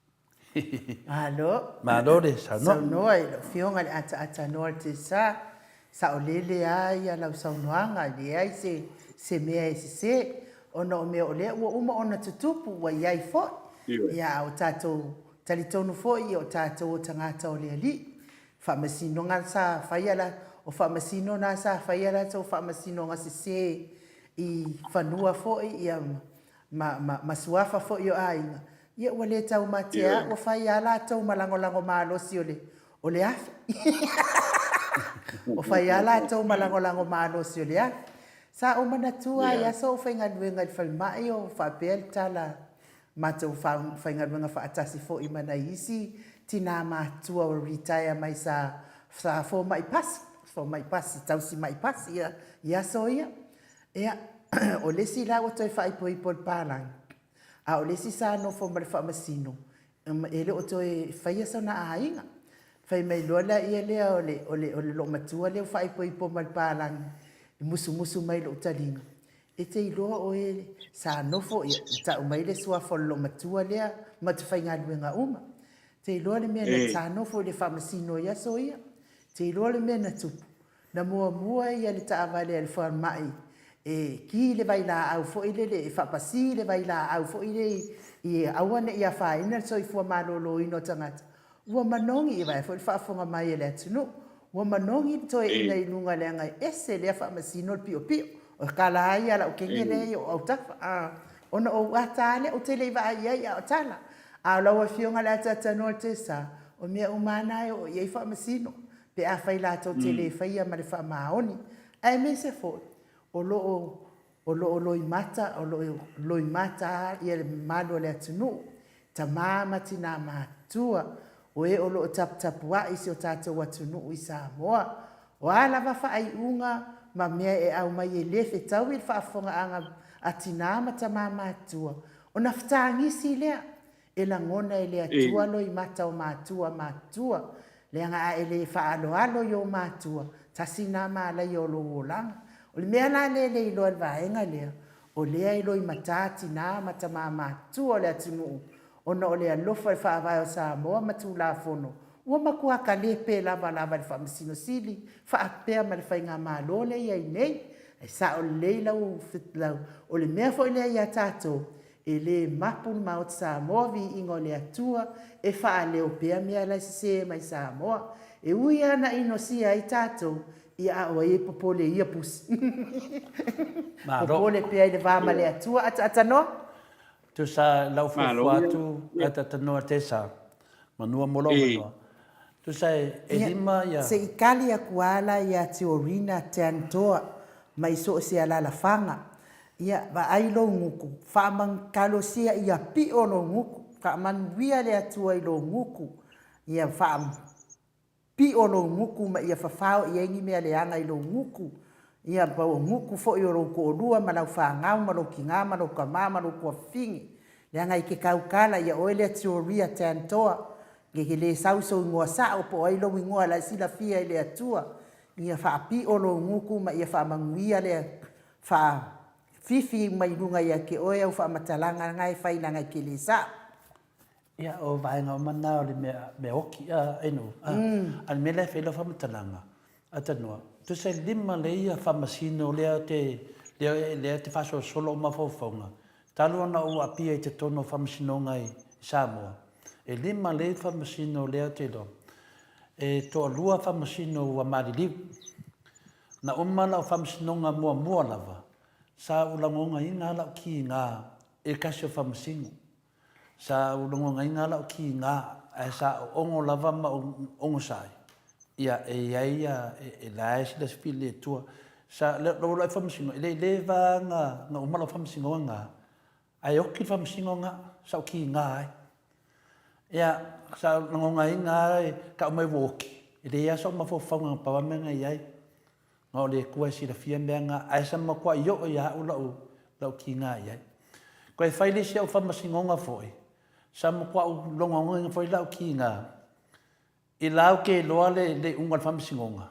Malo. Malo le saunoa. Saunoa i lau Afioga i le ataata noa o le Tesa. Saolele lava ia lau saunoaga, e leai se se mea e sese, ona o mea o lea ua uma ona tutupu, ua i ai foi. Ia, a o tatou talitonu foi o tatou o tagata o le Alii. Faamasinoga sa faia la, o faamasino na sa faia latou faamasinoga sese i fanua foi ia ma, ma, ma suafa foi o aiga, ia ua le taumatea, ua fai lava latou ma lagolago malosi o le, o le afi. Ua fai lava latou ma lagolago malosi o le afi. Sa ou manatua lava i aso o ou faigaluega i le falemai o faapea le tala matou faigaluega faatasi foi ma nai isi tinā matutua ua retire mai sa sa fomai pasi, fomai pasi, tausi mai pasi ia i aso ia. Ia, o le isi la ua toe faaipoipo i le palagi, a o le isi sa nofo ma le faamasino, e le o toe faia sona aiga. Fai mai loa laia lea o le, o le, o le loomatua lea ua faaipoipo ma le palagi, e musumusu mai i lou taliga, E te iloa oe sa nofo, ia, na tau mai le suafa o le loomatua lea ma te faigaluega uma. Te iloa le mea na sa nofo i le faamasino i aso ia. Te iloa le mea na tupu. Na muamua ia le taavale a le falemai e ki le vailaau foi lele, e faapasi le vailaau foi lele ia aua ne i afaina le soifua maloloina o tagata. Ua manogi, ia vaai foi le faafofoga mai a le atunuu, ua manogi le toeaina i luga leaga e ese lea faamasino le piopio. O le tala lava ia a lau teine lea i ou autafa, a, ona ou ata lava lea, ou te le i vaai i ai a o tala. A o lau Afioga i le Ataatanoa o le Tesa, o mea uma lava na e oo i ai faamasino, pe afai latou te le faia ma le faamaoni. Aemaise foi, o lo o O lo o loimata, o lo o loimata ia le mamalu o le atunuu, tama ma tina matutua, o e o lo o taputapuai i si o tatou atunuu i Samoa. O a lava faaiuga ma mea e aumai e le fetaui le faafofogaaga a tina ma tama matutua, ona fetagisi lea E lagona e le Atua loimata o matua matutua, leaga a e le faaaloalo i ou matua, tasi na malaia o lou olaga. O le mea la lea e le iloa e le vaega lea, o lea e loimata tina ma tama matutua o le atunuu, ona o le alofa i le Faavae o Samoa ma Tulafono, ua matua kalepe lava lava e le Faamasino Sili faapea ma le Faigamalo lea e i ai nei. Ae sao lelei lau, lau, o le mea foi lea ia tatou, E le mapu le Maota Samoa viiga o le Atua e faaleo pea mea la e sese mai Samoa. E ui lava na inosia ai tatou, ia a o ai e popole i ia pusi. Popole pea i le va ma le Atua ataatanoa. Tusa lau fuafua atu ataatanoa Tessa, manua mo lou avanoa. Tusa e lima ia. Se i kali aku lava la ia Tiorina Teantoa mai so o se alalafaga Ia, vaai lou gutu, faamagalosia ia pio lou gutu, faamanuia le Atua i lou gutu, ia faapio lou gutu ma ia fafao i ai ni mea leaga i lou gutu, ia ma o gutu foi o lou toalua ma lau fanau ma lou tina ma lou tama ma lou tuafafine, leaga i te tautala ia oe lea Tioria Tantoa, e te le sau i sou igoa sao po o ai lou igoa la e silafia e le Atua, ia faapio lou gutu ma ia faamanuia le Fa fifi mai luga ia te oe au faamatalaga na e fai leaga e te le sao. Ia, o vaega uma na o le mea, mea oki, a, I know, a, a le mea la e fai lau faamatalaga, a tanoa, tusa e lima lea ia faamasino lea te, lea, lea te faasolosolo o mafaufauga, talu ona ou aapia i totonu o faamasinoga i Samoa, e lima lea faamasino lea te iloa, e toalua faamasino ua maliliu. Na uma lau faamasinoga muamua lava, sa ou lagogaina lau kiga e kasi o faamasino. Sa ou lagogaina lau kiga ae sa ou ogo lava ma ou ogosai, ia e i ai ia, e la e silafia e le Atua. Sa, lou alu ai faamasino, e le i leva na, na uma lau faamasinoga na, ae oki le faamasinoga, sa ou kiga ai. Ia, sa ou lagogaina lava e tau mai ua oki, e leai lava sou mafaufauga na pau lava mea na i ai, na o le Atua e silafia mea na, ae sa matuai oo ia au lau, lau kiga i ai. Toe fai le isi au faamasinoga foi, sa matuai ou logogaina foi lau kiga, i la ou te iloa le, le iuga o le faamasinoga,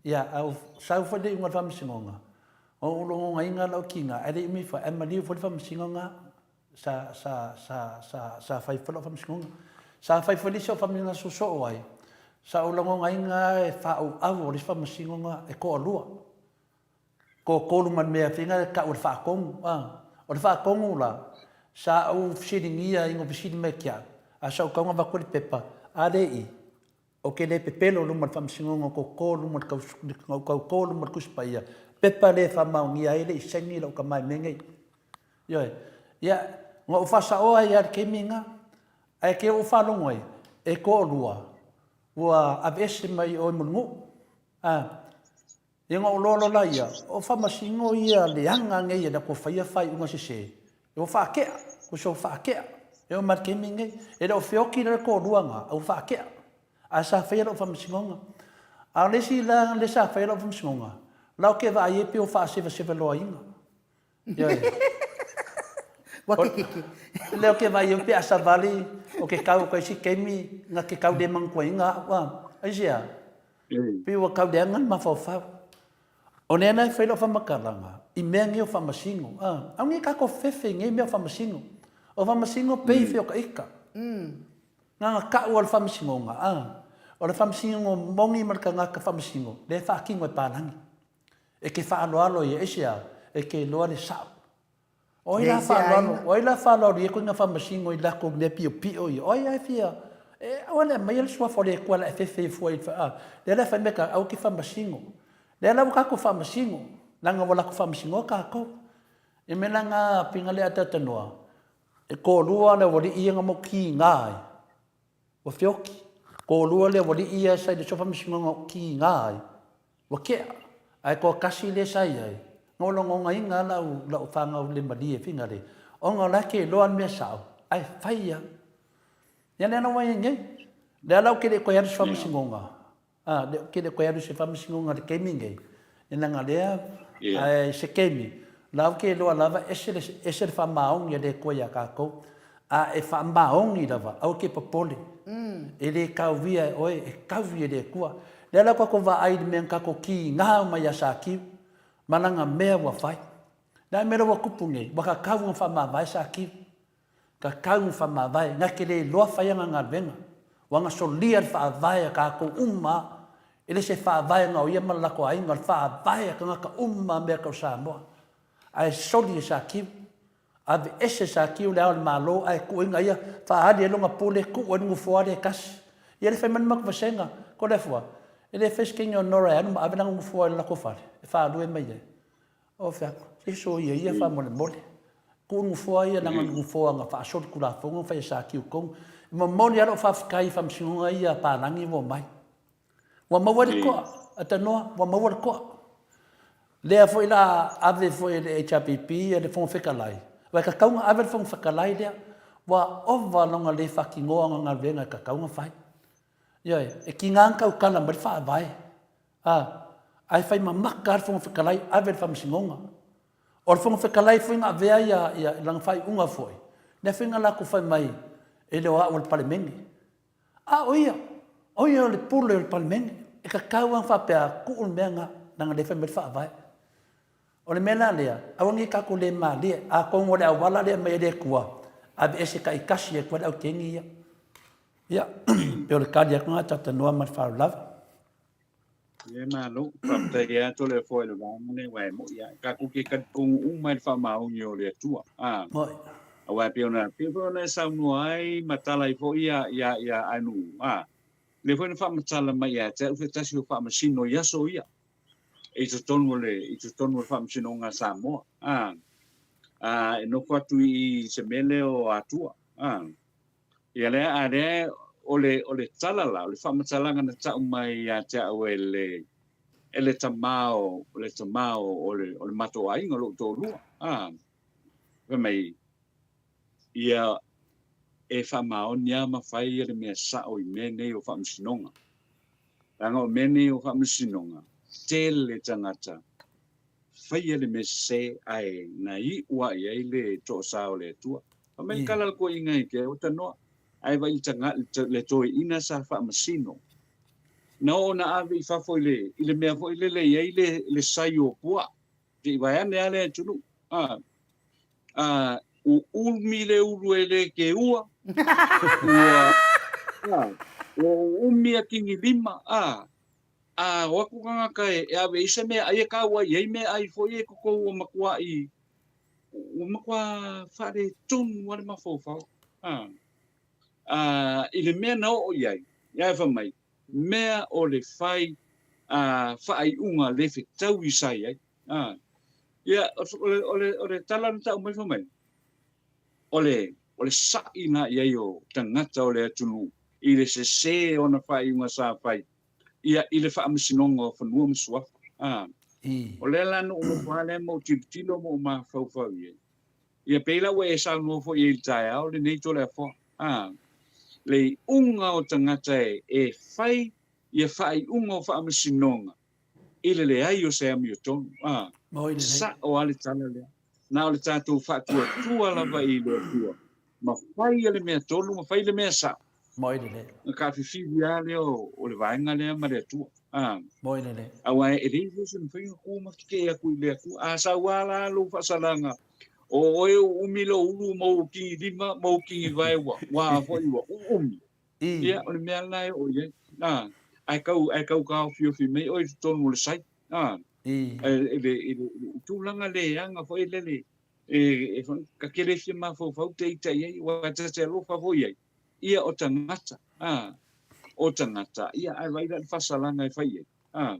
ia, a ua sau foi le iuga o le faamasinoga, ua ou logogaina lau kiga, ae le i umi foi, ae maliu foi le faamasinoga sa, sa, sa, sa, sa fai foi lau faamasinoga. Sa fai foi le isi au faamasinoga soosoo ai, sa ou lagonaina lava e faaauau o le isi faamasinoga e toalua, toatolu ma le mea fina e tau o le faatonu, a. O le faatonu la, sa ou fesiligia ina ua fesili mai ia te au, a sa ou tatau ona avatu le pepa, a lea i i? O ke le pepelo luma le faamasinoga o koko luma le kaukauko luma le Tusi Paia, pepa lea e faamaonia ai le i saini lou tama i mea nei. Ioe. Ia, na ou faasaoa ai lava i le taimi lena. Ae te ou faalogo ai, e toalua ua aveese mai oe Mulinuu. A. Ia ona ou iloa loa laia, o faamasino ia leaga nei e latou faia faaiuga sese, ua faatea, tusa ua faatea. E oo mai i le taimi lenei, e le o feoti la le toalua na, a ua faatea. Ae sa faia lau faamasinoga. A o le isi la lea sa faia lau faamasinoga, la ou te vaai ai pei ua faasevasevaloaina. Ioe. Ua kekeke. Lea ou te vaai ai pe a savali o ke kau o ka isi taimi na ke kau le manatuaina au a. Aisea? Pei ua kau leaga le mafaufau. O lea la e fai lau faamatalaga i mea nei o faamasino. A, aua ne i tatou fefe i nei mea o faamasino. O faamasino pei feokaika. Na ona tau o le faamasinoga, a, o le faamasinoga moni ma le tagata faamasino, lea e faatino e palagi. E te faaaloalo ia, aisea? E te iloa le sao. O ai la faaaloalo, o ai la faaaloalo ia koina faamasino i latou mea piopio ia? O ai a e fia, e, aua le aumaia le suafa o le Atua la e fefe fua i le, a, lea la e fai mai ka, aua te faamasino. Lea la ua tatou faamasino, leaga ua latou faamasinoa tatou. I mea la na pinga lea a talatalanoa, e toalua le aualii ia na mautiga ai, ua feoti. Toalua le aualii ia sa i le faamasinoga o tiga ai, Ua tea, ae toatasi lea sa i ai, na ua logogaina lava lau, lau fanau le malie Fingalei, ona o la e ke iloa le mea sao, ae fai lava. Ia lea la ua i ai nei. Lea la ou te le i toe alu i se faamasinoga, a, ou te le i toe alu i se faamasinoga i le taimi lenei, leaga lea, ae i se taimi, la ou te iloa lava ese le, ese le faamaoni a le Atua ia tatou. A e faamaoni lava, aua e te popole, e le tauia e oe, e taui e le Atua. Lea la ua tatou vaai i le mea na tatou kiga uma ia Sakiu ma lana mea ua fai. Le a le mea la ua tupu nei? Ua tatau ona faamavae Sakiu. Tatau ona faamavae. Na te le iloa fai ana galuega. Ua na solia le faavae a tatou uma lava. E le se faavae na o ia ma le latou aiga, o le faavae a tagata uma a mea tau Samoa. Ae soli e Sakiu. Aveese Sakiu le Ao o le Malo ae tuuina ia faaali ai lona pule, tuu ai le nofoa lea e tasi. Ia le fai mai le matou vasega, ko le afua, e le fai se kenya o Nora e alu ma ave lana nofoa i le latou fale e faalue mai ai. Ou fai atu, se soia ia faamolemole. Tuu le nofoa ia leaga o le nofoa na faasolitulafono na fai e Sakiu tonu. E momoli lava lau faafetai i faamasinoga ia a palagi ua omai. Ua maua le toa, a tanoa, ua maua le toa. Lea foi la ave foi e le HRPP le Fofoga Fetalai, aua e tatau ona ave le Fofoga Fetalai lea, ua ova lona le faatinoa o ana galuega e tatau ona fai. Ioe, e tiga ona tautala mai le Faavae, a, ae fai mamaka lava le Fofoga Fetalai, ave i le Faamasinoga. O le Fofoga Fetalai foi na avea ia, ia lana faaiuga foi, lea foi na latou fai mai, e le o au o le Palemene. A o ia, o ia o le pule o le Palemene, e tatau lava ona faapea, tuu le mea lena, leaga o lea e fai mai le Faavae. O le mea la lea, aua ne i tatou le malie, atonu o le auala lea e aumai e le Atua, aveese taitasi atu ai le auteni ia. Ia, pei o le tali atu lena talatalanoa ma le faaaloalo lava. Ia malo, faafetai atu le Atua i le vaega lea aua e moni lava, tatou te talitonu uma i le faamaoni o le Atua. A, Moi. aua e pei ona, pei foi ona e saunoa ai ma tala ai foi ia, ia, ia Ainuu, a, lea foi na faamatala mai ia te au se tasi o faamasino i aso ia, i totonu o le, i totonu o le Faamasinoga a Samoa, a, a, e nofo atu i, i se mea lea o Atua, a. Ia lea, a lea o le, o le tala la, o le faamatalaga na tau mai ia te au e le, e le tama o, le tama o, o le, o le matou aiga, o lou toalua, a, fai mai, ia e faamaoni lava ma fai ia le mea sao i mea nei o faamasinoga. Leaga o mea nei o faamasinoga, tele tagata faia le mea sese ae na iu lava i ai le toosa o le Atua. Fai mai le tala a le toeaina i te au tanoa, ae vaai i le toeaina sa faamasino. Na oo na ave i fafo i le, i le mea foi lele e i ai le, le sai o puaa, se i vaeane lava le atunuu. A, a, ua umi le ulu e le keua, ua, a, ua umi a kigilima, a, A o atu tagata e ave i se meaai e kaua i ai meaai foi e koukou ua matuai ua matua faaletonu lava le mafaufau. A, a, i le mea na oo i ai, ia e fai mai, mea o le fai faaiuga le fetaui sa i ai. Ia, o le tala na tau mai fai mai, o le o le sa'i na i ai o tagata o le atunuu i le sesē o ana faaiuga sa fai ia i le Faamasinoga o Fanua ma Suafa. A, o lea la na ou nofo lava lea ma ou tilotilo ma ou mafaufau i ai. Ia pei la ua e saunoa foi i ai i le taeao lenei Toleafoa, a, le iuga o tagata e fai ia faaiuga o faamasinoga i le leai o se amiotonu. A, sa'o lava le tala lea. Na o le tatou faatuatua lava i le Atua ma fai le mea tonu ma fai le mea sa'o. Moi lelei. Na kafifivi lava lea o le vaega lea ma le Atua. A. Moi lelei. Aua e leai foi se mafai ona tu ma tetee atu i le Atua. A sau lava la lou faasalaga, o oe ua umi lou ulu ma ou kigilima ma ou kigivae ua, ua a foi ua uumi. Ia, o le mea lena e oo i ai. A, ae tau, ae tau taofiofi mai oe i totonu o le sai. A, i le, i le tulaga leaga foi lele, e, e, ta te le fia mafaufau te ita i ai, aua ta te alofa foi i ai, ia o tagata, a, o tagata, ia ae vaai la i le faasalaga e fai ai, a,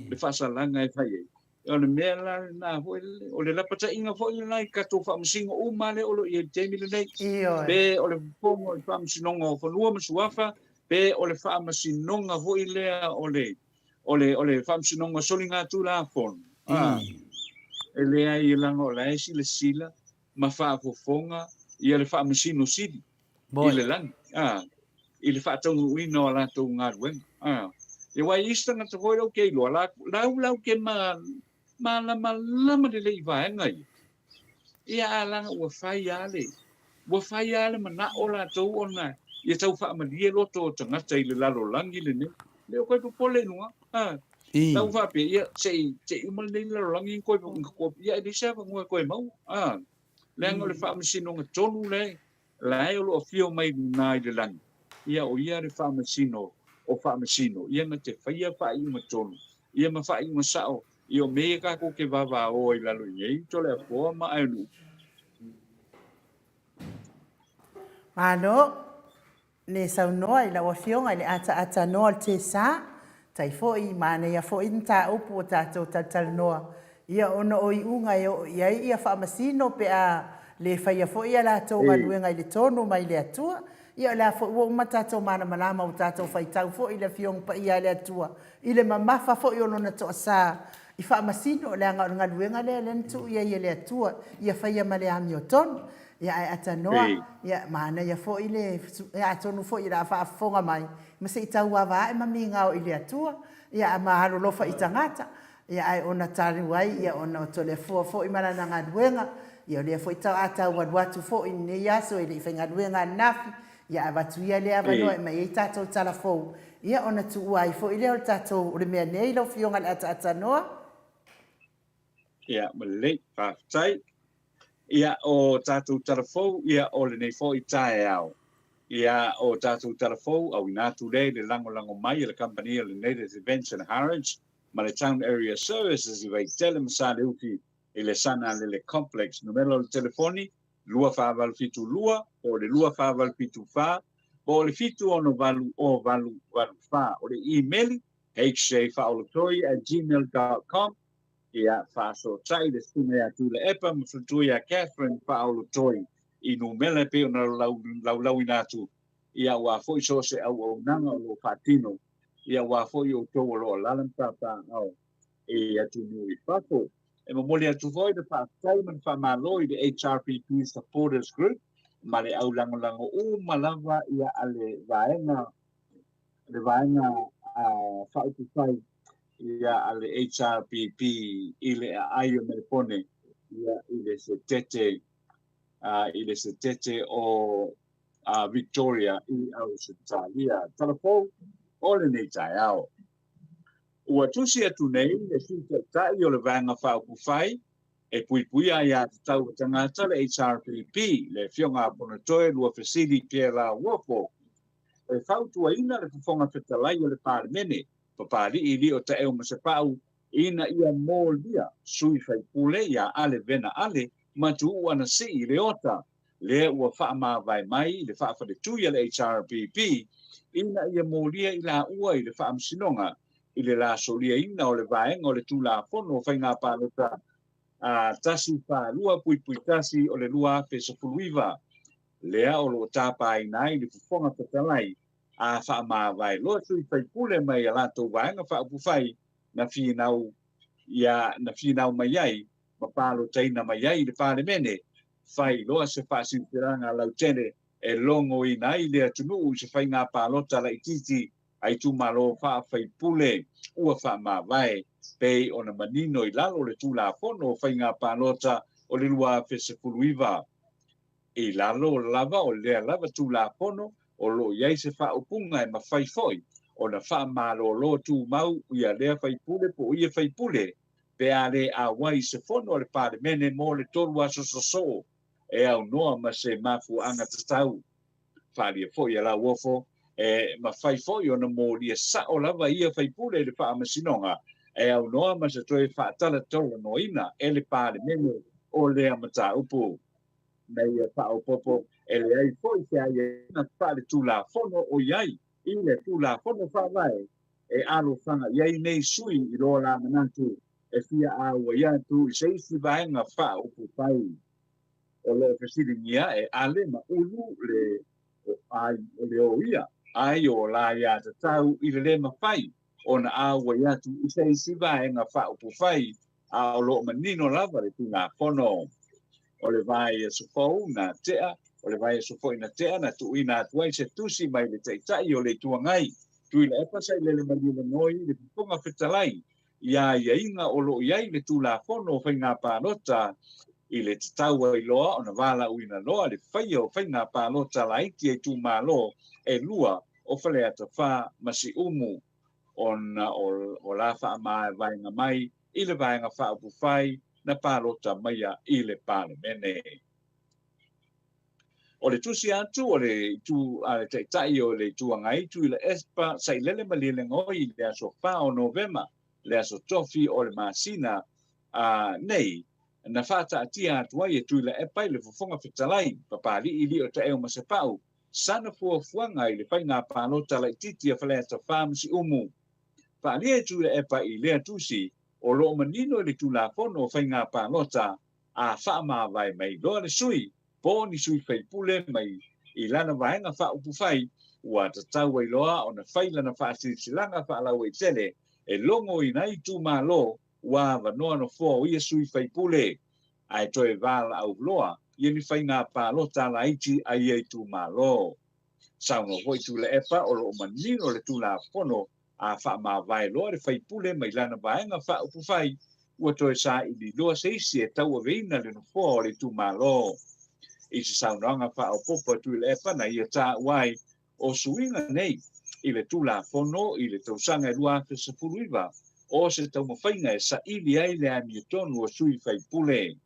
le faasalaga e fai ai. O le mea la lena foi lele, o le lapataiga foi lena i tatou faamasino uma lea o lo o i ai i le taimi lenei. Ioe. Pe o le fofoga o le Faamasinoga o Fanua ma Suafa, pe o le Faamasinoga foi lea o le o le o le Faamasinoga o Soligatulafono, a, e leai leaga o la e silasila ma faafofoga ia le Faamasino Sili i le lagi, a, i le faataunuuina o a latou galuega. A, aua e i ai isi tagata foi lea ou te iloa, la, lau lau ke ma, malamalama lelei i vaega ia, ia a leaga ua fai lava le, ua fai lava le manao latou ona ia tau faamalie loto o tagata i le lalolagi lenei. Le o koe popole i luga, a, lau faapea, ia, se i, se i uma lenei lalolagi ona koe, ia e leai se avanoa e toe maua, a, leaga o le faamasinoga tonu lea la e o lo o afio mai luga i le lagi, ia o ia le Faamasino o Faamasino, ia na te faia faaiuga tonu, ia ma faaiuga sao, ia o mea ia tatou te vavaoa i lalo i nei Toleafoa ma Aenuu. Malo le saunoa i lau Afioga i le ataatanoa o le Tesa. Tai foi, manaia foi mataupu ua tatou talatalanoa ia ona o iuga e oo i ai ia faamasino pe a le faia foi a latou galuega i le tonu mai le Atua. Ia o le a foi ua uma tatou malamalama ua tatou faitau foi i le Afioga Paia a le Atua i le mamafa foi o Lona toasa i faamasino leaga o le galuega lea lea na tuu i ai e le Atua ia faia ma le amiotonu. Ia ae atanoa, ia manaia foi le, ia atonu foi o le a faafofoga mai ma se i tauava ae ma migao i le Atua, ia ma alolofa i tagata, ia ae ona talu ai ia ona o Toleafoa foi ma lana galuega, ia o lea foi a tau alu atu foi i lenei aso e le i faigaluega ananafi, ia avatu ia lea avanoa e aumai ai tatou tala fou, ia ona tuua ai foi lea o le tatou, o le mea nei lau Afioga i le Ataatanoa. Ia, malelei, faafetai. Ia, o tatou tala fou, ia, o lenei foi taeao. Ia, o tatou tala fou, auina atu lea i le lagolago mai a le kamupani o le Native Events and Harrods ma le Town Area Services i Vaitele ma Saleuki i le Sanalele Complex. Numera o le telefoni, 2472 po o le 2474 po o le 768 0884. O le imeli, hjfaaolotoi@gmail.com. Ia, faasootai le susuga ia Tuilaepa ma faletua ia Catherine Faaolotoi i numera e pei ona laulauina atu, ia aua foi so o se auaunaga o lo o faatino, ia aua foi outou o lo o alaala ma papaaao i atunuu i fafo. E momoli atu foi le faafetai ma le faamalo i le HRPP Supporters Group ma le au lagolago uma lava ia a le vaega le vaega faaupufai ia a le HRPP i le aai o Melepone ia i le setete i le setete o Victoria i Ausetalia. Tala fou o lenei taeao. Ua tusi atu nei le Sui Taitai o le Vaega Faaupufai e Puipuia Aiatatau a Tagata, le HRPP, le Afioga a Fonotoe Luafesili Pierre Lauofo, e fautuaina le Fofoga Fetalai o le Palemene, Papalii Lio Taeu Masepau, ina ia molia sui faipule ia Ale Vena Ale ma Tuuu Anasii Leota. Lea ua faamavae mai i le faafaletui a le HRPP ina ia molia i laua i le Faamasinoga i le la soliaina o le vaega o le Tulafono o Faiga Palota a 142.1 o le 2019, lea o lo o tapaina ai le Fofoga Fetalai a faamavae loa sui faipule mai a latou Vaega Faaupufai na finau ia na finau mai ai ma palotaina mai ai i le Palemene, fai loa se faasilasilaga lautele e logoina ai le atunuu i se faiga palota laitiiti a itumalo faafaipule ua faamavae, pei ona manino i lalo o le Tulafono o Faiga Palota o le 2019. I lalo lava o lea lava Tulafono, o lo o i ai se faaupuga e mafai foi ona faamalolo tumau ia lea faipule po o ia faipule pe a le auai i se fono a le Palemene mo le 3 aso sosoo e aunoa ma se mafuaaga tatau. Faaalia foi a Lauofo, e mafai foi ona molia sao lava ia faipule i le Faamasinoga e aunoa ma se toe faatalatalanoaina e le Palemene o lea mataupu. Na ia faaopoopo, e leai foi se aiaiga faaletulafono o i ai i le Tulafono Faavae e alofaga i ai nei sui i lo la manatu e fia auai atu i se isi vaega faaupufai. O lo o fesiligia e Ale ma Ulu le ai o le o ia ai o la ia tatau i le le mafai ona auai atu i se isi vaega faaupufai, a o lo o manino lava le Tulafono. O le vaiaso fou na tea, o le vaiaso foi na tea na tuuina atu ai se tusi mai le Taitai o le Itu Agai, Tuilaepa Sailele Malielegaoi i le Fofoga Fetalai i aiaiga o lo o i ai le Tulafono o Faiga Palota i le tatau ai loa ona valaauina loa le faia o faiga palota laiti a itumalo e 2 o Faleata 4 ma Siumu, ona o la faamavaega mai i le Vaega Faaupufai na palota maia i le Palemene. O le tusi atu o le itu a le Taitai o le Itu Agai Tuilaepa Sailele Malielegaoi i le aso 4 o Novema, le aso tofi o le masina nei, na faataatia atu ai e Tuilaepa i le Fofoga Fetalai Papali'i Lio Taeo Masepau sana fuafuaga i le faiga palota laitiiti a Faleata 4 ma Siumu. Faaalia e Tuilaepa i lea tusi o lo o manino i le Tulafono o Faiga Palota a faamavae mai loa le sui po o ni sui faipule mai i lana vaega faaupufai, ua tatau ai loa ona fai lana faasilasilaga faalauaitele e logoina ai itumalo ua avanoa nofoa o ia sui faipule, ae toe valaau loa ia ni faiga palota laiti a ia itumalo. Saunoa foi Tuilaepa o lo o manino le Tulafono a faamavae loa le faipule mai lana vaega faaupufai, ua toe saili loa se isi e tauaveina le nofoa o le itumalo. I se saunoaga faaopoopo a Tuilaepa na ia taua ai o suiga nei i le Tulafono i le tausaga e 2019 o se taumafaiga e saili ai le amiotonu o sui faipule.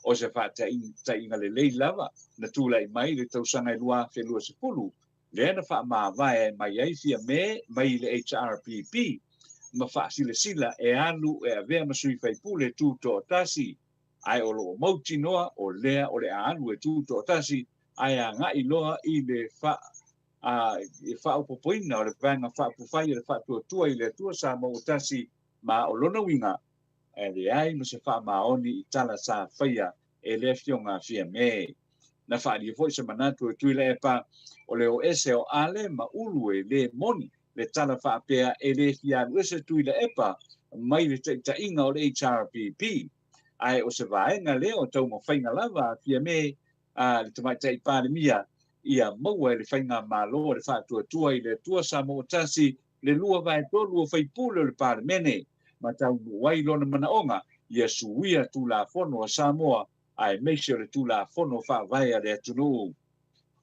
O se faataitaiga lelei lava na tulai mai i le tausaga e 2020, lea na faamavae mai ai Fiame mai le HRPP ma faasilasila e alu e avea ma sui faipule tutoatasi, ae o lo o mautinoa o lea o le a alu e tutoatasi ae agai loa i le faaopoopoina o le Vaega Faaupufai o le Faatuatua i le Atua Samoa Tasi, ma o lona uiga e leai ma se faamaoni i tala sa faia e le afioga a Fiame. Na faaalia foi se manatu e Tuilaepa o le o ese o Ale ma Ulu e le moni le tala faapea e le fia alu ese Tuilaepa mai le taitaiga o le HRPP, ae o se vaega lea o taumafaiga lava a Fiame a le Tamaitai Palemia ia maua e le Faigamalo o le Faatuatua i le Atua Samoa Tasi le 2/3 o faipule o le Palemene, ma taunuu ai lona manaoga ia suia Tulafono a Samoa aemaise o le Tulafono Faavae a le atunuu.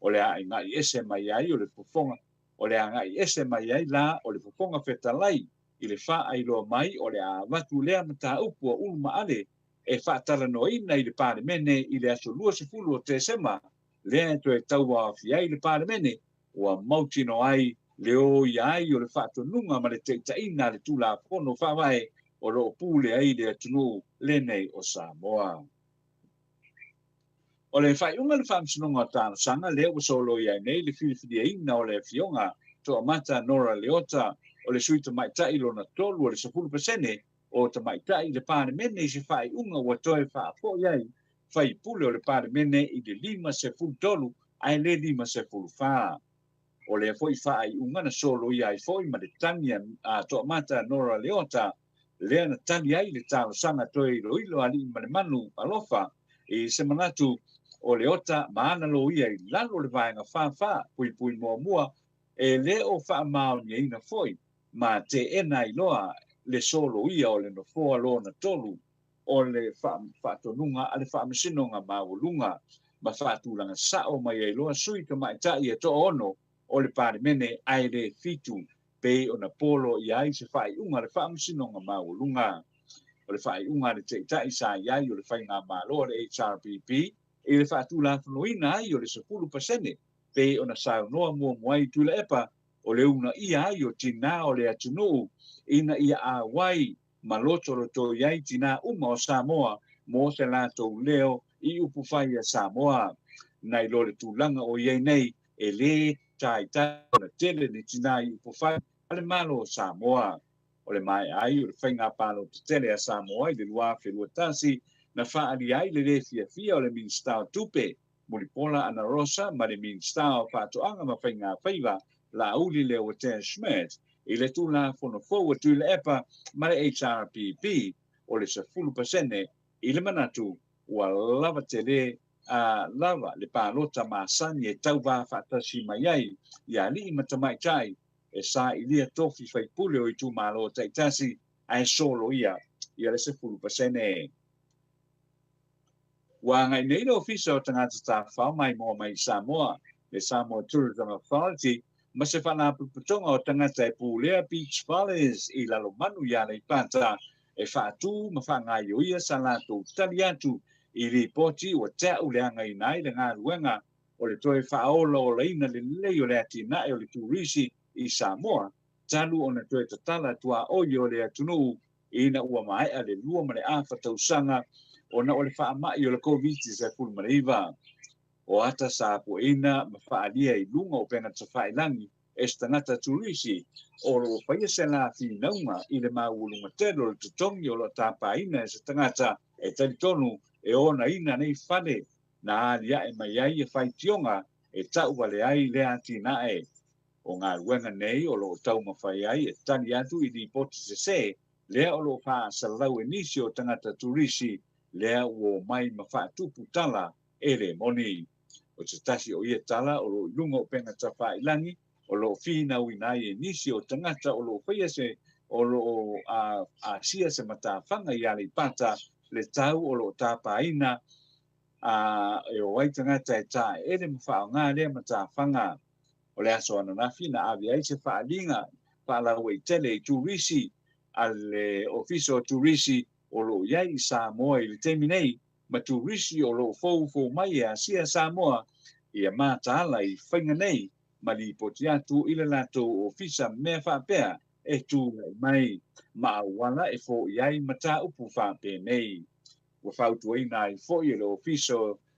O le agai ese mai ai o le fofoga, o le agai ese mai ai la o le Fofoga Fetalai i le faailoa mai o le a avatu lea mataupu a Ulu ma Ale e faatalanoaina i le Palemene i le aso 20 o Tesema, lea e toe tauaofia ai le Palemene, ua mautinoa ai le o ia ai o le faatonuga ma le taitaiga a le Tulafono Faavae o lo o pule ai le atunuu lenei o Samoa. O le faaiuga o le Faamasinoga o Talosaga lea ua soloia ai nei le filifiliaina o le Afioga Toamata Nora Leota o le Sui Tamaitai lona tolu o le 10% o tamaitai i le Palemene i se faaiuga ua toe faafoi ai faipule o le Palemene i le 53 ae le 54. O lea foi faaiuga na soloia ai foi ma le tagi a Toamata Nora Leota lea na tali ai le talosaga toe iloilo a Alii ma le Manu Alofa i se manatu o Leota ma ana loia i lalo o le Vaega 44.1 e le o faamaoniaina foi ma teena ai loa le soloia o le nofoa lona tolu o le faatonuga a le Faamasinoga Maualuga ma faatulaga sao mai ai loa sui tamaitai e toaono o le Palemene ae le fitu pei ona polo i ai se faaiuga a le Faamasinoga Maualuga. O le faaiuga a le Taitai sa i ai o le Faigamalo a le HRPP i le faatulafonoina ai o le 10% pei ona saunoa muamua ai Tuilaepa o le uunaia ai o tinā o le atunuu ina ia auai ma lotolotoi ai tinā uma o Samoa mo se latou leo i upufai a Samoa. Nai lo le tulaga o i ai nei, e lē taitai ona tele ni tinā i upufai a le Malo o Samoa. O le maea ai o le faiga palota tele a Samoa i le 2021, na faaalia ai le lē fiafia o le Minisita o Tupe, Mulipola Anarosa ma le Minisita o Faatoaga ma Faiga Faiva, Laauli Leuatea Schmidt, i le Tulafono fou a Tuilaepa ma le HRPP o le 10% i le manatu ua lava tele a lava le palota masani e tauvā faatasi mai ai i alii ma tamaitai e sailia tofi faipule o itumalo taitasi ae soloia ia le 10%. Ua agai nei le Ofisa o Tagata Tafafao Maimoa mai i Samoa, le Samoa Tourism Authority, ma se faalapotopotoga o tagata e pulea Beach Fales i Lalomanu i Aleipata e faatū ma faagaioia sa latou tali atu i lipoti ua tea'uleagaina ai le galuega o le toe faaolaolaina lelei o le atinae o le turisi i Samoa talu ona toe tatala tuaoi o le atunuu ina ua maea le 2.5 tausaga ona o le faamai o le Koviti-19. O ata sa pueina ma faaalia i luga o upega tafailagi e se tagata turisi o lo o faia se la finauga i le maualuga tele o le totogi o lo o tapaina e se tagata e talitonu e onaina nei fale na aliae mai ai e faitioga e tauvalea ai lea atinae. O galuega nei o lo o taumafai ai e tali atu i lipoti sesē lea o lo o faasalalau e nisi o tagata turisi lea ua omai ma faatupu tala e le moni. O se tasi o ia tala o lo o i luga o upega tafailagi o lo o finauina ai e nisi o tagata o lo o faia se o lo o asia se matafaga i Aleipata le tau o lo o tapaina a e o ai tagata e taeele ma faaaoga lea matafaga. O le aso ananafi na ave ai se faaaliga faalauaitele i turisi a le Ofisa o Turisi o lo o i ai i Samoa i le taimi nei ma turisi o lo o foufou mai e asia Samoa ia mataala i faiga nei ma lipoti atu i le latou ofisa mea faapea e tulai mai ma auala e foia ai mataupu faapenei. Ua fautuaina ai foi e le Ofisa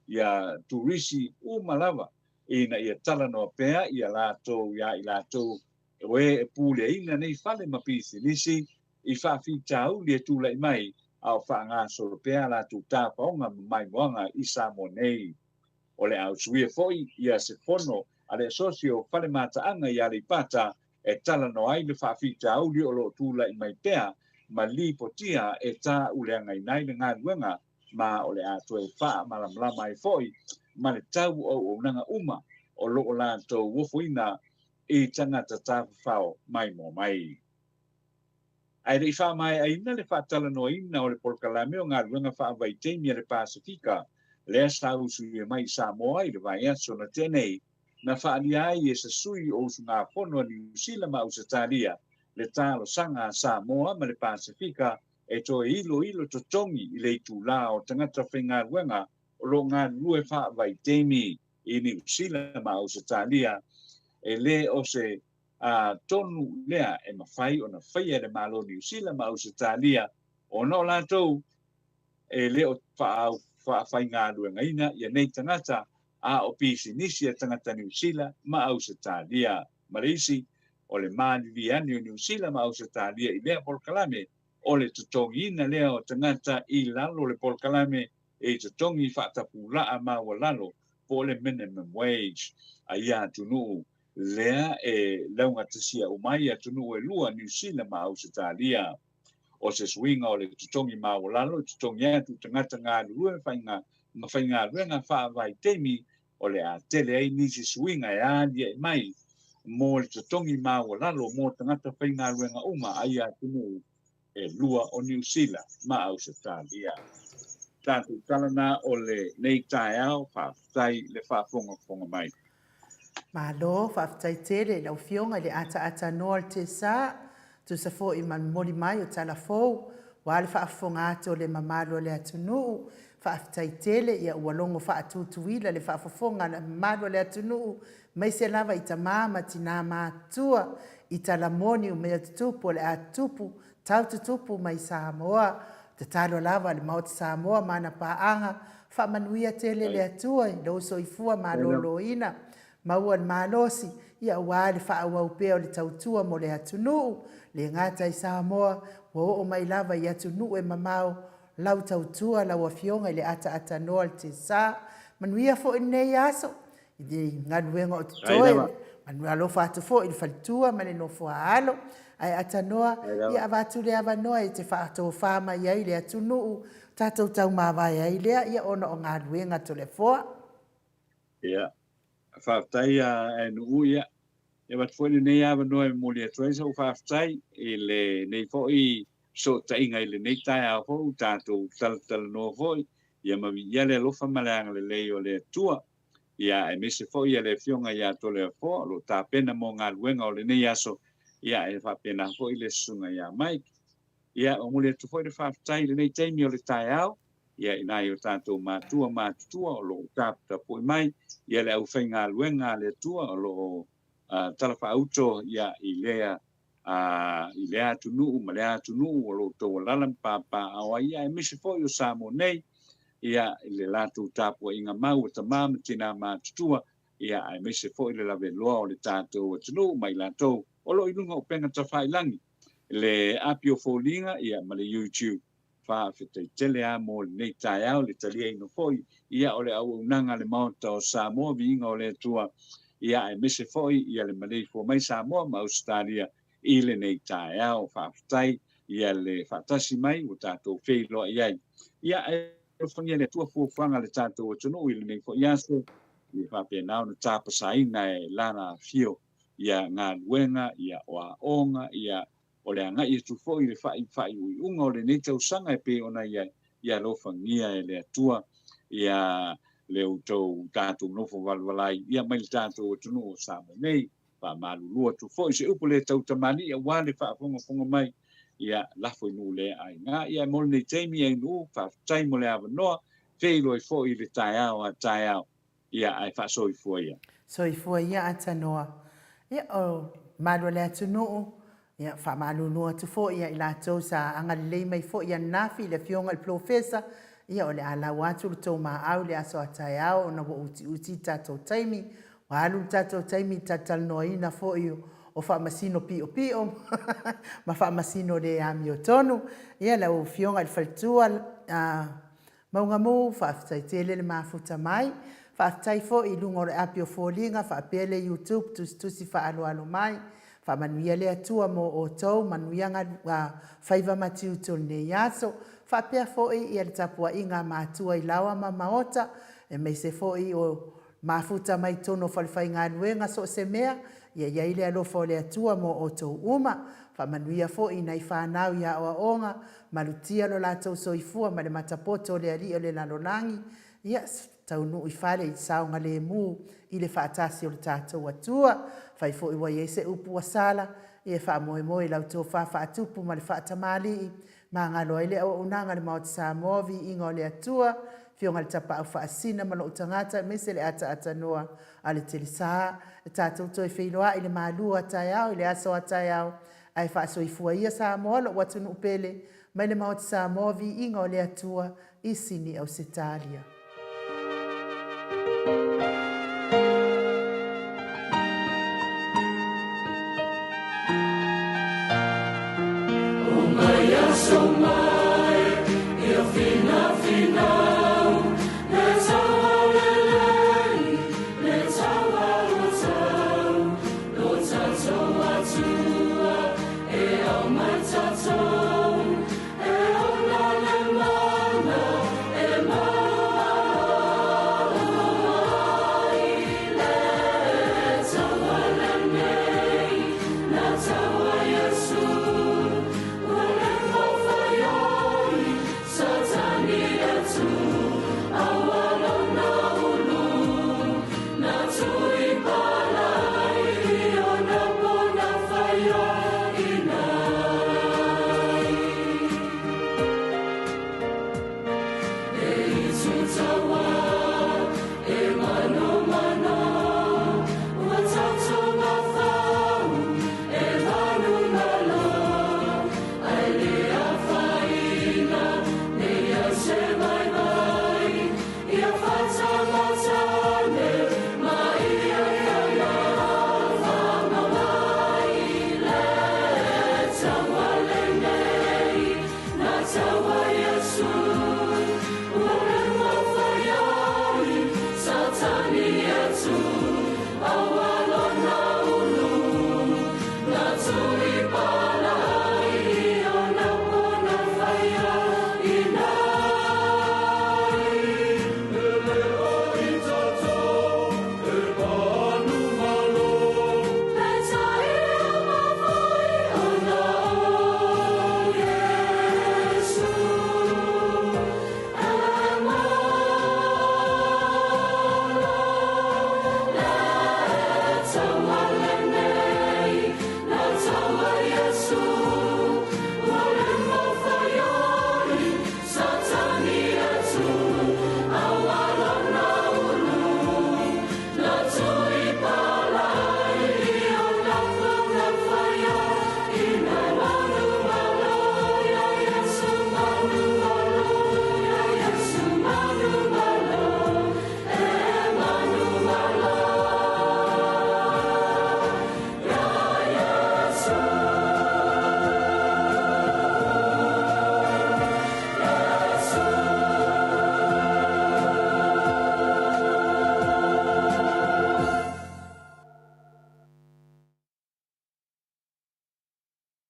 ia turisi uma lava ina ia talanoa pea ia latou iā i latou o e e puleaina nei fale ma pisinisi i faafitauli e tulai mai a o faagasolo pea a latou tapaoga ma maimoaga i Samoa nei. O le a usuia foi ia se fono a le Asosi o Fale Mataaga i Aleipata e talanoa ai le faafitauli o lo o tulai mai pea ma lipotia e tāuleagaina ai le galuega ma o le a toe faamalamalama ai foi ma le tau o auaunaga uma o lo o latou ofoina i tagata tafafao maimoa mai. Ae le i faamaeaina le faatalanoaina o le polokalame o galuega faavaitaimi a le Pasefika lea sa usuia mai i Samoa i le vaiaso na tea nei, na faaalia ai e se sui o usugafono a Niu Sila ma Ausetalia le talosaga a Samoa ma le Pasefika e toe iloilo totogi i le itulā o tagata faigaluega o lo o galulue faavaitaimi i Niu Sila ma Ausetalia, e lē o se tonu lea e mafai ona faia e le Malo o Niu Sila ma Ausetalia ona o latou e le o Faafaigaluegaina ia nei tagata a o pisinisi a tagata Niu Sila ma Ausetalia. Ma le isi, o le malilie ane o Niu Sila ma Ausetalia i lea polokalame, o le totogiina lea o tagata i lalo o le polokalame e totogi faatapulaa maualalo po o le minimum wage a ia atunuu lea e laugatasia uma ai atunuu e lua, Niu Sila ma Ausetalia. O se suiga o le totogi maualalo e totogi atu i tagata galulue ma faigaluega faavaitaimi o le a tele ai nisi suiga e aliae mai mo le totogi maualalo mo tagata faigaluega uma a ia atunuu e lua o Niu Sila ma Ausetalia. Tatou tala na o lenei taeao, faafetai le faafogafoga mai. Malo, faafetai tele i lau Afioga i le ataata noa o le TSA, tusa foi ma le momoli mai o tala fou, aua le faafofoga atu o le mamalu o le atunuu. Faafetai tele, ia ua logo faatutuila le faafofoga a le mamalu o le atunuu, aemaise lava i tama ma tina matutua, i tala moni o mea tutupu o le a tutupu Tau tutupu mai Samoa, tatalo lava le Maota Samoa ma ana paaga, faamanuia tele le Atua i lou soifua maloloina, maua le malosi, ia aua le faaauau pea o le tautua mo le atunuu, le gata i Samoa, ua oo mai lava i atunuu e mamao lau tautua lau Afioga i le ataatanoa o le TSA. Manuia foi lenei aso, i le galuega o totoe, manuia alofa atu foi i le faletua ma le nofoa-alo, ae atanoa, ia avatu le avanoa e te faatofa mai ai le atunuu, tatou taumavae ai lea, ia ona o galuega Toleafoa. Ia, faafetai a Nuu, ia, e avatu foi lenei avanoa e momoli atu ai sou faafetai i lenei foi fesootaiga i lenei taeao foi ua tatou talatalanoa foi, ia ma viia le alofa ma le agalelei o le Atua. Ia, aemaise foi le Afioga ia Toleafoa o lo o tapena mo galuega o lenei aso, ia, e faapena foi le Susuga ia Mike. Ia, momoli atu foi le faafetai i lenei taimi o le taeao, ia, i nai o tatou matua matutua o lo o taputapuai mai, ia, le aufaigaluega a le Atua o lo o talafaauto, ia, i lea i lea atunuu ma lea atunuu o lo o outou alaala ma papaaao ai, ia, aemaise foi o Samoa nei, ia, i le latou tapuaiga mau a tama ma tina matutua, ia, aemaise foi le laveloa o le tatou atunuu ma i latou o lo o i luga o upega tafailagi, le api o foliga, ia, ma le YouTube. Faafetai tele lava mo lenei taeao, le taliaina foi, ia, o le auaunaga a le Maota o Samoa, viiga o le Atua, ia, aemaise foi, ia, le maleifua mai Samoa ma Ausetalia i lenei taeao. Faafetai, ia, le faatasi mai ua tatou feiloai ai. Ia, ae alofagia e le Atua fuafuaga a le tatou atunuu i lenei foi aso, ia faapena ona tapasaina e Lana afio, ia, galuega, ia, o aoga, ia, O le agai atu foi i le faaiuiuga o lenei tausaga e pei ona i ai, ia alofagia e le Atua ia le outou tatou nofo valavala ai ia mai le tatou atunuu o Samoa nei. Faamalulu atu foi se upu le tautamalii aua le faafogafoga mai, ia lafo i nuu le aiga. Ia mo lenei taimi ai nuu, faafetai mo le avanoa, feiloai foi i le taeao a taeao, ia ae faasoifua ia. Soifua ia Atanoa. Ia o malu o le atunuu, ia faamalulu atu foi ia i latou sa agalelei mai foi ananafi i le Afioga i le Polofesa, ia o le a lau atu le tou maau i le aso a taeao ona ua utiuti le tatou taimi, ua alu le tatou taimi i le talatalanoaina foi o faamasino piopio ma faamasino le amiotonu. Ia lau Afioga i le Faletua, Maugamu, faafetai tele le mafuta mai. Faafetai foi i luga o le api o foliga faapea le YouTube tusitusi faaaloalo mai. Faamanuia le Atua mo outou, manuia faiva ma tiute o lenei aso. Faapea foi ia le tapuaiga a matua i laoa ma maota, aemaise foi o Mafuta mai totonu o falefaigaluega so o se mea, ia i ai le alofa o le Atua mo outou uma. Faamanuia foi i nai fanau i aoaoga, malutia lo latou soifua ma le matapoto o le Alii o le lalolagi, ia taunuu i fale i le saogalemu i le faatasi o le tatou Atua. Fai foi ua i ai se upu ua sala, ia e faamoemoe i lau tofa faatupu ma le faatamalii, Magalo ai le auaunaga a le Maota Samoa, Viiga o le Atua, Afioga i le Tapaau Faasina ma lou tagata aemaise le ataatanoa a le Telesa, e tatou toe feiloai i le malu a taeao i le aso a taeao, ae faasoifua ia Samoa lou atunuu pele, mai le Maota Samoa Viiga o le Atua i Sini Ausetalia. Mai aso mai, ia fina fina.